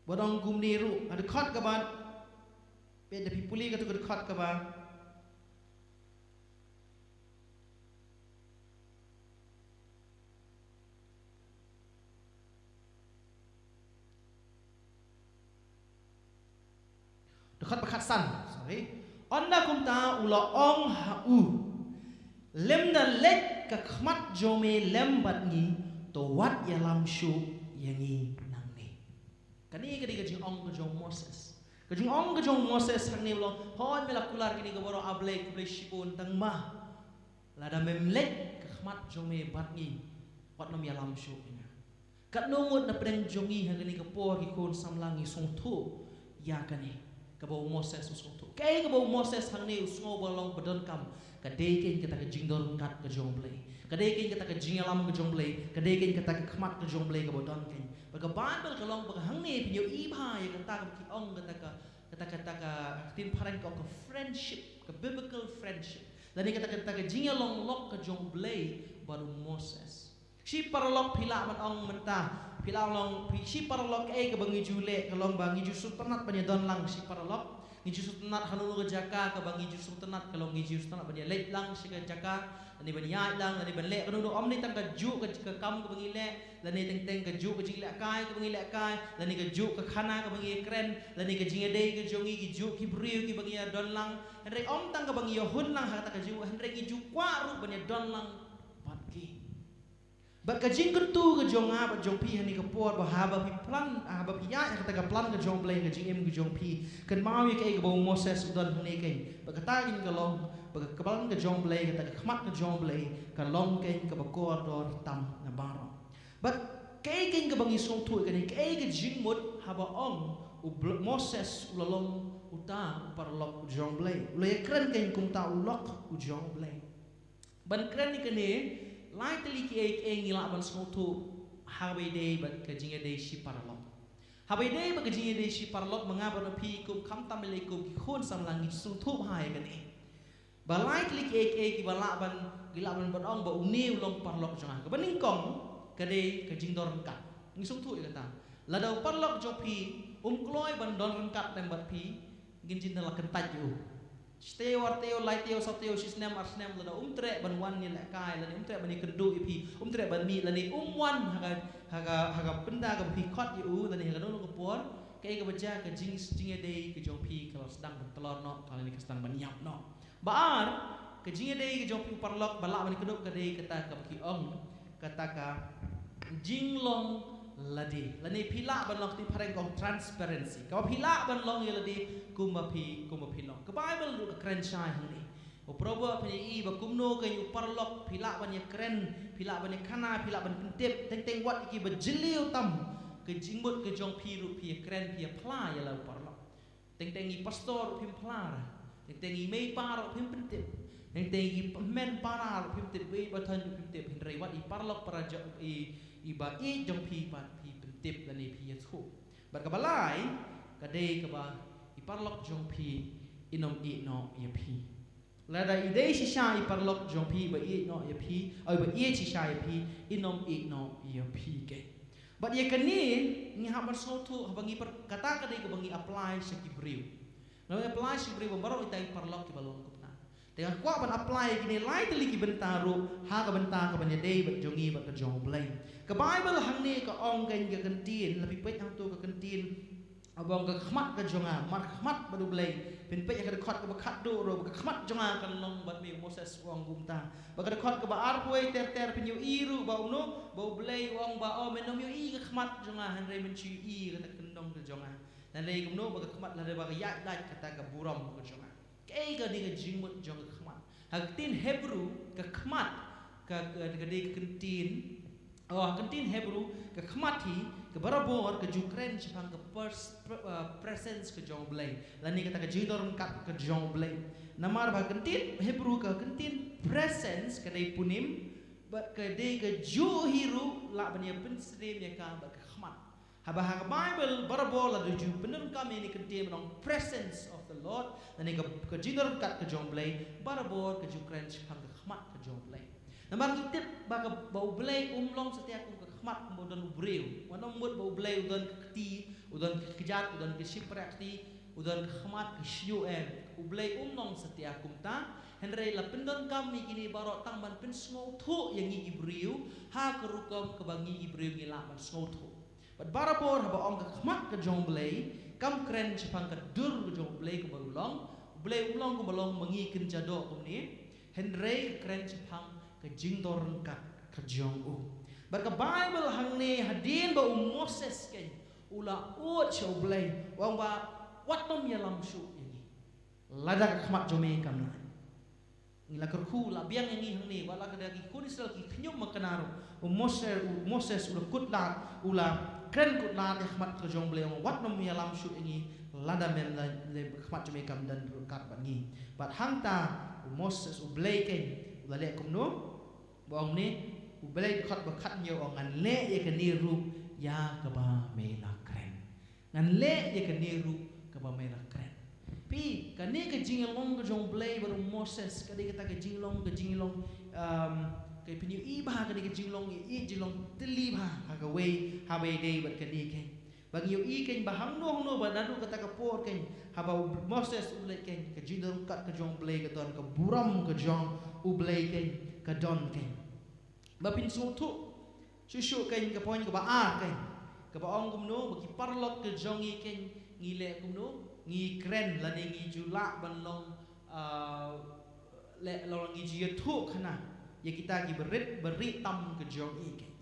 Bad ong kumne ruh, ha dkhot kaba, peit da phi pule katu ka dkhot kaba. Dkhot ba khatsan, sorry. Ynda kumta u la ong ha u, lymda leit ka khmat jong me lem bad ngi, to wat ïalam shuh ïa ngi nangne. Kane ka dei ka jingong ka jong u Moses. Ka jingong ka jong u Moses hangne u la ong, hooid me la kular kine ka baroh, A Blei, khublei shibun, tangba lada mem leit ka khmat jong me bad ngi, wat nym ïalam shuh ïa nga. Katno ngut na pdeng jong ngi ha kane ka por, ki khun samla, ngi sngewthuh ïa kane kaba u Moses u sngewthuh? Kaei kaba u Moses hangne u sngew ba long ba donkam? Ka dei keiñ kata ka jingdon ryngkat ka jong U Blei. Ka dei keiñ kata ka jingïalam ka jong U Blei. Ka dei keiñ kata ka khmat ka jong U Blei kaba don keiñ. Bad ka Baibl ka long ba ka hangne phin ïohi bha ïa kata kaba ki ong kata ka, kata, kata ka, ka ktien phareng ka ong ka friendship, ka biblical friendship. Lane kata, kata ka jingïalong lok ka jong U Blei bad u Moses. Shi paralok phi lah ban ong mynta, phi lah long, phi, shi paralok, kaei kaba ngi ju leh ka long ba ngi ju sngewtynnat ban ïadon lang shi paralok. Ngi ju sngewtynnat ha kano kano ka jaka kaba ngi ju sngewtynnat, ka long ngi ju sngewtynnat ban ïaleit lang sha ka jaka, lane ban ïaid lang, lane ban leh kano kano, ym ne tang kajuh ka, ka kam kaba ngi leh, lane teng teng kajuh ka jinglehkai kaba ngi lehkai, lane kajuh ka khana kaba ngi kren, lane ka jingïadei ka jong ngi, ki juh ki briew kiba ngi ïadon lang. Hynrei ym tang kaba ngi ïahun lang ha kata ka juh, hynrei ngi ju kwah ruh ban ïadon lang bad ki. Bad ka jingkyntu ka jong nga bad jong phi ha kane ka por, ba haba phi plan, haba phi ïaid ha kata ka plan ka jong U Blei ha ka jingim ka jong phi, kynmaw ïa kaei kaba u Moses u don hangne keiñ. Bad kata keiñ ka long ba ka plan ka jong U Blei, kata ka khmat ka jong U Blei, ka long keiñ kaba kordor tam na baroh. Bad kaei keiñ kaba ngi sngewthuh ïa kane, kaei ka jingmut haba ong u Bl-, Moses u la long uta u paralok u jong U Blei, u la ïakren keiñ kumta u lok u jong U Blei. Ban kren ïa kane, lai tylli kiei kiei ngi lah ban sngewthuh haba ïadei bad ka jingïadei shi paralok. Haba ïadei bad ka jingïadei shi paralok, ma nga bad ma phi kum, khamtam lei kum ki khun samla, ngi sngewthuh bha ïa kane. Ba lai tylli kiei kiei kiba lah ban, ki lah ban, ban ong ba une u long paralok jong nga. Kaba nyngkong ka dei ka jingdon ryngkat. Ngi sngewthuh ïa kata. Lada u paralok jong phi Um kloi ban don ryngkat lem bad phi, ngin jin da la kyntait ïa u. Shtei, ar tei, lai tei, saw tei, shi snem, ar snem, lada um treh ban wan ïalehkai, lada um treh ban ïakynduh ïa phi, um treh ban mih, lada um wan ha ka, ha ka, ha ka bynta kaba phi khot ïa u, lada ha kano kano ka por, kaei kaba jia, ka jing, jingïadei ka jong phi ka la sdang ban tlor noh, ka la ne ka sdang ban ïap noh. Ba ar, ka jingïadei ka jong phi u paralok ba lah ban ïakynduh ka dei kata kaba ki ong, kata ka jinglong lade. Lane phi lah ban long, ka ktien phareng ka ong transparency. Kaba phi lah ban long ïa lade kumba phi, kumba phi long. Ka Baibl ruh ka kren shai hangne. U Probo phi ïohi ba kumno keiñ u paralok phi lah ban ïakren, phi lah ban ïakhana, phi lah ban pyntip, teng teng wat ïa kiba jylliew tam ka jingmut ka jong phi ruh phi ïakren, phi ïaphla ïa la u paralok. Teng teng i pastor ruh phim phla ra. Teng teng i mei pa ruh phim pyntip. Teng teng i hynmen para ruh phim tip, i ba thon ruh phim tip. Hynrei wat i paralok para jong i, i ba ïeit jong phi pat phi pyntip lane phi ïathuh. Bad kaba lai, ka dei kaba i paralok jong phi in ym ïeh noh ïa phi. Lada i dei shisha i paralok jong phi ba ïeit noh ïa phi, oi ba ïeit shisha ïa phi, in ym ïeit noh ïa phi keiñ. Bad ïa kane ngi hap ban sngewthuh haba ngi par-, kata ka dei kaba ngi apply sha ki briew. Ngi apply sha ki briew ba baroh ita i paralok kiba long kumta. Te nga kwah ban apply ïa kine lai tylli ki bynta ruh ha ka bynta ka ban ïadei bad jong ngi bad ka jong U Blei. Ka Baibl hangne ka ong keiñ ka kyntien, la phi peit hangto ka kyntien Aba ong ka khmat ka jong nga, markhmat bad U Blei. Phin peit ïa ka dkhot kaba khatduh ruh, ba ka khmat jong nga kan long bad me, u Moses u ong kumta. Bad ka dkhot kaba arphew ter ter phin ïohi ruh ba u no, ba U Blei u ong ba, o men ym ïohi ka khmat jong nga, hynrei men shu ïohi kata ka kyndong ka jong nga. Hynrei kumno ba ka khmat lada ba ka ïaid lait kata ka burom ka jong nga. Kaei kane ka jingmut jong ka khmat? Ha ka ktien Hebru, ka khmat, ka, ka, ka dei ka kyntien, oh, ha ka ktien Hebru, ka khmat hi, ka barabor, ka ju kren shaphang ka pers-, pre-, uh, presence ka jong U Blei. Lane kata ka jingdon ryngkat ka jong U Blei. Namar ba ha ka ktien Hebru ka ktien presence ka dei punim, bad ka dei ka ju hi ruh lah ban ïa pynsyriem ïa ka bad ka khmat. Haba ha ka Baibl, barabor lada ju pyndonkam ïa kane ka ktien ba ong presence of the Lord, lane ka, ka jingdon ryngkat ka jong U Blei, barabor ka ju kren shaphang ka khmat ka jong U Blei. Namar ngi tip ba ka, ba U Blei um long satia kum ka khmat kumba u don u briew. Wat nym mut ba U Blei u don ka kti, u don ka kjat, u don ka shympriahti, u don ka khmat ka shñiuh, em. U Blei um long satia kumta. Hynrei la pyndonkam ïa kine baroh tang ban pynsngewthuh ïa ngi ki briew ha ka rukom kaba ngi ki briew ngi lah ban sngewthuh. Bad barabor haba ong ka khmat ka jong U Blei, kam kren shaphang ka dur ka jong U Blei kumba u long, U Blei um long kumba long ma ngi kynja doh kumne, hynrei ka kren shaphang ka jingdon ryngkat ka jong u. Bad ka Baibl hangne hadien ba u Moses keiñ u la ud sha U Blei, u ong ba wat nym ïalam shuh ïa ngi. Lada ka khmat jong me kam nang. Ngi la kyrkhu, la biang ïa ngi hangne, wat la ka da ki khun Israel ki khñium ma ka nar, u Moses, u Moses u la kut lad, u la kren kut lad ïa ka khmat ka jong U Blei, wat nym ïalam shuh ïa ngi, lada mem la, la ka khmat jong me kam don ryngkat bad ngi. Bad hangta u Moses U Blei keiñ u la leh kumno? Ba ong ne, U Blei dkhot ba khathynñiew u ong ngan leh ïa kane ruh ïa kaba me la kren. Ngan leh ïa kane ruh kaba me la kren. Phi, kane ka jinglong ka jong U Blei bad u Moses, ka dei kata ka jinglong, ka jinglong, um, ka phin ïohi ba ka dei ka jinglong, ïa, ïa jinglong tylli ba ha kawei, haba ïadei bad kane keiñ. Ba ngi ïohi keiñ ba hangno hangno ba naduh kata ka por keiñ, haba u Moses u leit keiñ, ka jingdon ryngkat ka jong U Blei ka don, ka burom ka jong U Blei keiñ ka don keiñ. Ba phin sngewthuh shuh shuh keiñ ka point kaba ar keiñ, kaba ong kumno ba ki paralok ka jong ngi keiñ ngi leh kumno, ngi kren lane ngi ju lah ban long, ah, leh long ngi ju ïathuh khana ïa kita ki barit barieh tam ka jong ngi keiñ.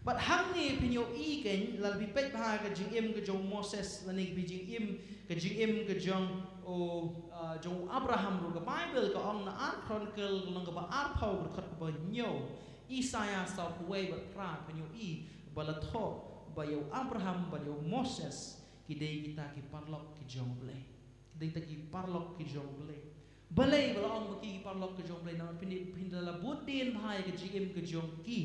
Bad hangne phin ïohi keiñ, lada phi peit bha ka jingim ka jong u Moses lane ka jingim, ka jingim ka jong u, ah, jong u Abraham ruh, ka Baibl ka ong na Ar Chronicle ka lynnong kaba arphew, ka dkhot kaba hynñiew. Isaïah sawphew wei bad phra, phin ïohi ba la thoh ba ïa u Abraham bad ïa u Moses ki dei kita ki paralok ki jong U Blei. Ki dei kita ki paralok ki jong U Blei. Balei ba la ong ba ki paralok ki jong U Blei? Namar phin, phin da la bud dien bha ïa ka jingim ka jong ki,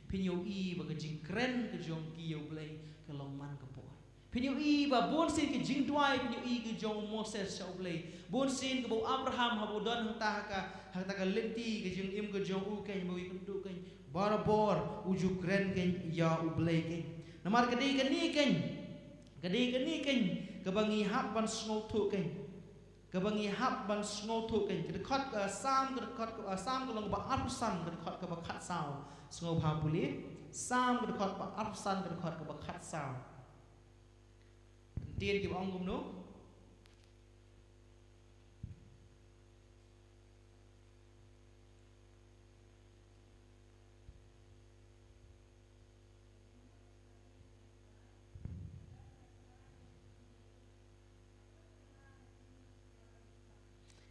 phin ïohi ba ka jingkren ka jong ki ïa U Blei ka long man ka por. Phin ïohi ba bun sien ki jingduwai phin ïohi ki jong u Moses sha U Blei. Bun sien kaba u Abraham haba u don hangta ha ka, hangta ka lynti ka jingim ka jong u keiñ, ba u ïakynduh keiñ, barabor u ju kren keiñ ïa U Blei keiñ. Namar ka dei kane keiñ Ka dei kane keiñ kaba ngi hap ban sngewthuh keiñ. Kaba ngi hap ban sngewthuh keiñ. Ka dkhot, eh, Salm, ka dkhot, eh, Salm ka lynnong ba arphew san, ka dkhot kaba khatsaw. Sngewbha pule. Salm ka dkhot ba arphew san, ka dkhot kaba khatsaw. Ktien kiba ong kumno?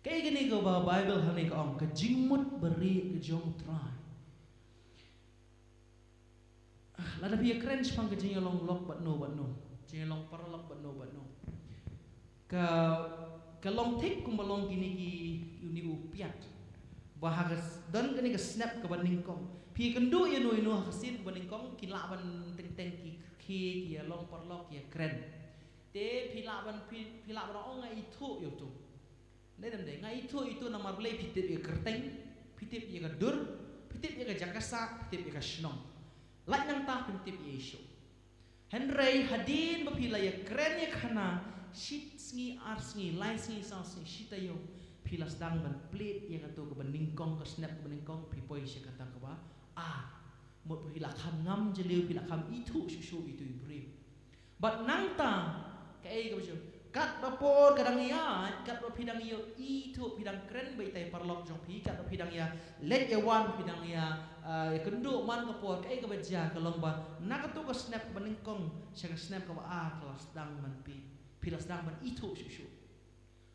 Kaei kane kaba Baibl hangne ka ong, ka jingmut barieh ka jong U Trai. Lada phi ïakren shaphang ka jingïalong lok bad no bad no, jingïalong paralok bad no bad no, ka, ka long thik kumba long kine ki, une u piat. Ba ha ka s-, don kane ka snep kaba nyngkong. Phi kynduh ïa no ïa no ha ka sien kaba nyngkong, ki lah ban teng teng ki kyrkhu, ki ïalong paralok, ki ïakren. Te phi lah ban, phi, phi lah ban ong nga ithuh ïa uto. Dei ne em dei, nga ithuh ïa uto namar balei? Phi tip ïa ka kyrteng, phi tip ïa ka dur, phi tip ïa ka jaka sah, phi tip ïa ka shnong. Lait nangta phim tip ïa i shuh. Hynrei hadien ba phi la ïakren ïakhana shi sngi, ar sngi, lai sngi, saw sngi, shi taïew, phi la sdang ban plied ïa kato kaba nyngkong, ka snep kaba nyngkong, phi poi sha kata kaba ar. Mut ba phi la kham ngam jylliew, phi la kham ithuh shuh shuh ïa uto i briew. Bad nangta, kaei kaba shu, katba por ka dang ïaid, katba phi dang ïoh ithuh, phi dang kren bad itai i paralok jong phi, katba phi dang ïa leit ïa wan, phi dang ïa, ah, ïa kynduh man ka por, kaei kaba jia ka long ba na kato ka snep kaba nyngkong sha ka snep kaba ar ka la sdang ban phi, phi la sdang ban ithuh shuh shuh.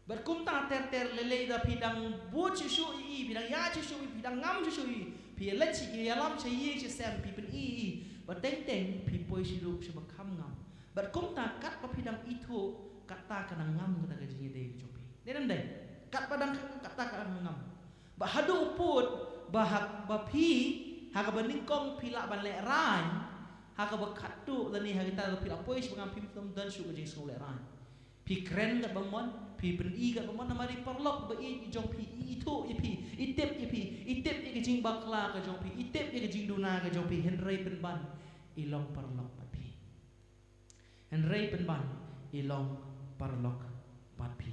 Bad kumta ter ter lei lei da phi dang bud shuh shuh ïa i, phi dang ïaid shuh shuh ïa i, phi dang ngam shuh shuh ïa i, phi ïaleit sha, ïalap sha ïing sha sem, phi pyni ïa i, bad teng teng phi poi sha ruh sha ba kham ngam. Bad kumta katba phi dang ithuh, kata ka dang ngam kata ka jingïadei ka jong phi. Dei ne em dei? Katba dang, kata ka dang ngam. Bad haduh u pud ba ha, ba phi ha kaba nyngkong phi lah ban lehraiñ, ha kaba khatduh lane ha kita phi la poi sha ba ngam, phim don shuh ka jingsngew lehraiñ. Phi kren katba mon, phi pyni katba mon, namar i paralok ba ïeit jong phi i ithuh ïa phi, i tip ïa phi, i tip ïa ka jingbakla ka jong phi, i tip ïa ka jingduna ka jong phi, hynrei pynban i long paralok bad phi. Hynrei pynban i long paralok bad phi.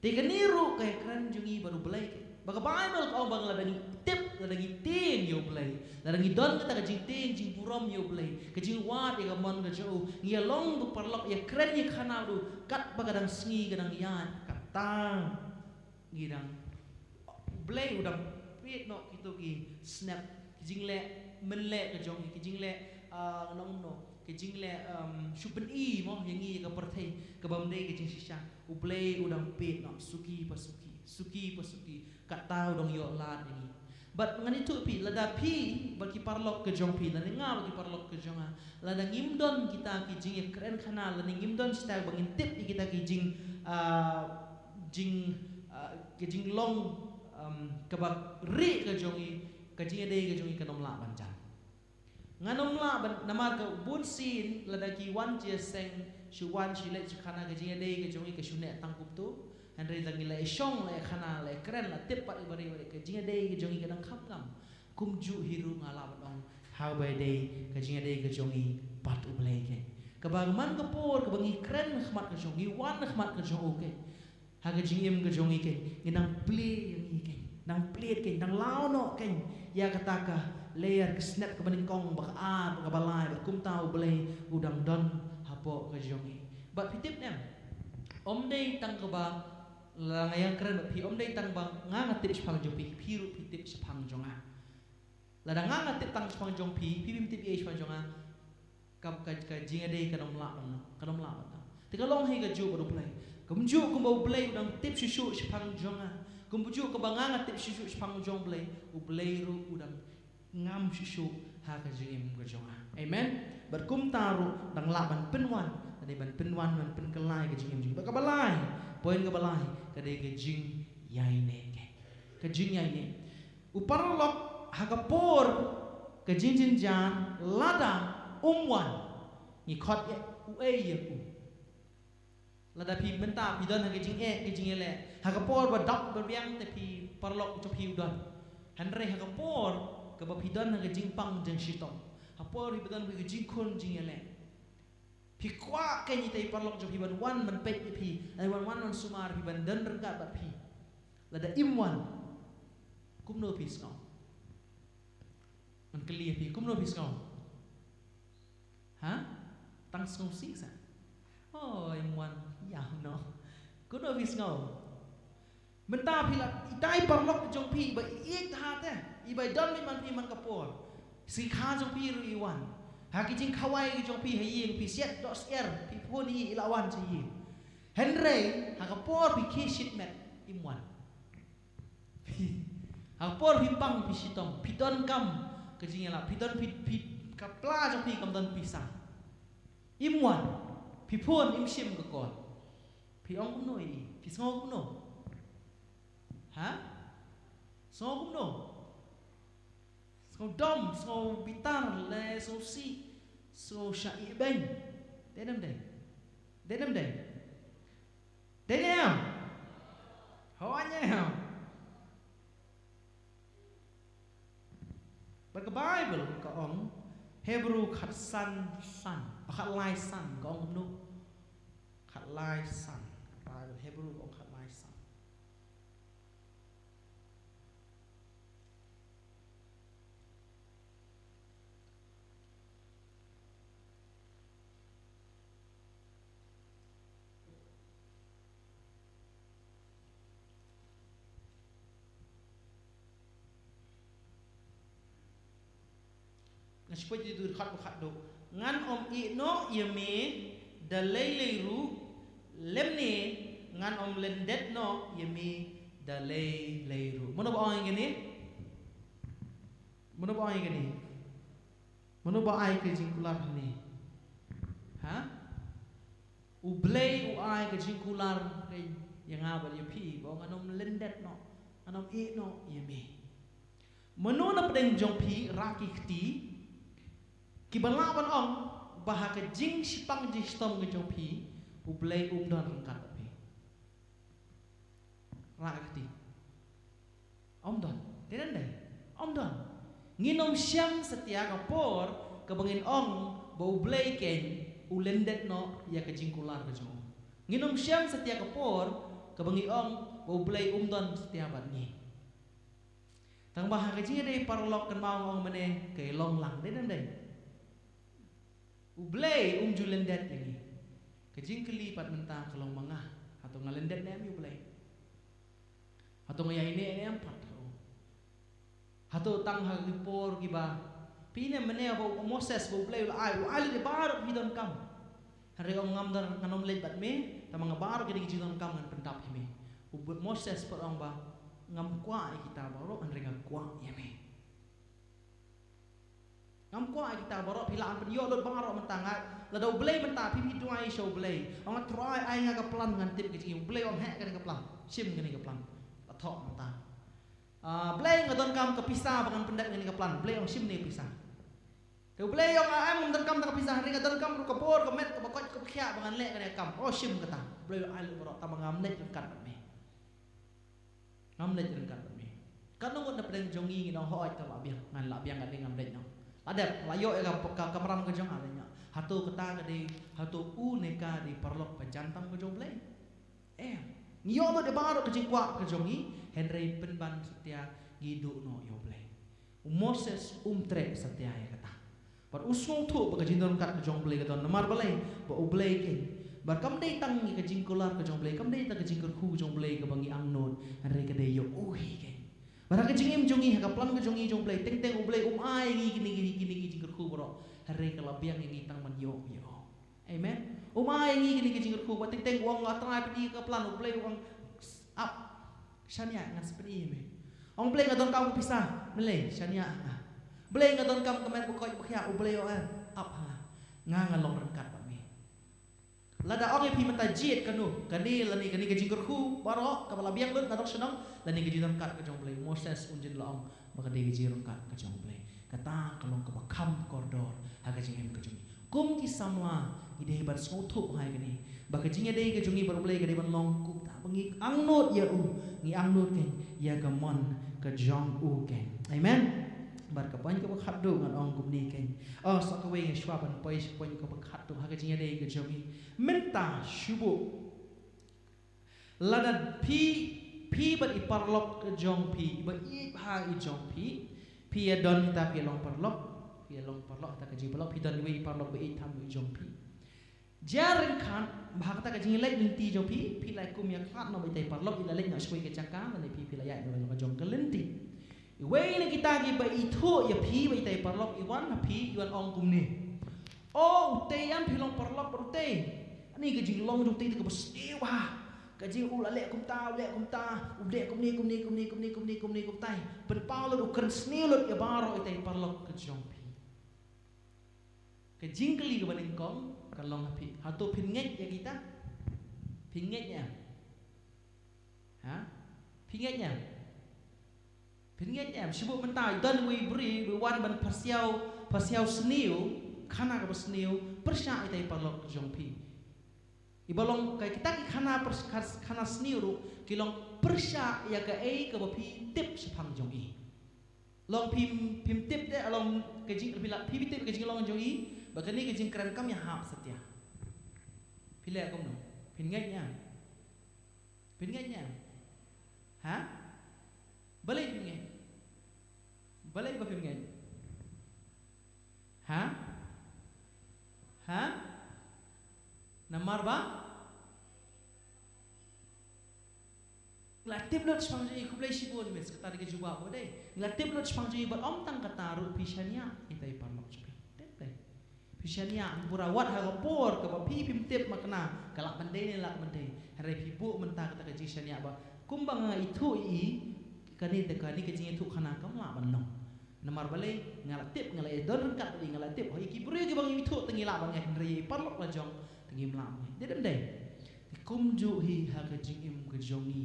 Te kane ruh ka ïakren jong ngi bad U Blei. Ba ka Baibl ka ong ba lada ngi tip, lada ngi tieng ïa U Blei, lada ngi don kata ka jingtieng jingburom ïa U Blei, ka jingwad ïa ka mon ka jong u, ngi ïa long bad u paralok, ïa kren ïa khana ruh, katba ka dang sngi ka dang ïaid, kata ngi dang, U Blei u dang peit noh kito ki snep, ki jingleh mynleh ka jong ngi, ki jingleh, ah, nongno, ki jingleh, um, shu pyni mo ïa ngi ïa ka pyrthei kaba ym dei ka jingshisha. U Blei u dang peit noh suki pa suki, suki pa suki, kata u dang ïoh lad ïa ngi. Bad ngan ïathuh phi, lada phi bad ki paralok ka jong phi, lada nga bad ki paralok ka jong nga, lada ngim don kita ki jingïakren khana, lada ngim don kita ba ngin tip ïa kita ki jing, ah, jing, ah, ki jinglong, um, kaba rieh ka jong ngi, ka jingïadei ka jong ngi kan ym lah ban jan. Ngan ym lah ban, namar ka bun sien lada ki wan jingïaseng, shu wan shu leit shu khana, ka jingïadei ka jong ngi ka shu neh tang kumto. Hynrei lada ngi la ïashong, la ïakhana, la ïakren, la tip pat ïa baroh baroh, ka jingïadei ka jong ngi ka dang kham ngam. Kumjuh hi ruh nga lah ban ong, ha kaba ïadei ka jingïadei ka jong ngi bad U Blei keiñ. Kaba man ka por kaba ngi kren ha khmat ka jong, ngi wan ha khmat ka jong u keiñ, ha ka jingim ka jong ngi keiñ, ngi nang plie ïa ngi keiñ, nang plied keiñ, nang law noh keiñ ïa kata ka lyer, ka snep kaba nyngkong, ba ka ar, ba kaba lai, bad kumta U Blei u dang don hapoh ka jong ngi. Bad phi tip ne em, ym dei tang kaba la nga ïakren bad phi, ym dei tang ba nga nga tip shaphang jong phi, phi ruh phi tip shaphang jong nga. Lada nga nga tip tang shaphang jong phi, phi phim tip ei shaphang jong nga, ka, ka, ka jingïadei kan ym lah ban, kan ym lah ban. Te ka long hi kajuh bad U Blei. Kumjuh kumba U Blei u dang tip shuh shuh shaphang jong nga, kumjuh kumba nga nga tip shuh shuh shaphang jong U Blei, U Blei ruh u dang ngam shuh shuh ha ka jingim ka jong nga. Amen. Bad kumta ruh dang lah ban pynwan, lane ban pynwan, ban pynkylla ïa ka jingim jong ngi. Bad kaba lai, point kaba lai, ka dei ka jingïaineh. Ka jingïaineh. U paralok, ha ka por ka jingjynjar, lada um wan, ngi khot ïa u, ei ïa u. Lada phi mynta phi don ha ka jingeh, ka jingïaleh, ha ka por ba dap ba biang te phi paralok jong phi u don. Hynrei ha ka por kaba phi don ha ka jingpang jingshitom, ha por phi ba don ha ka jingkhun jingïaleh, Phi kwah kein ita i paralok jong phi ban wan ban peit ïa phi, ban wan wan sumar ïa phi, ban don ryngkat bad phi. Lada im wan, kumno phi sngew? Ngan kylli ïa phi, kumno phi sngew? Ha? Tang sngewsih sa. Oh, im wan, ïa no. Kumno phi sngew? Mynta phi la, ita i paralok jong phi ba i ïeit ha te, i ba i don mih man phi man ka por. Shi kha jong phi ruh i wan. Ha ki jingkhawai jong phi ha ïing, phi siat dohsyiar, phi phone ïa i, i la wan sha ïing. Hynrei ha ka por phi khie shimet, im wan. Ha ka por phi pang, phi shitom, phi donkam ka jingïalap, phi don, phi, phi, ka pla jong phi kam don pisa. Im wan, phi phone, im shim ka call. Phi ong kumno ïa i? Phi sngew kumno? Ha? Sngew kumno? Sngew dom, sngew bitar, lane sngewsih, sngew shah ïeh beiñ? Dei ne ym dei? Dei ne ym dei? Dei ne em? Hooid ne em? Bad ka Baibl ka ong, Hebru khatsan san, ah, khatlai san, ka ong kumno? Khatlai san. Baibl Hebru ka ong khatlai san. Nga shu peit ïa u dkhot ba khatduh. Ngan ym ïeh noh ïa me da lei lei ruh, lymne ngan ym lyndet noh ïa me da lei lei ruh. Mano ba ong ïa kane? Mano ba ong ïa kane? Mano ba ai ka jingkular hangne? Ha? U Blei u ai ka jingkular ïa nga bad ïa phi, ba ngan ym lyndet noh, ngan ym ïeh noh ïa me. Mano na pdeng jong phi, rah ki kti, kiba lah ban ong ba ha ka jingshitom jingshitom ka jong phi, U Blei um don ryngkat bad phi? Rah ki kti. Ym don. Te dang dei, ym don. Ngin ym shem satia ka por kaba ngin ong ba U Blei keiñ u lyndet noh ïa ka jingkular ka jong u. Ngin ym shem satia ka por kaba ngi ong ba U Blei um don satia bad ngi. Tang ba ha ka jingïadei paralok kynmaw nga ong mynne ka long lang, dei ne ym dei? U Blei um ju lyndet ïa ngi. Ka jingkylli pat mynta ka long ma nga, hato nga lyndet ne em ïa U Blei? Hato nga ïaineh ne em pat? Hato tang ha ki por kiba, phi ne mynne ba u Moses ba U Blei u la ai, u ai lade baroh ki jingdonkam. Hynrei ong, ngam don, ngan ym leit bad me, tang ba nga baroh kine ki jingdonkam ngan pyndap ïa me. U Moses pat ong ba, ngam kwah ïa kita baroh, hynrei nga kwah ïa me. Ngam kwah ïa kita baroh, phi lah ban pynïoh lut baroh mynta. Nga, lada U Blei mynta, phi, phi duwai sha U Blei, ong, Trai, ai nga ka plan, ngan tip ka jingim. U Blei ong, heh, kane ka plan, shim kane ka plan. La thoh mynta. Ah, Blei, nga donkam ka pisa ba ngan pyndep ïa kane ka plan. Blei ong, shim ne pisa. Te U Blei ong, ah, em, ngam donkam tang ka pisa, hynrei nga donkam ruh ka bor, ka met, kaba koit kaba khiah ba ngan leh kane ka kam. Oh, shim kata. Blei ong, ai lut baroh, tang ba ngam leit ryngkat bad me. Ngam leit ryngkat bad me. Katno ngut na pdeng jong ngi ngi ong, hooid, ka lah biang, ngan lah biang, nga dei, ngam leit noh. La dep, la ïoh ïa ka, ka, ka kamram ka jong nga, leit noh. Hato kata ka dei, hato u ne ka dei paralok ba jan tam ka jong U Blei? Em. Ngi ïoh lut ïa baroh ka jingkwah ka jong ngi, hynrei pynban satia ngi duh noh ïa U Blei. U Moses um treh satia ïa kata. Bad u sngewthuh ba ka jingdon ryngkat ka jong U Blei ka don. Namar balei? Ba U Blei keiñ. Bad kam dei tang ïa ka jingkular ka jong U Blei, kam dei tang ka jingkyrkhu ka jong U Blei kaba ngi angnud, hynrei ka dei ïa u hi keiñ. Bad ha ka jingim jong ngi, ha ka plan ka jong ngi jong U Blei, teng teng U Blei um ai ïa ngi kine, kine, kine ki jingkyrkhu baroh, hynrei ka la biang ïa ngi tang ban ïoh ïa u. Amen. Um ai ïa ngi kine ki jingkyrkhu, ba teng teng u ong, ah, Trai, pyni ka plan, U Blei u ong, ap, shaniah, ngan sa pyni ïa me. Ong, Blei, nga donkam ka pisa, Blei, shaniah ha nga. Blei, nga donkam ka met ba koit ba khiah, U Blei u ong, ap ha nga. Nga, nga long ryngkat bad me. Lada ong ïa phi mynta jied kano, kane lane kane ka jingkyrkhu baroh kaba la biang lut naduh shnong, lane ka jingdon ryngkat ka jong U Blei, Moses un jin la ong ba ka dei ka jingdon ryngkat ka jong U Blei. Kata ka long kaba kham kordor ha ka jingim ka jong ngi. Kum ki samla ngi dei ban sngewthuh ha kane, ba ka jingïadei ka jong ngi bad U Blei ka dei ban long kumta ba ngi angnud ïa u, ngi angnud keiñ ïa ka mon ka jong u keiñ. Amen. Bad ka point kaba khatduh ngan ong kumne kein. Oh, sa kawei nga shuwa ban poi sha point kaba khatduh ha ka jingïadei ka jong i. Mynta shu buh. Lada phi, phi bad i paralok jong phi, ba i ha i jong phi, phi ïa don kita phi long paralok, phi long paralok ta ka jingparalok, phi don wei i paralok ba i tham i jong phi. Jia ryngkat, ba ha kata ka jingleit lynti jong phi, phi la kum ïa khlad noh ba i tai paralok, i la leit noh shuwa ka jaka, lane phi, phi la ïaid noh ka jong ka lynti. Iwei na kita ki ba ithuh ïa phi, ba i tai paralok, i wan ha phi, i wan ong kumne. O, u tei ïa phi long paralok bad u tei. Ani ka jinglong jong u tei te kaba sniew ha. Ka jing u la leh kumta, u leh kumta, u leh kumne, kumne, kumne, kumne, kumne, kumne, kumta. Pynpaw lut u kren sniew lut ïa baroh i tai paralok ka jong phi. Ka jingkylli kaba nyngkong, ka long ha phi. Hato phin ngeit ïa kita? Phin ngeit ïa? Ha? Phin ngeit ïa? Phin ngeit ïa? Shu buh mynta, don wei briew, wei wan ban pyrsiaw, pyrsiaw sniew, khana kaba sniew, pyrshah ïa i tai paralok jong phi. I ba long ka kita ki khana pyrs-, khas-, khana sniew ruh, ki long pyrshah ïa kaei kaba phi tip shaphang jong i. Long phim, phim tip te, long ka jing, phi la, phi tip ka jinglong jong i, ba kane ka jingkren kam ïa hap satia. Phi leh kumno? Phin ngeit ïa? Phin ngeit ïa? Ha? Balei phin ngeit? Balei ba phin ngeit? Ha? Ha? Namar ba? Nga la tip lut shaphang jong i, khublei shibun miss, kata dei ka jubab ba dei. Nga la tip lut shaphang jong i, bad ym tang kata ruh phi shaniah ïa i tai paralok jong phi. Tip dei. Phi shaniah, pura wat ha ka por kaba phi phim tip ma kane ka lah ban dei ne lah ban dei. Hynrei phi buh mynta kata ka jingshaniah ba kumba nga ithuh ïa i, kane te kane ka jingithuh khana kam lah ban long. Namar balei, nga la tip, nga la ïa don ryngkat bad i, nga la tip. Hooid, ki briew kiba ngi ithuh te ngi lah ban ngeit, hynrei ïa i paralok la jong te ngim lah ban ngeit. Dei ne ym dei? Te kumjuh hi ha ka jingim ka jong ngi.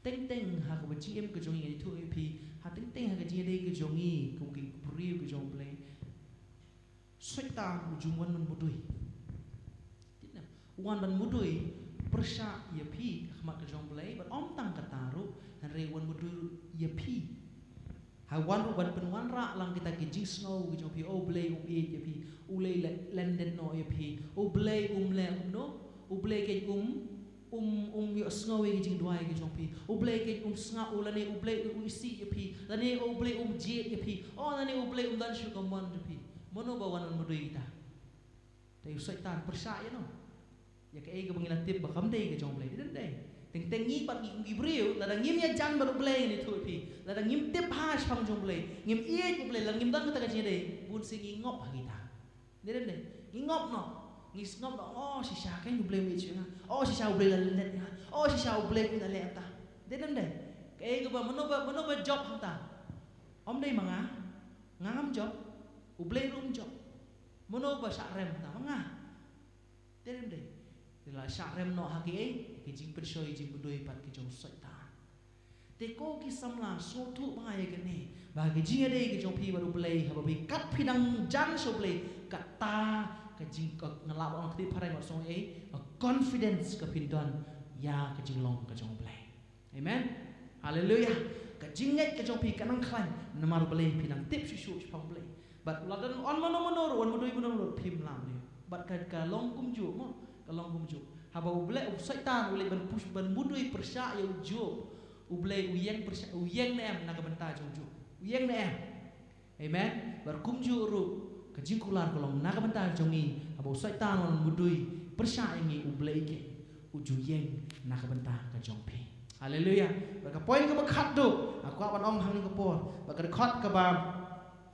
Teng teng ha kaba jingim ka jong ngi, nga ithuh ïa phi, ha teng teng ha ka jingïadei ka jong ngi kum ki briew ka jong U Blei, Soitan u ju wan ban mudui. Tip ne em? U wan ban mudui, pyrshah ïa phi ha khmat ka jong U Blei, bad ym tang kata ruh, hynrei u wan mudui ruh ïa phi. Ha wan ruh ban pynwanrah lang kita ki jingsngew ki jong phi, O Blei um ïeit ïa phi, U Blei u la lyndet noh ïa phi, O Blei um leh kumno, U Blei keiñ um, um, um ïohsngew ïa ki jingduwai ki jong phi, U Blei keiñ um sngap, u lane U Blei u isih ïa phi, lane O Blei um jied ïa phi, o lane U Blei um don shuh ka mon jong phi. Mano ba wan ban mudui kita? Te u Soitan pyrshah ïa no, ïa kaei kaba ngi la tip ba kam dei ka jong U Blei. Dei ne ym dei? Teng teng ngi pat ngi kum ki briew, lada ngim ïajan bad U Blei, ngi ithuh ïa phi, lada ngim tip bha shaphang jong U Blei, ngim ïeit ïa U Blei, lada ngim don kata ka jingïadei, bun sien ngi ngop ha kita. Dei ne ym dei? Ngi ngop noh. Ngi ngop noh. O, shisha keiñ U Blei um ïeit shuh ïa nga. O, shisha U Blei la lyndet ïa nga. O, shisha U Blei u la leh kumta. Dei ne ym dei? Kaei kaba, mano ba, mano ba jop hangta? Ym dei ma nga? Nga ngam jop? U Blei ruh um jop. Mano ba shah rem hangta? Ma nga. Dei ne ym dei? Te la shah rem noh ha kiei? Ki jingpynshoi jingmudui pat ki jong u Soitan. Te ko ki samla, sngewthuh ba nga ïa kane, ba ha ka jingïadei ka jong phi bad U Blei, haba phi kat phi dang jan sha U Blei, kata ka jing, ka, nga lah ban ong kti phareng bad sngewthuh, ka confidence ka phin don ïa ka jinglong ka jong U Blei. Amen. Haleluya. Ka jingngeit ka jong phi kan nang khlaiñ namar U Blei, phi nang tip shuh shuh shaphang U Blei. Bad lada don mano mano ruh, wan mudui mano mano ruh, phim lah ban ïoh. Bad ka, ka long kumjuh mo, ka long kumjuh. Haba U Blei, u Soitan u leit ban push, ban mudui pyrshah ïa u Job, U Blei u ïeng pyrshah, u ïeng ne em na ka bynta jong u Job? U ïeng ne em? Amen. Bad kumjuh ruh ka jingkular ka long na ka bynta jong ngi, haba u Soitan u wan mudui pyrshah ïa ngi, U Blei keiñ u ju ïeng na ka bynta ka jong phi. Haleluya. Bad ka point kaba khatduh, nga kwah ban ong hangne ka por, bad ka dkhot kaba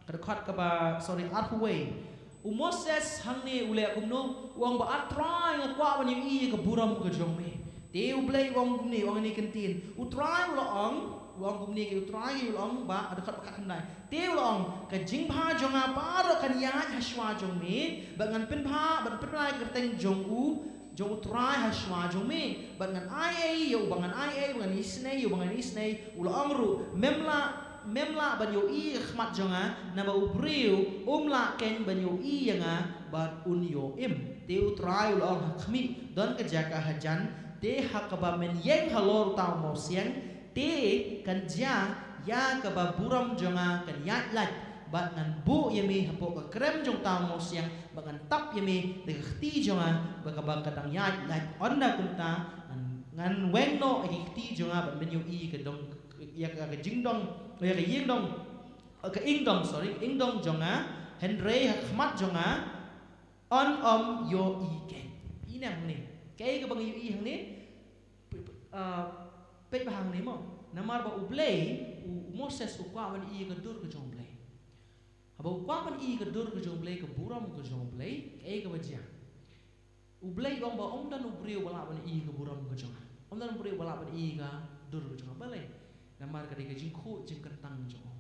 Ka dkhot kaba, sorry, arphew wei. U Moses hangne u leh kumno, u ong ba, A Trai, nga kwah ban ïohi ïa ka burom ka jong me. Te U Blei u ong kumne, u ong ïa kane ka ktien. U Trai u la ong, u ong kumne, u Trai u la ong ba, ka dkhot ba khatkhyndai. Te u la ong, ka jingbha jong nga baroh kan ïaid ha shuwa jong me, bad ngan pynbha, bad pynbha ïa ka kyrteng jong u, jong U Trai ha shuwa jong me, bad ngan ai ei ïa uba ngan ai ei, bad ngan isynei ïa uba ngan isynei. U la ong ruh, mem lah, mem lah ban ïohi ïa ka khmat jong nga, naba u briew um lah keiñ ban ïohi ïa nga bad un ïoh im. Te U Trai u la ong, ha khmih don ka jaka hajan, te ha kaba men ïeng halor uta u mawsiang, te kan jia ïa kaba burom jong nga kan ïaid lait. Bad ngan buh ïa me hapoh ka krem jong uta u mawsiang, bad ngan tap ïa me da ka kti jong nga, bad kaba ka dang ïaid lait. Ynda kumta ngan, ngan weng noh ïa ki kti jong nga, bad men ïohi ka dong, ïa ka, ka jingdong, ïa ka ïingdong, ka ïingdong, sorry, ïingdong jong nga, hynrei ha khmat jong nga yn ym ïohi keiñ. Ine hangne, kaei kaba nga ïohi hangne, P-, p-, ah, peit ba hangne mo. Namar ba U Blei, u, u Moses u kwah ban ïohi ka dur ka jong U Blei. Haba u kwah ban ïohi ka dur ka jong U Blei, ka burom ka jong U Blei, kaei kaba jia? U Blei u ong ba ym don u briew ba lah ban ïohi ka burom ka jong nga. Ym don u briew ba lah ban ïohi ka dur ka jong nga. Balei? Namar ka dei ka jingkhuid jingkyntang jong u.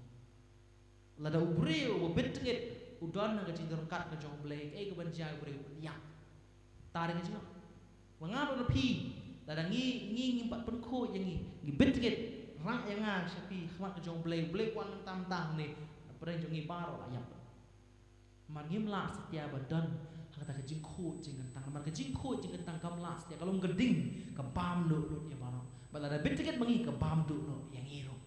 Lada u briew uba bit tngit u don ha ka jingdon ryngkat ka jong U Blei, kaei kaban jia? U briew un ïap. Tang ka jingïap. Ba nga bad phi, lada ngi, ngi ngim pat pynkhuid ïa ngi, ngi bit tngit, rah ïa nga sha phi ha khmat ka jong U Blei, U Blei u wan mynta mynta hangne, na pdeng jong ngi baroh la ïap. Namar ngim lah satia ba don ha kata ka jingkhuid jingkyntang. Namar ka jingkhuid jingkyntang kam lah satia, ka long ka ding ka bam duh lut ïa baroh. Bad lada bit tngit ma ngi, ka bam duh lut ïa ngi ruh.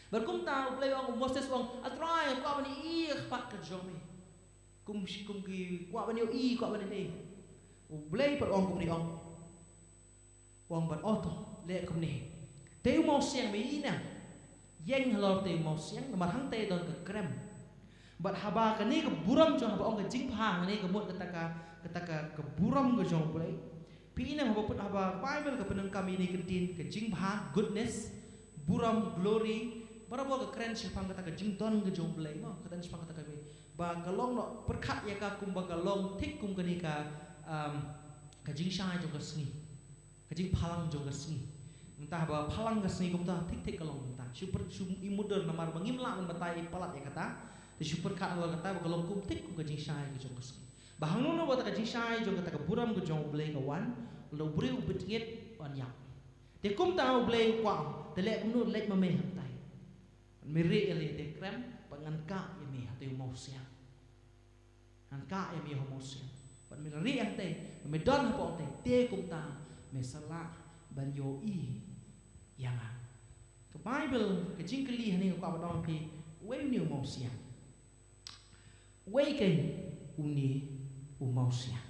Bad kumta U Blei u ong, u Moses u ong, A Trai, nga kwah ban ïohi ka khmat ka jong me. Kum, kum ki kwah ban ïohi, kwah ban ïohi. U Blei pat u ong kumne, u ong, u ong ban, O to, leh kumne. Te u mawsiang, me ïohi ne em? Ïeng halor te u mawsiang, namar hangtei don ka krem. Bad haba kane ka burom jong, haba ong ka jingbha, kane ka mut kata ka, kata ka, ka burom ka jong U Blei. Phi ïohi ne em haba put, haba Baibl ka pyndonkam ïa kane ka ktien ka jingbha, goodness, burom, glory, barabor ka kren shaphang kata ka jingdon ka jong U Blei, mo, ka don shaphang kata ka, ba ka long noh, pyrkhat ïa ka kumba ka long thik kum kane ka, um, ka jingshai jong ka sngi. Ka jingphalang jong ka sngi. Mynta haba phalang ka sngi kumta, thik thik ka long kumta. Shu pyrkhat, shu imut dur namar ba ngim lah ban batai palat ïa kata. Te shu pyrkhat halor kata ba ka long kum thik kum ka jingshai ka jong ka sngi. Ba hangno hangno ba kata ka jingshai jong kata ka burom ka jong U Blei ka wan, lada u briew u bit tngit un ïap. Te kumta U Blei u kwah, te leh kumno, leit ma me hangtai. Me rieh ïa lade te krem, bad ngan kah ïa me ha te u mawsiang. Ngan kah ïa me ha u mawsiang. Bad me rieh hangtai, bad me don hapoh hangtai, te kumta me sa lah ban ïohi ïa nga. Ka Baibl, ka jingkylli hangne ka kwah ban ong ïa phi, uei une u mawsiang? Uei keiñ une u mawsiang?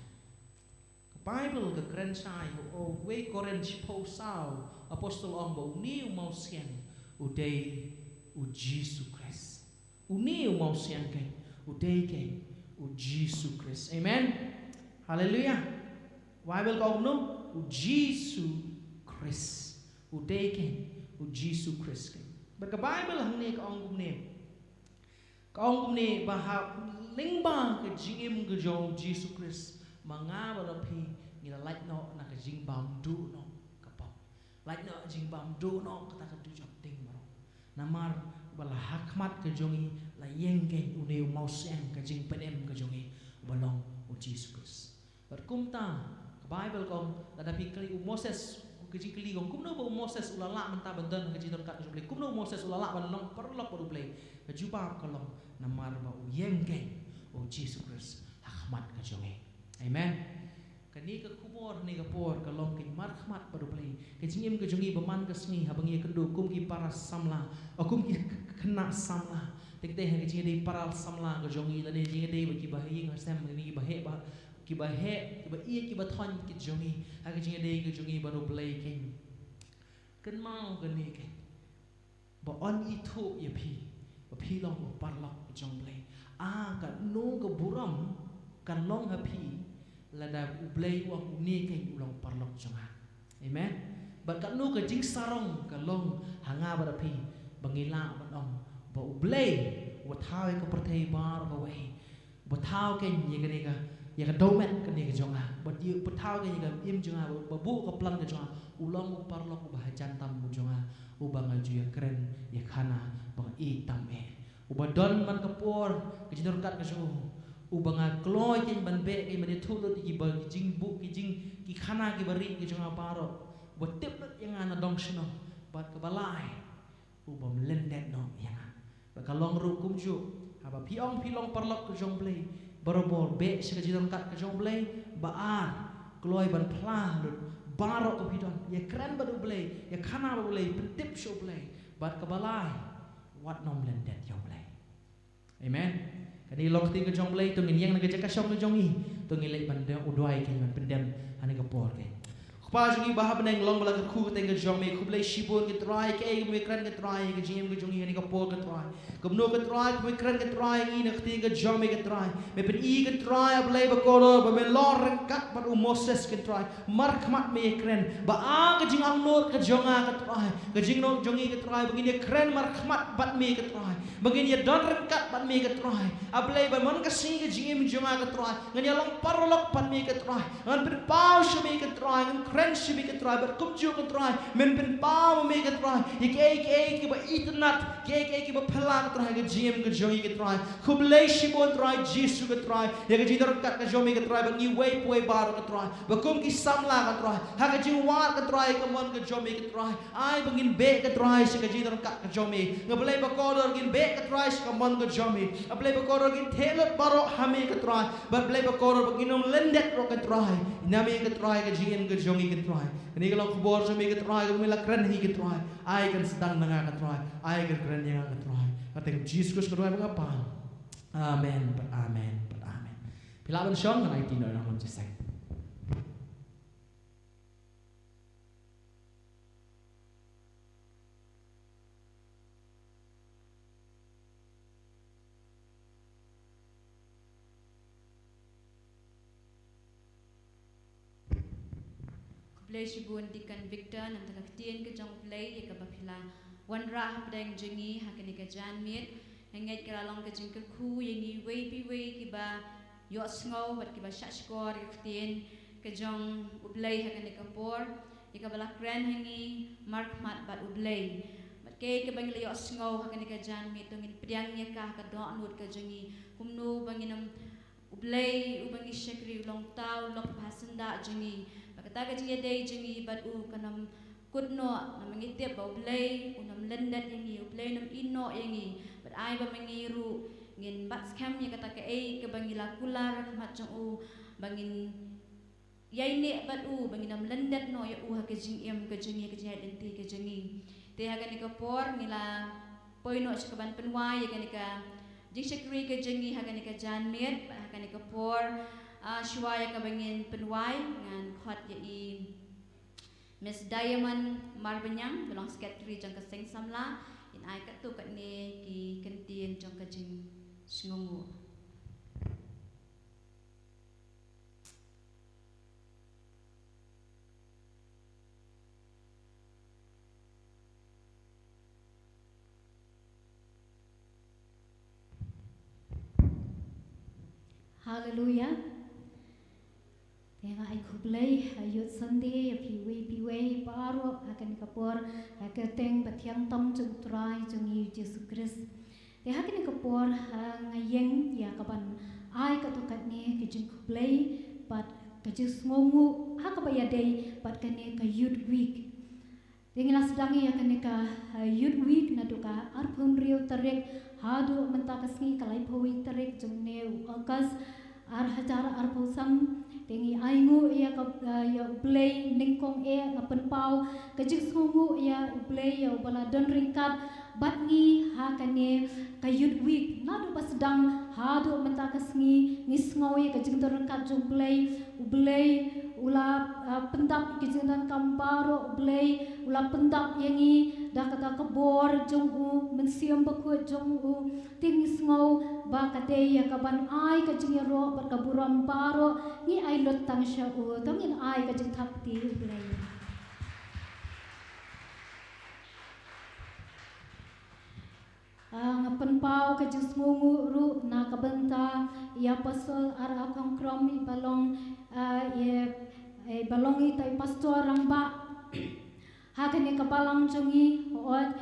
Ka Baibl ka kren shai ha u wei Korinth shiphew saw, apostol u ong ba une u mawsiang u dei u Jisu Khrist. Une u mawsiang keiñ u dei keiñ u Jisu Khrist. Amen. Haleluia. Baibl ka ong kumno? U Jisu Khrist. U dei keiñ u Jisu Khrist keiñ. Bad ka Baibl hangne ka ong kumne. Ka ong kumne ba ha lyngba ka jingim ka jong u Jisu Khrist, ma nga bad ma phi ngi la lait noh na ka jingbam duh noh ka pop. Lait noh jingbam duh noh kata ka dujok ding baroh. Namar ba la ha khmat ka jong ngi la ïeng keiñ une u mawsiang ka jingpynim ka jong ngi, uba long u Jisu Khrist. Bad kumta, ka Baibl ka ong, lada phi kylli u Moses, ka jingkylli ka ong, kumno ba u Moses u la lah mynta ban don ha ka jingdon ryngkat ka jong U Blei? Kumno u Moses u la lah ban long paralok bad U Blei? Ka jubab ka long, namar ba u ïeng keiñ u Jisu Khrist ha khmat ka jong ngi. Amen. Kane ka khubor, kane ka por, ka long keiñ markhmat bad U Blei. Ka jingim ka jong ngi ba man ka sngi, haba ngi ïakynduh kum ki para samla, o kum ki khynnah samla. Te kata ha ka jingïadei para samla ka jong ngi, lane jingïadei bad kiba ha ïing ha sem, lane kiba heh ba kiba heh, kiba ïeit, kiba thoiñ ki jong ngi ha ka jingïadei ka jong ngi bad U Blei keiñ. Kynmaw kane keiñ, ba yn ithuh ïa phi ba phi long u paralok ka jong U Blei. A, katno ka burom kan long ha phi lada U Blei u ong une keiñ u long paralok jong nga. Amen. Bad katno ka jingsarong ka long ha nga bad ha phi ba ngi lah ban ong ba U Blei uba thaw ïa ka pyrthei baroh kawei, uba thaw keiñ ïa kane ka, ïa ka dewmet kane ka jong nga, uba thaw keiñ ïa ka im jong nga, uba buh ka plan ka jong nga, u long u paralok uba hajan tam u jong nga, uba nga ju ïakren ïakhana ba nga ïeit tam eh. Uba don man ka por ka jingdon ryngkat ka jong u, uba nga kloi keiñ ban beh keiñ ban ïathuh lut ïa kiba ki jingbuh ki jing, ki khana kiba rit ki jong nga baroh. Uba tip lut ïa nga na dong shano bad kaba lai, u bym lyndet noh ïa nga. Bad ka long ruh kumjuh, haba phi ong phi long paralok ka jong U Blei, barabor beh sha ka jingdon ryngkat ka jong U Blei. Ba ar, kloi ban phla lut baroh kaba phi don, ïakren bad U Blei, ïakhana bad U Blei, pyntip sha U Blei. Bad kaba lai, wat nym lyndet ïa U Blei. Amen. Kane long ka ktien ka jong U Blei, to ngin ïeng na ka jaka shong ka jong ngi, to ngin leit ban duwai, kane ban pyndem ha kane ka por kane. Ko Pa jong ngi ba ha bneng, long ba la kyrkhu ka kyrteng ka jong me, khublei shibun ko Trai, kaei kaba me kren ko Trai, ka jingim ka jong ngi ha kane ka por ko Trai. Kumno ko Trai, kaba me kren ko Trai, ngi na ka ktien ka jong me ko Trai. Me pyni ko Trai, A Blei ba kordor, ba me long ryngkat bad u Moses ko Trai. Markhmat me ïakren, ba ai ka jingangnud ka jong nga ko Trai, ka jingangnud jong ngi ko Trai, ba ngin ïakren markhmat bad me ko Trai, ba ngin ïadon ryngkat bad me ko Trai. A Blei ba man ka sngi ka jingim jong nga ko Trai, ngan ïalong paralok bad me ko Trai, ngan pynpaw sha me ko Trai, ngan kren sha me ko Trai, bad kumjuh ko Trai, men pynpaw me ko Trai ïa kiei kiei kiba itynnad, kiei kiei kiba phylla ko Trai, ka jingim ka jong ngi ko Trai. Khublei shibun Trai Jisu ko Trai, ïa ka jingdon ryngkat ka jong me ko Trai, bad ngi uwei pa uwei baroh ko Trai, ba kum ki samla ko Trai, ha ka jingwad ko Trai, ka mon ka jong me ko Trai, ai ba ngin beh ko Trai sha ka jingdon ryngkat ka jong me. Nga Blei ba kordor, ngin beh ko Trai sha ka mon ka jong me. A Blei ba kordor, ngin theh lut baroh ha me ko Trai, bad Blei ba kordor, ba ngin ym lyndet ruh ko Trai, na me ko Trai, ka jingim ka jong ngi ko Trai. Kane ka long ka khubor jong me ko Trai, kaba me la kren ha ngi ko Trai. Ai kan sdang na nga ko Trai, ai kan kren ïa nga ko Trai. Ha ka kyrteng Jisu Khrist ko Trai ba nga pan. Amen bad amen bad amen. Phi lah ban shong, ngan aiti noh ïa u nongïalam jingïaseng. Khublei shibun Deacon Victor, namar ka ktien ka jong U Blei ïa kaba phi la wanrah hapdeng jong ngi ha kane ka janmiet. Nga ngeit ka la long ka jingkyrkhu ïa ngi uwei pa uwei kiba ïohsngew bad kiba shahshkor ïa ka ktien ka jong U Blei ha kane ka por, ïa kaba la kren ha ngi markhmat bad U Blei. Bad kaei kaba ngi la ïohsngew ha kane ka janmiet, to ngin pdiang ïa ka ha ka dohnud ka jong ngi, kumno ba ngin ym, U Blei uba ngi shakri u long uta u lok ba ha syndah jong ngi, bad kata ka jingïadei jong ngi bad u kan ym kut noh, namar ngi tip ba U Blei un ym lyndet ïa ngi, U Blei un ym ïehnoh ïa ngi. Bad ai ba ma ngi ruh ngin bat skhem ïa kata kaei kaba ngi la kular ha khmat jong u, ba ngin ïaineh bad u, ba ngin ym lyndet noh ïa u ha ka jingim ka jong ngi, ha ka jingïaid lynti ka jong ngi. Te ha kane ka por ngi la poi noh sha kaban pynwai ïa kane ka jingshakri ka jong ngi ha kane ka janmiet, bad ha kane ka por, ah, shuwa ïa kaba ngin pynwai, ngan khot ïa i Miss Diamond Marbaniang, ba long secretary jong ka Seng Samla, in ai katto katne ki kyntien jong ka jingsngewnguh. Haleluya. Te nga ai khublei ha Youth Sunday ïa phi uwei pa uwei baroh ha kane ka por, ha ka kyrteng ba thiang tam jong U Trai jong ngi U Jisu Khrist. Te ha kane ka por, ha, nga ïeng ïa kaban ai katto katne ka jingkhublei bad ka jingsngewnguh ha kaba ïadei bad kane ka Youth Week. Te ngi la sdang ïa kane ka, eh, Youth Week naduh ka arphew hynriew tarik haduh mynta ka sngi ka laiphew wei tarik jong une u August, ar hajar arphew san. Te ngi ainguh ïa ka, eh, ïa U Blei nyngkong eh, nga pynpaw ka jingsngewnguh ïa U Blei ïa uba la don ryngkat bad ngi ha kane ka Youth Week. Naduh ba sdang haduh mynta ka sngi ngi sngew ïa ka jingdon ryngkat jong U Blei. U Blei u la, ah, pyndap ïa ki jingdonkam baroh, U Blei u la pyndap ïa ngi da kata ka bor jong u, Mynsiem Bakhuid jong u. Te ngi sngew ba ka dei ïa kaban ai ka jingïaroh bad ka burom baroh ngi ai lut tang sha u. To ngin ai ka jingthap kti ïa U Blei. Ah, nga pynpaw ka jingsngewnguh ruh na ka bynta i Apostle R. A. Kongkrom iba long, ah, i, iba long ita i pastor rangbah ha kane ka balang jong ngi, hooid,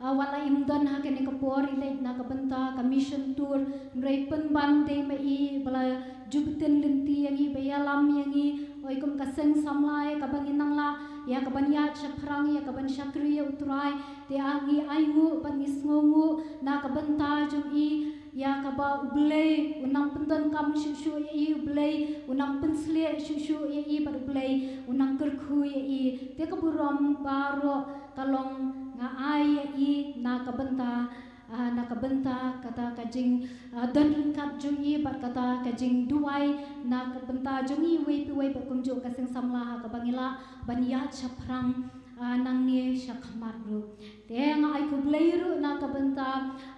ah, wat la im don ha kane ka por i leit na ka bynta ka mission tour, hynrei pynban dei ma i ba la ju btin lynti ïa ngi, ba ïalam ïa ngi, hooid, kum ka Seng Samla ïa kaban ngi nang lah ïa kaban ïaid shaphrang, ïa kaban shakri ïa U Trai. Te ngi ainguh bad ngi sngewnguh na ka bynta jong i, ïa kaba U Blei u nang pyndonkam shuh shuh ïa i, U Blei u nang pynshlei shuh shuh ïa i bad U Blei u nang kyrkhu ïa i. Te ka burom baroh ka long nga ai ïa i na ka bynta Ah, na ka bynta kata ka jing, ah, don ryngkat jong i bad kata ka jingduwai na ka bynta jong i wei pa wei bad kumjuh ka seng samla ha kaba ngi lah ban ïaid shaphrang, ah, nangne sha khmat ruh. Te nga ai khublei ruh na ka bynta,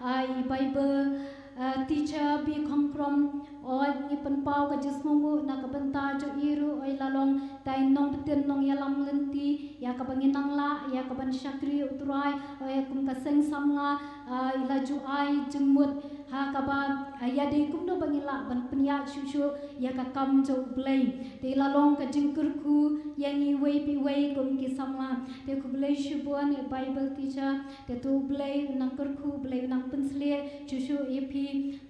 ah, i Bible, ah, teacher Bi Khongkrom, oi ngi pynpaw ka jingsngewnguh na ka bynta jong i ruh, oi la long tai nongpyntin nongïalam lynti ïa kaba ngi nang lah ïa kaban shakri u Trai, oi kum ka seng samla, ah, i la ju ai jingmut ha kaba, ah, ïadei kumno ba ngi lah ban pynïaid shuh shuh ïa ka kam jong U Blei. Te i la long ka jingkyrkhu ïa ngi wei pa wei kum ki samla. Te khublei shibun i Bible teacher. Te to U Blei u nang kyrkhu, U Blei u nang pynshlei shuh shuh ïa phi.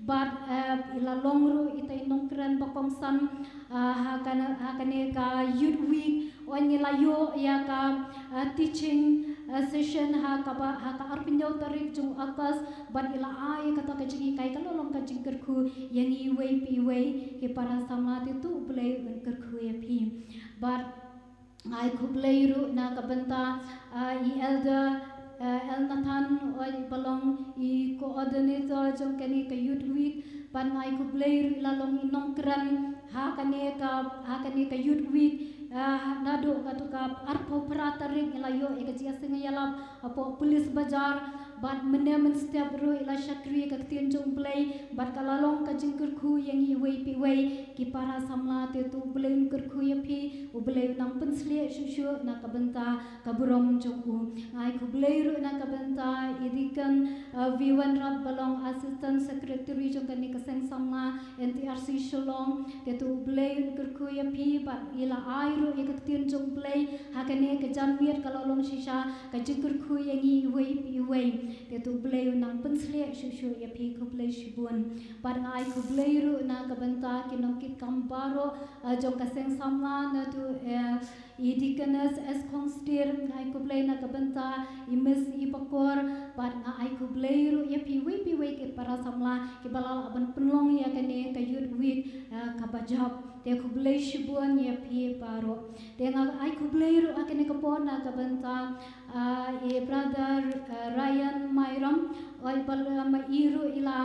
Bad, eh, i la long ruh i tai nongkren ba kongsan, ah, ha kane, ha kane ka Youth Week. Oi ngi la ïoh ïa ka, ah, teaching, ah, session ha kaba, ha ka arphew hynñiew tarik jong August. Bad i la ai kata ka jinghikai ka la long ka jingkyrkhu ïa ngi wei pa wei ki para samla. Te to U Blei un kyrkhu ïa phi. Bad nga ai khublei ruh na ka bynta, ah, i Elder, ah, Elnathan, oi ba long i coordinator jong kane ka Youth Week. Bad nga ai khublei ruh i la long i nongkren ha kane ka, ha kane ka Youth Week, ah, naduh katu ka arphew phra tarik ngi la ïoh ïa ka jingïaseng ïalap hapoh Police Bazar. Bad mynne mynstep ruh i la shakri ka ktien jong U Blei bad ka la long ka jingkyrkhu ïa ngi wei pa wei ki para samla. Te to U Blei un kyrkhu ïa phi, U Blei u nang pynshlei shuh shuh na ka bynta ka burom jong u. Nga ai khublei ruh na ka bynta i Deacon, uh, Viwan Rap ba long Assistant Secretary jong kane ka seng samla N T R C Shillong. Te to U Blei un kyrkhu ïa phi bad i la ai ruh ïa ka ktien jong U Blei ha kane ka janmiet ka la long shisha ka jingkyrkhu ïa ngi wei pa wei. Te to U Blei u nang pynshlei shuh shuh ïa phi. Khublei shibun. Bad nga ai khublei ruh na ka bynta ki nongkitkam baroh, ah, jong ka seng samla naduh, eh, i Deaconess S Khongstier, nga ai khublei na ka bynta i Miss i Bakor. Bad nga ai khublei ruh ïa phi wei pa wei ki para samla kiba la lah ban pynlong ïa kane ka Youth Week, ah, kaba jop. Te khublei shibun ïa phi baroh. Te nga ai khublei ruh ha kane ka por na ka bynta, ah, i Brother, ah, Ryan Myram, oi ba long ma i ruh i la,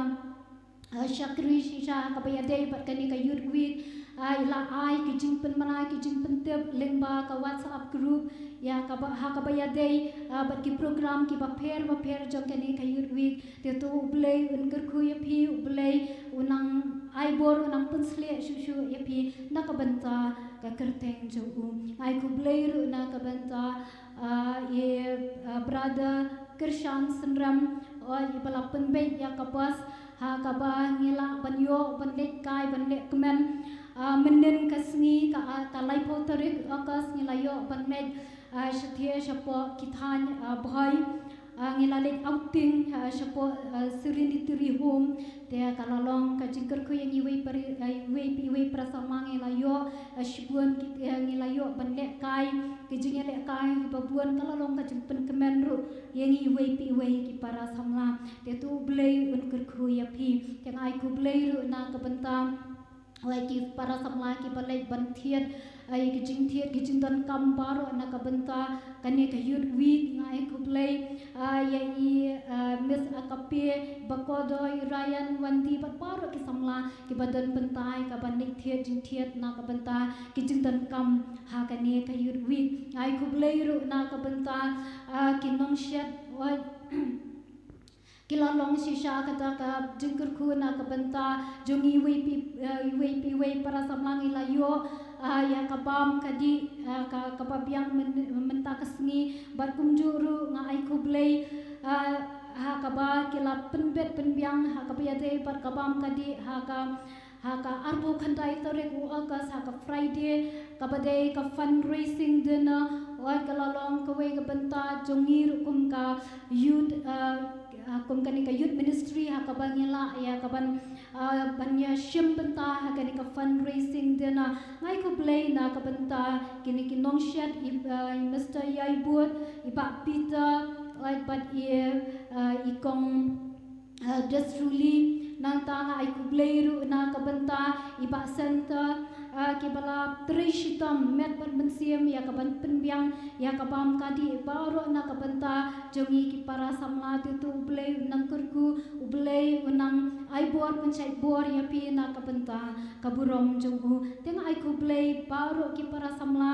ah, shakri shisha ha kaba ïadei bad kane ka Youth Week. Ah, i la ai ki jingpynbna ki jingpyntip lyngba ka WhatsApp group ïa kaba, ha kaba ïadei, ah, bad ki program kiba pher bapher jong kane ka Youth Week. Te to U Blei un kyrkhu ïa phi, U Blei u nang ai bor, u nang pynshlei shuh shuh ïa phi na ka bynta ka kyrteng jong u. Nga ai khublei ruh na ka bynta, ah, i, ah, Brother Kyrshan Synrem, oi i ba la pynbeit ïa ka bus ha kaba ngi lah ban ïoh ban leit kai ban leit kmen. Ah, mynnin ka sngi ka, ah, ka laiphew tarik August ngi la ïoh ban leit, ah, shathie shapoh ki thaiñ, ah, Bhoi. Ah, ngi la leit outing, ah, shapoh, ah, Serenity Home. Te ka la long ka jingkyrkhu ïa ngi wei pa ri-, ah, wei pa wei para samla ngi la ïoh, ah, shibun ki, ah, ngi la ïoh ban lehkai, ki jingïalehkai kiba bun ka la long ka jingpynkmen ruh ïa ngi wei pa wei ki para samla. Te to U Blei un kyrkhu ïa phi. Te nga ai khublei ruh na ka bynta wei ki para samla kiba leit ban thied, ah, ïa ki jingthied ki jingdonkam baroh na ka bynta kane ka Youth Week. Nga ai khublei, ah, ïa i, ah, Miss Akape, Bakodo, i Ryan, Wandi bad baroh ki samla kiba don bynta ïa kaban leit thied jingthied na ka bynta ki jingdonkam ha kane ka Youth Week. Nga ai khublei ruh na ka bynta, ah, ki nongshet, oi ki la long shisha kata ka jingkyrkhu na ka bynta jong ngi wei pa, eh, wei pa wei para samla. Ngi la ïoh, ah, ïa ka bam ka dih, ah, ka, kaba biang myn-, mynta ka sngi bad kumjuh ruh nga ai khublei, ah, ha kaba ki la pynbeit pynbiang ha kaba ïadei bad ka bam ka dih ha ka ha ka arphew khyndai tarik u August, ha ka Friday, kaba dei ka fundraising dinner. Oi ka la long kawei ka bynta jong ngi ruh kum ka youth, ah, ah, kum kane ka youth ministry ha kaba ngi lah ïa kaban, ah, ban ïa shim bynta ha kane ka fundraising dinner. Nga ai khublei na ka bynta kine ki nongshet i, ah, i Mister Yaibut, i Bah Peter, oi bad i, ah, i Kong, ah, Desruli. Nangta nga ai khublei ruh na ka bynta i Bah Center, ah, kiba la trei shitom met bad mynsiem ïa ka ban pynbiang ïa ka bam ka dih baroh na ka bynta jong ngi ki para samla. Te to U Blei u nang kyrkhu, U Blei u nang ai bor pynshait bor ïa phi na ka bynta ka burom jong u. Te nga ai khublei baroh ki para samla,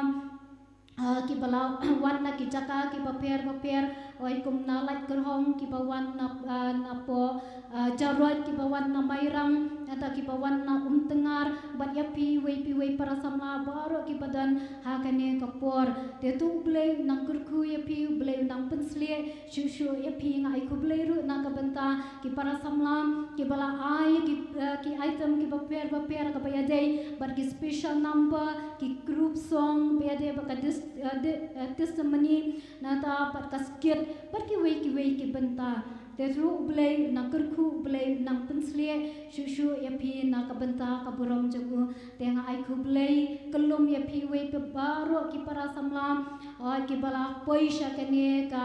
ah, kiba la wan na ki jaka kiba pher bapher, oi kum na Laitkyrhong kiba wan na, ah, na poh, ah, Jarod kiba wan na Mairang, nangta kiba wan na Umtyngar, bad ïa phi wei phi wei para samla baroh kiba don ha kane ka por. Te to U Blei u nang kyrkhu ïa phi, U Blei u nang pynshlei shuh shuh ïa phi. Nga ai khublei ruh na ka bynta ki para samla kiba la ai ki, eh, ki item kiba pher bapher kaba ïadei bad ki special number, ki group song ba ïadei bad ka dis-, eh, di-, eh, testimony, nangta bad ka skit bad kiwei kiwei ki bynta. Te to U Blei u nang kyrkhu, U Blei u nang pynshlei shuh shuh ïa phi na ka bynta ka burom jong u. Te nga ai khublei kyllum ïa phi wei phi baroh ki para samla, ah, kiba la poi sha kane ka,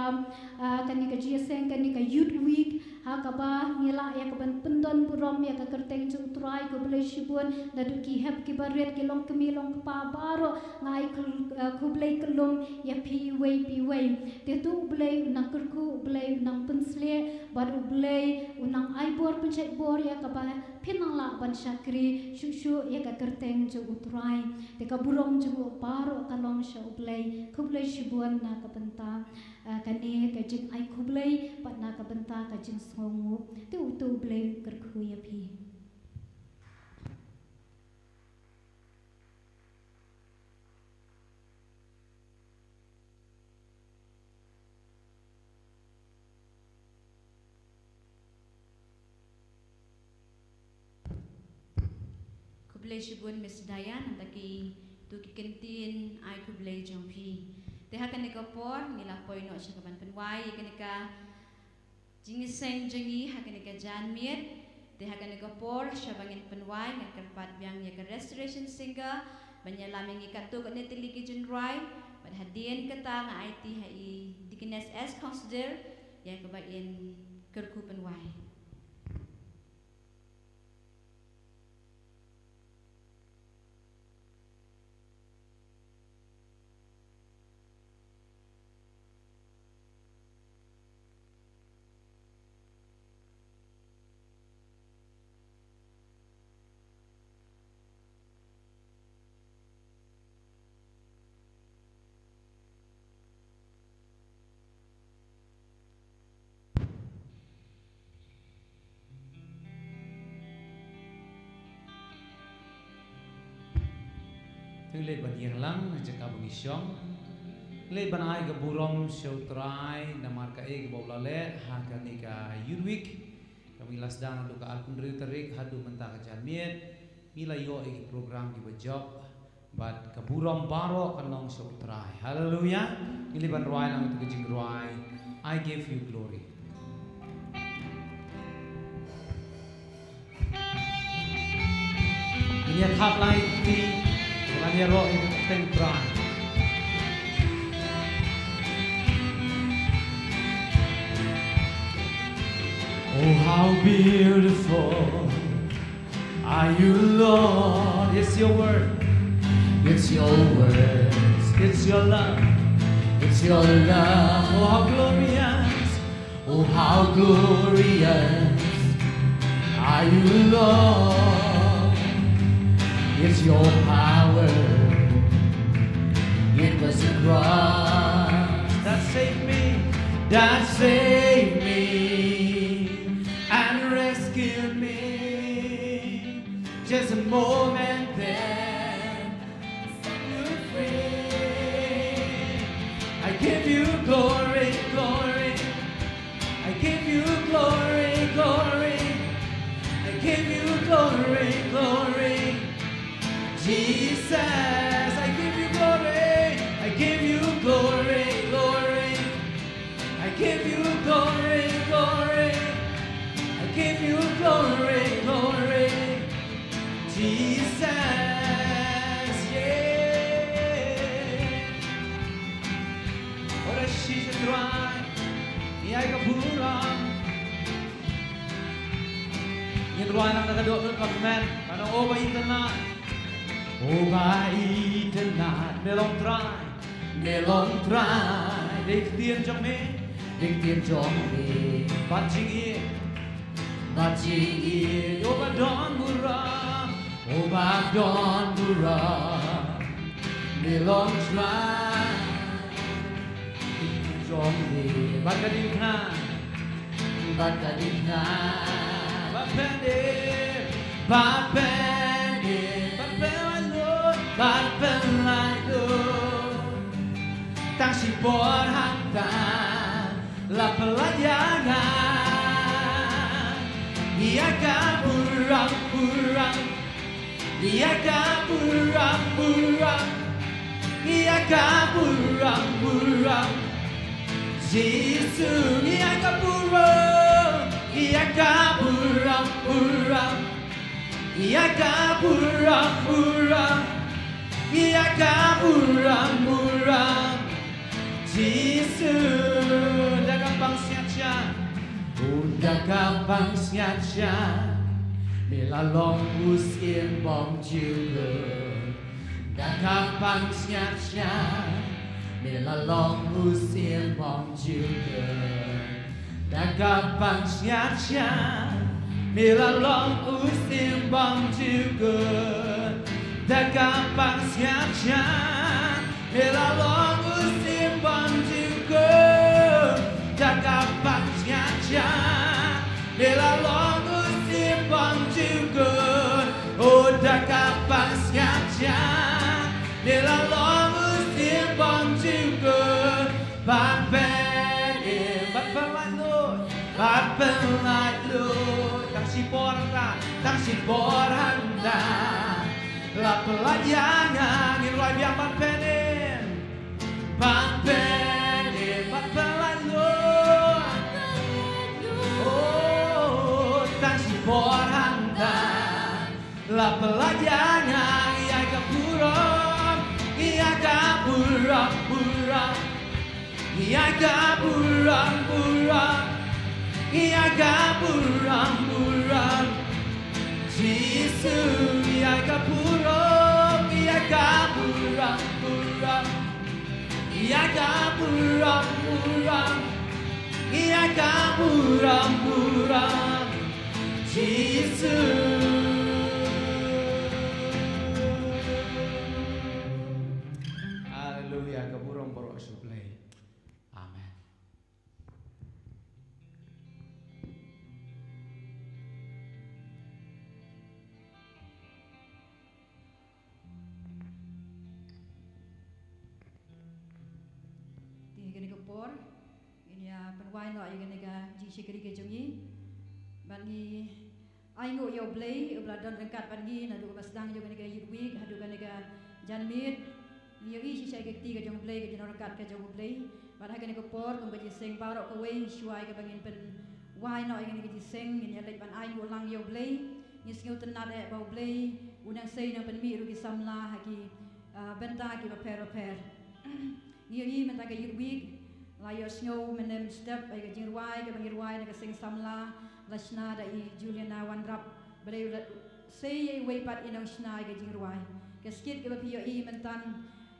ah, kane ka jingïaseng, kane ka Youth Week, ha kaba ngi lah ïa ka ban pyndon burom ïa ka kyrteng jong U Trai. Khublei shibun naduh ki hep kiba rit, ki longkmie longkpa baroh, nga ai khul-, ah, khublei kyllum ïa phi wei phi wei. Te to U Blei u nang kyrkhu, U Blei u nang pynshlei, bad U Blei u nang ai bor pynshait bor ïa kaba phin nang lah ban shakri shuh shuh ïa ka kyrteng jong U Trai. Te ka burom jong u baroh ka long sha U Blei. Khublei shibun na ka bynta, ah, kane ka jingai khublei bad na ka bynta ka jingsngewnguh. Te uto U Blei u kyrkhu ïa phi. Khublei shibun Miss Diane, nangta kito ki kyntien ai khublei jong phi. Te ha kane ka por ngi la poi noh sha ka ban pynwai ïa kane ka jingïaseng jong ngi ha kane ka janmiet. Te ha kane ka por shaba ngin pynwai, ngan kyrpad biang ïa ka Restoration Singer ban ïalam ïa ngi katto katne tylli ki jingrwai. Bad hadien kata nga aiti ha i Deaconess S Khongsdir ïa kaba in kyrkhu pynwai. Te leit ban ïeng lang na jaka ba ngi shong. Leit ban ai ka burom sha U Trai namar kaei kaba u la leh ha kane ka Youth Week. Kaba ngi la sdang naduh ka arphew hynriew tarik haduh mynta ka janmiet. Ngi la ïoh ïa ki program kiba jop. Bad ka burom baroh kan long sha U Trai. Haleluya. Ngi leit ban rwai lang ïa ka jingrwai I Give You Glory. Ngin ïa thap lang ïa kti, ban ïaroh ïa ka kyrteng Trai. Oh, how beautiful are you, Lord? It's your word. It's your words. It's your love. It's your love. Oh, how glorious. Oh, how glorious are you, Lord. It's your power. It was the cross that saved me, that saved me and rescued me. Just a moment then, set you free. I give you glory, glory. I give you glory, glory. I give you glory, glory. Jesus, I give you glory. I give you glory, glory. I give you glory, glory. I give you glory, glory. Jesus, yeah. Ora shisha Trai, ïa ka burom. Ngin rwai lang da ka dohnud ba kmen, ba na o ba itynnad. Uba itynnad, me long Trai, me long Trai. Dei ktien jong me, dei ktien jong me. Bad jingïeit, bad jingïeit. Uba don burom, uba don burom, me long Trai. Jong me, bad ka diengphna, bad ka diengphna. Bad pynïaid, bad pynïaid, bad pynlait lut, bad pynlait lut. Tang shipor hangta la pynlait ïa nga ïa ka burom, burom. Ïa ka burom, burom. Ïa ka burom, burom. Jisu, ïa ka burom. Ïa ka burom, burom. Ïa ka burom, burom. Ïa ka burom, burom. Jisu, da ka pansngiat sha. Oh, da ka pansngiat sha, me la long u symbol jingkyrkhu. Da ka pansngiat sha, me la long u symbol jingkyrkhu. Da ka pansngiat sha, me la long u symbol jingkyrkhu. Da ka pansngiat sha, me la long u symbol jingkyrkhu. Da ka pansngiat sha, me la long u symbol jingkyrkhu. Oh, da ka pansngiat sha, me la long u symbol jingkyrkhu. Bad pynïaid, bad pynlait lut, bad pynlait lut. Tang shipor hangta, tang shipor hangta la pynlait ïa nga. Ngin rwai biang. Bad pynïaid, bad pynlait lut. Oh, tang shipor hangta la pynlait ïa nga. Ïa ka burom, ïa ka burom, burom. Ïa ka burom, burom. Ïa ka burom, burom. Jisu, ïa ka burom, ïa ka burom, burom. Ïa ka burom, burom. Ïa ka burom, burom. Jisu. Haleluya, ka burom baroh sha U Blei. Amen. Te ha kane ka por ngin ïa pynwai noh ïa kane ka jingshakri ka jong ngi. Bad ngi ainguh ïa U Blei uba la don ryngkat bad ngi naduh kaba sdang jong kane ka Youth Week haduh kane ka janmiet. Ngi ïohi shisha ïa ka kti ka jong U Blei, ka jingdon ryngkat ka jong U Blei. Bad ha kane ka por kumba jingïaseng baroh kawei, shuwa ïa kaba ngin pynwai noh ïa kane ka jingïaseng, ngin ïa leit ban ainguh lang ïa U Blei. Ngi sngewtynnad eh ba U Blei u nang sei nang pynmih ruh ki samla ha ki, ah, bynta kiba pher bapher. Ngi ïohi mynta ka Youth Week la ïohsngew mynne mynstep ïa ka jingrwai kaba ngi rwai na ka seng samla, la shna da i Juliana Wanrap. Ba dei u la sei ïa iwei pat i nongshna ïa ka jingrwai. Ka skit kaba phi ïohi mynta,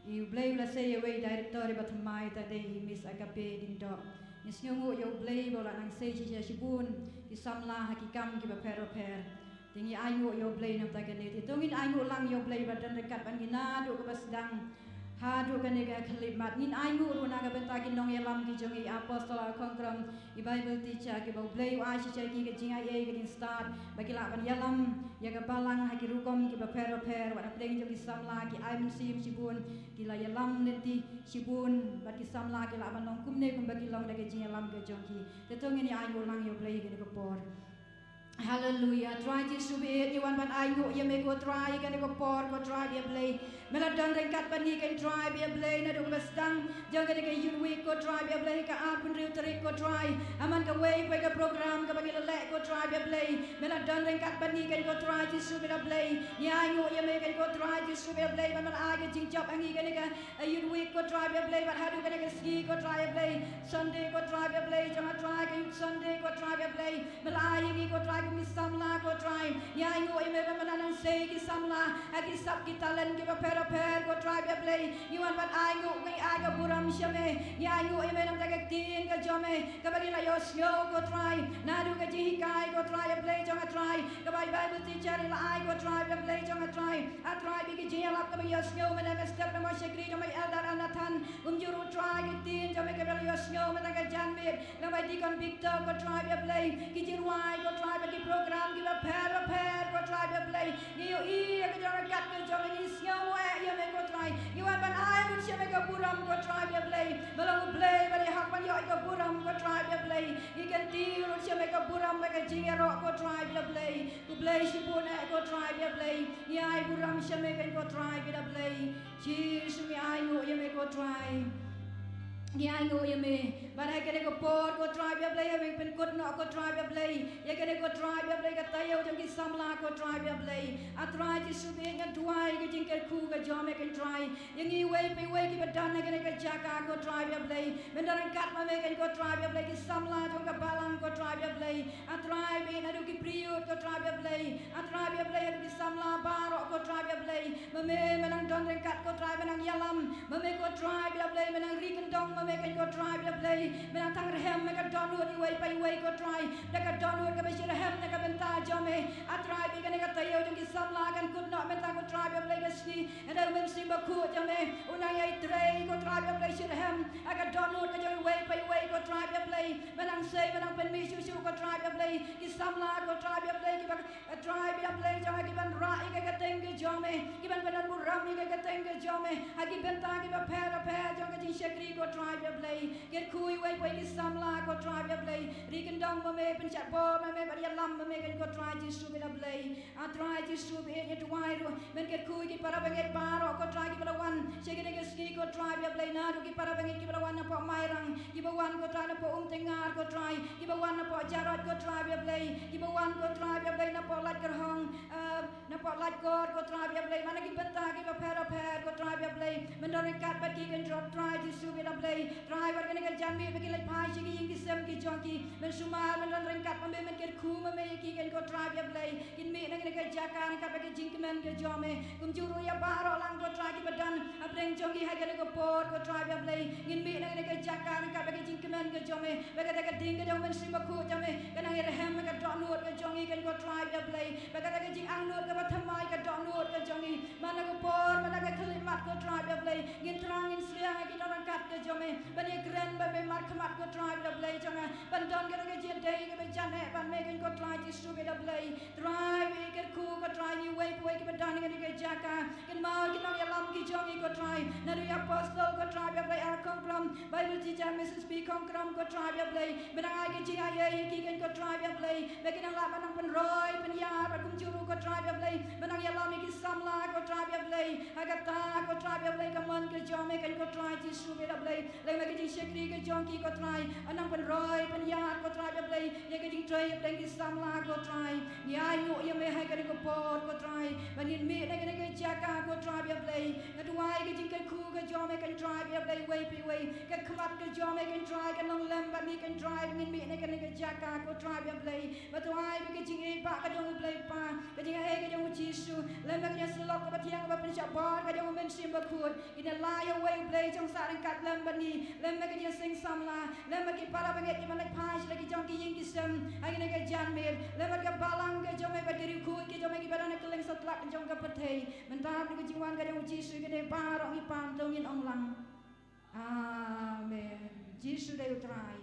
i U Blei u la sei ïa iwei i director iba thymmai, ta dei i Miss Agape Diengdoh. Ngi sngewnguh ïa U Blei ba u la nang sei shisha shibun ki samla ha ki kam kiba pher bapher. Te ngi ainguh ïa U Blei na bynta kane. Te to ngin ainguh lang ïa U Blei ba don ryngkat bad ngi naduh kaba sdang haduh kane ka khyllipmat. Ngin ainguh ruh na ka bynta ki nongïalam ki jong ngi, i Apostol, i Khongkrom, i Bible teacher, kiba U Blei u ai shisha ïa ki ka jingaiei, ka jingstad ba ki lah ban ïalam ïa ka balang ha ki rukom kiba pher bapher. Wat hapdeng jong ki samla ki ai mynsiem shibun, ki la ïalam lynti shibun, bad ki samla ki lah ban long kumne kumba ki long da ka jingïalam ka jong ki. Te to ngin ïa ainguh lang ïa U Blei ha kane ka por. Haleluya. Trai Jisu ba ïeit, ngi wan ban ainguh ïa me ko Trai, kane ka por ko Trai ba ïa Blei. Me la don ryngkat bad ngi ko Trai ba ïa Blei, naduh kaba sdang jong kane ka Youth Week ko Trai ba ïa Blei, ka arphew hynriew tarik ko Trai. Ha man kawei pa ka program kaba ngi la leh ko Trai ba ïa Blei. Me la don ryngkat bad ngi ko Trai Jisu ba ïa Blei. Ngi ainguh ïa me ko Trai Jisu ba ïa Blei, ba me la ai ka jingjop ha ngi kane ka, eh, Youth Week ko Trai ba ïa Blei, bad haduh kane ka sngi ko Trai ba ïa Blei. Sunday ko Trai Blei jong nga Trai, ka Youth Sunday ko Trai Blei. Me la ai ïa ngi ko Trai kum ki samla ko Trai. Ngi ainguh ïa me ba me nang sei ki samla ha ki sap ki talent kiba pher bapher ko Trai Blei. Ngi wan ban ainguh, ngi ai ka burom sha me. Ngi ainguh ïa me namar ka ktien ka jong me kaba ngi la ïohsngew ko Trai. Naduh ka jinghikai ko Trai Blei jong nga Trai, kaba i Bible teacher i la ai ko Trai Blei jong nga Trai. A Trai ba ki jingïalap kaba ngi ïohsngew mynne mynstep na ka shakri jong me Elder Nathan. Kumjuh ruh Trai ki ktien jong me kiba la ïohsngew mynta ka janmiet na ka Deacon Victor ko Trai Blei. Ki jingrwai ko Trai bad ki program kiba pher bapher ko Trai Blei. Ngi ïohi ïa ka jingryngkat ka jong me, ngi sngew eh ïa me ko Trai. Ngi wan ban ai lut sha me ka burom ko Trai Blei. Ba long U Blei ba dei hok ban ïoh ïa ka burom ko Trai Blei. Ngi kyntiew lut sha me ka burom bad ka jingïaroh ko Trai Blei. Khublei shibun eh ko Trai Blei. Ngi ai burom sha me ko Trai Blei. Jisu ngi ainguh ïa me ko Trai. Ngi ainguh ïa me. Bad ha kane ka por ko Trai Blei, ha me pynkut noh ko Trai Blei. Ïa kane ko Trai Blei ka taïew jong ki samla ko Trai Blei. A Trai Jisu ba ïeit, ngan duwai ka jingkyrkhu ka jong me ko Trai. Ïa ngi iwei pa iwei kiba don ha kane ka jaka ko Trai Blei. Men don ryngkat ma me ko Trai Blei, ki samla jong ka balang ko Trai Blei. A Trai ba ïeit, naduh ki briew ko Trai Blei. A Trai Blei, naduh ki samla baroh ko Trai Blei. Ma me, me nang don ryngkat ko Trai, me nang ïalam. Ma me ko Trai Blei, me nang ri kyndong ma me ko Trai Blei. Me nang thang rhem, me ka dohnud iwei pa iwei ko Trai. Da ka dohnud kaba shitrhem na ka bynta jong me. A Trai ba ïeit, kane ka taïew jong ki samla kan kut noh mynta ko Trai Blei ka sngi. Ynda U Mynsiem Bakhuid jong me u nang ïai trei ko Trai Blei shitrhem ha ka dohnud ka jong iwei pa iwei ko Trai Blei. Me nang sei, me nang pynmih shuh shuh ko Trai Blei. Ki samla ko Trai Blei kiba A Trai Blei jong nga, kiban rah ïa ka kyrteng ka jong me, kiban pyndonkam ïa ka kyrteng ka jong me ha ki bynta kiba pher bapher jong ka jingshakri ko Trai Blei. Kyrkhu iwei pa iwei ki samla ko Trai Blei. Ri kyndong ma me, pynshad bor ma me bad ïalam ma me ko Trai Jisu Blei. A Trai Jisu ba ïeit, ngi duwai ruh men kyrkhu ïa ki para bangeit baroh ko Trai kiba la wan sha kane ka sngi ko Trai Blei, naduh ki para bangeit kiba la wan napoh Mairang, kiba wan ko Trai napoh Umtyngngar ko Trai, kiba wan napoh Jarod ko Trai Blei, kiba wan ko Trai Blei napoh Laitkyrhong, eh, napoh Laitkor ko Trai Blei, man la ki bynta kiba pher bapher ko Trai Blei, men don ryngkat bad ki ko Trai Jisu Blei. Trai bad kane ka janmiet ba ki leit phai sha ki ïing ki sem ki jong ki, men sumar, men don ryngkat ma me, men kyrkhu ma me ïa ki ko Trai Blei. Kin mih na kane ka jaka ryngkat bad ka jingkmen ka jong me. Kumjuh ruh ïa baroh lang ko Trai kiba don hapdeng jong ngi ha kane ka por ko Trai Blei. Ngin mih na kane ka jaka ryngkat bad ka jingkmen ka jong me. Bad kata ka ding ka jong U Mynsiem Bakhuid jong me ka nang ïarhem ïa ka dohnud ka jong ngi ko Trai Blei. Bad kata ka jingangnud kaba thymmai ka dohnud ka jong ngi. Man la ka por, man la ka khyllipmat ko Trai Blei. Ngin thrang, ngin sliang ïa ki nongryngkat ka jong me ban ïakren bad me markhmat ko Trai Blei jong nga. Ban don kata ka jingïadei kaba jan eh bad me ko Trai Jisu Blei. Trai ba ïeit, kyrkhu ko Trai ïa iwei pa iwei kiba don ha kane ka jaka. Kynmaw ki nongïalam ki jong ngi ko Trai. Naduh ïa Apostle ko Trai Blei, Elder Khongkram, Bible teacher Missus P Khongkram ko Trai Blei. Me nang ai ka jingaiei ïa ki ko Trai Blei. Ba kin nang lah ban nang pynroi pynïar bad kumjuh ruh ko Trai Blei. Me nang ïalam ïa ki samla ko Trai Blei. Ha kata ko Trai Blei ka mon ka jong me ko Trai Jisu Blei. Lem bad ka jingshakri ka jong ki ko Trai. Nang pynroi pynïar ko Trai Blei. Ïa ka jingtrei hapdeng ki samla ko Trai. Ngi ainguh ïa me ha kane ka por ko Trai. Ba ngin mih na kane ka jaka ko Trai Blei. Nga duwai ka jingkyrkhu ka jong me ko Trai Blei iwei pa iwei. Ka khmat ka jong me ko Trai kan long lem bad ngi ko Trai. Ngin mih na kane ka jaka ko Trai Blei. Ba duwai ba ka jingïeit ba ka jong U Blei Pa. Ka jingaiei ka jong U Jisu. Lem bad ka jingïasyllok kaba thiang kaba pynshah bor ka jong U Mynsiem Bakhuid. Kin ïa la ïa uwei U Blei jong sah ryngkat lem bad ngi, lem bad ka jingseng samla, lem bad ki para bangeit kiba leit phai sha la ki jong ki ïing ki sem ha kane ka janmiet, lem bad ka balang ka jong me bad ki riewkhuid ka jong me kiba don ha kylleng satlak jong ka pyrthei. Mynta bad ka jingwan ka jong U Jisu kane baroh ngi pan to ngin ong lang. Amen. Jisu dei U Trai.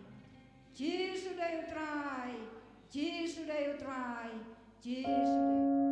Jisu dei U Trai. Jisu dei U Trai. Jisu dei U Trai.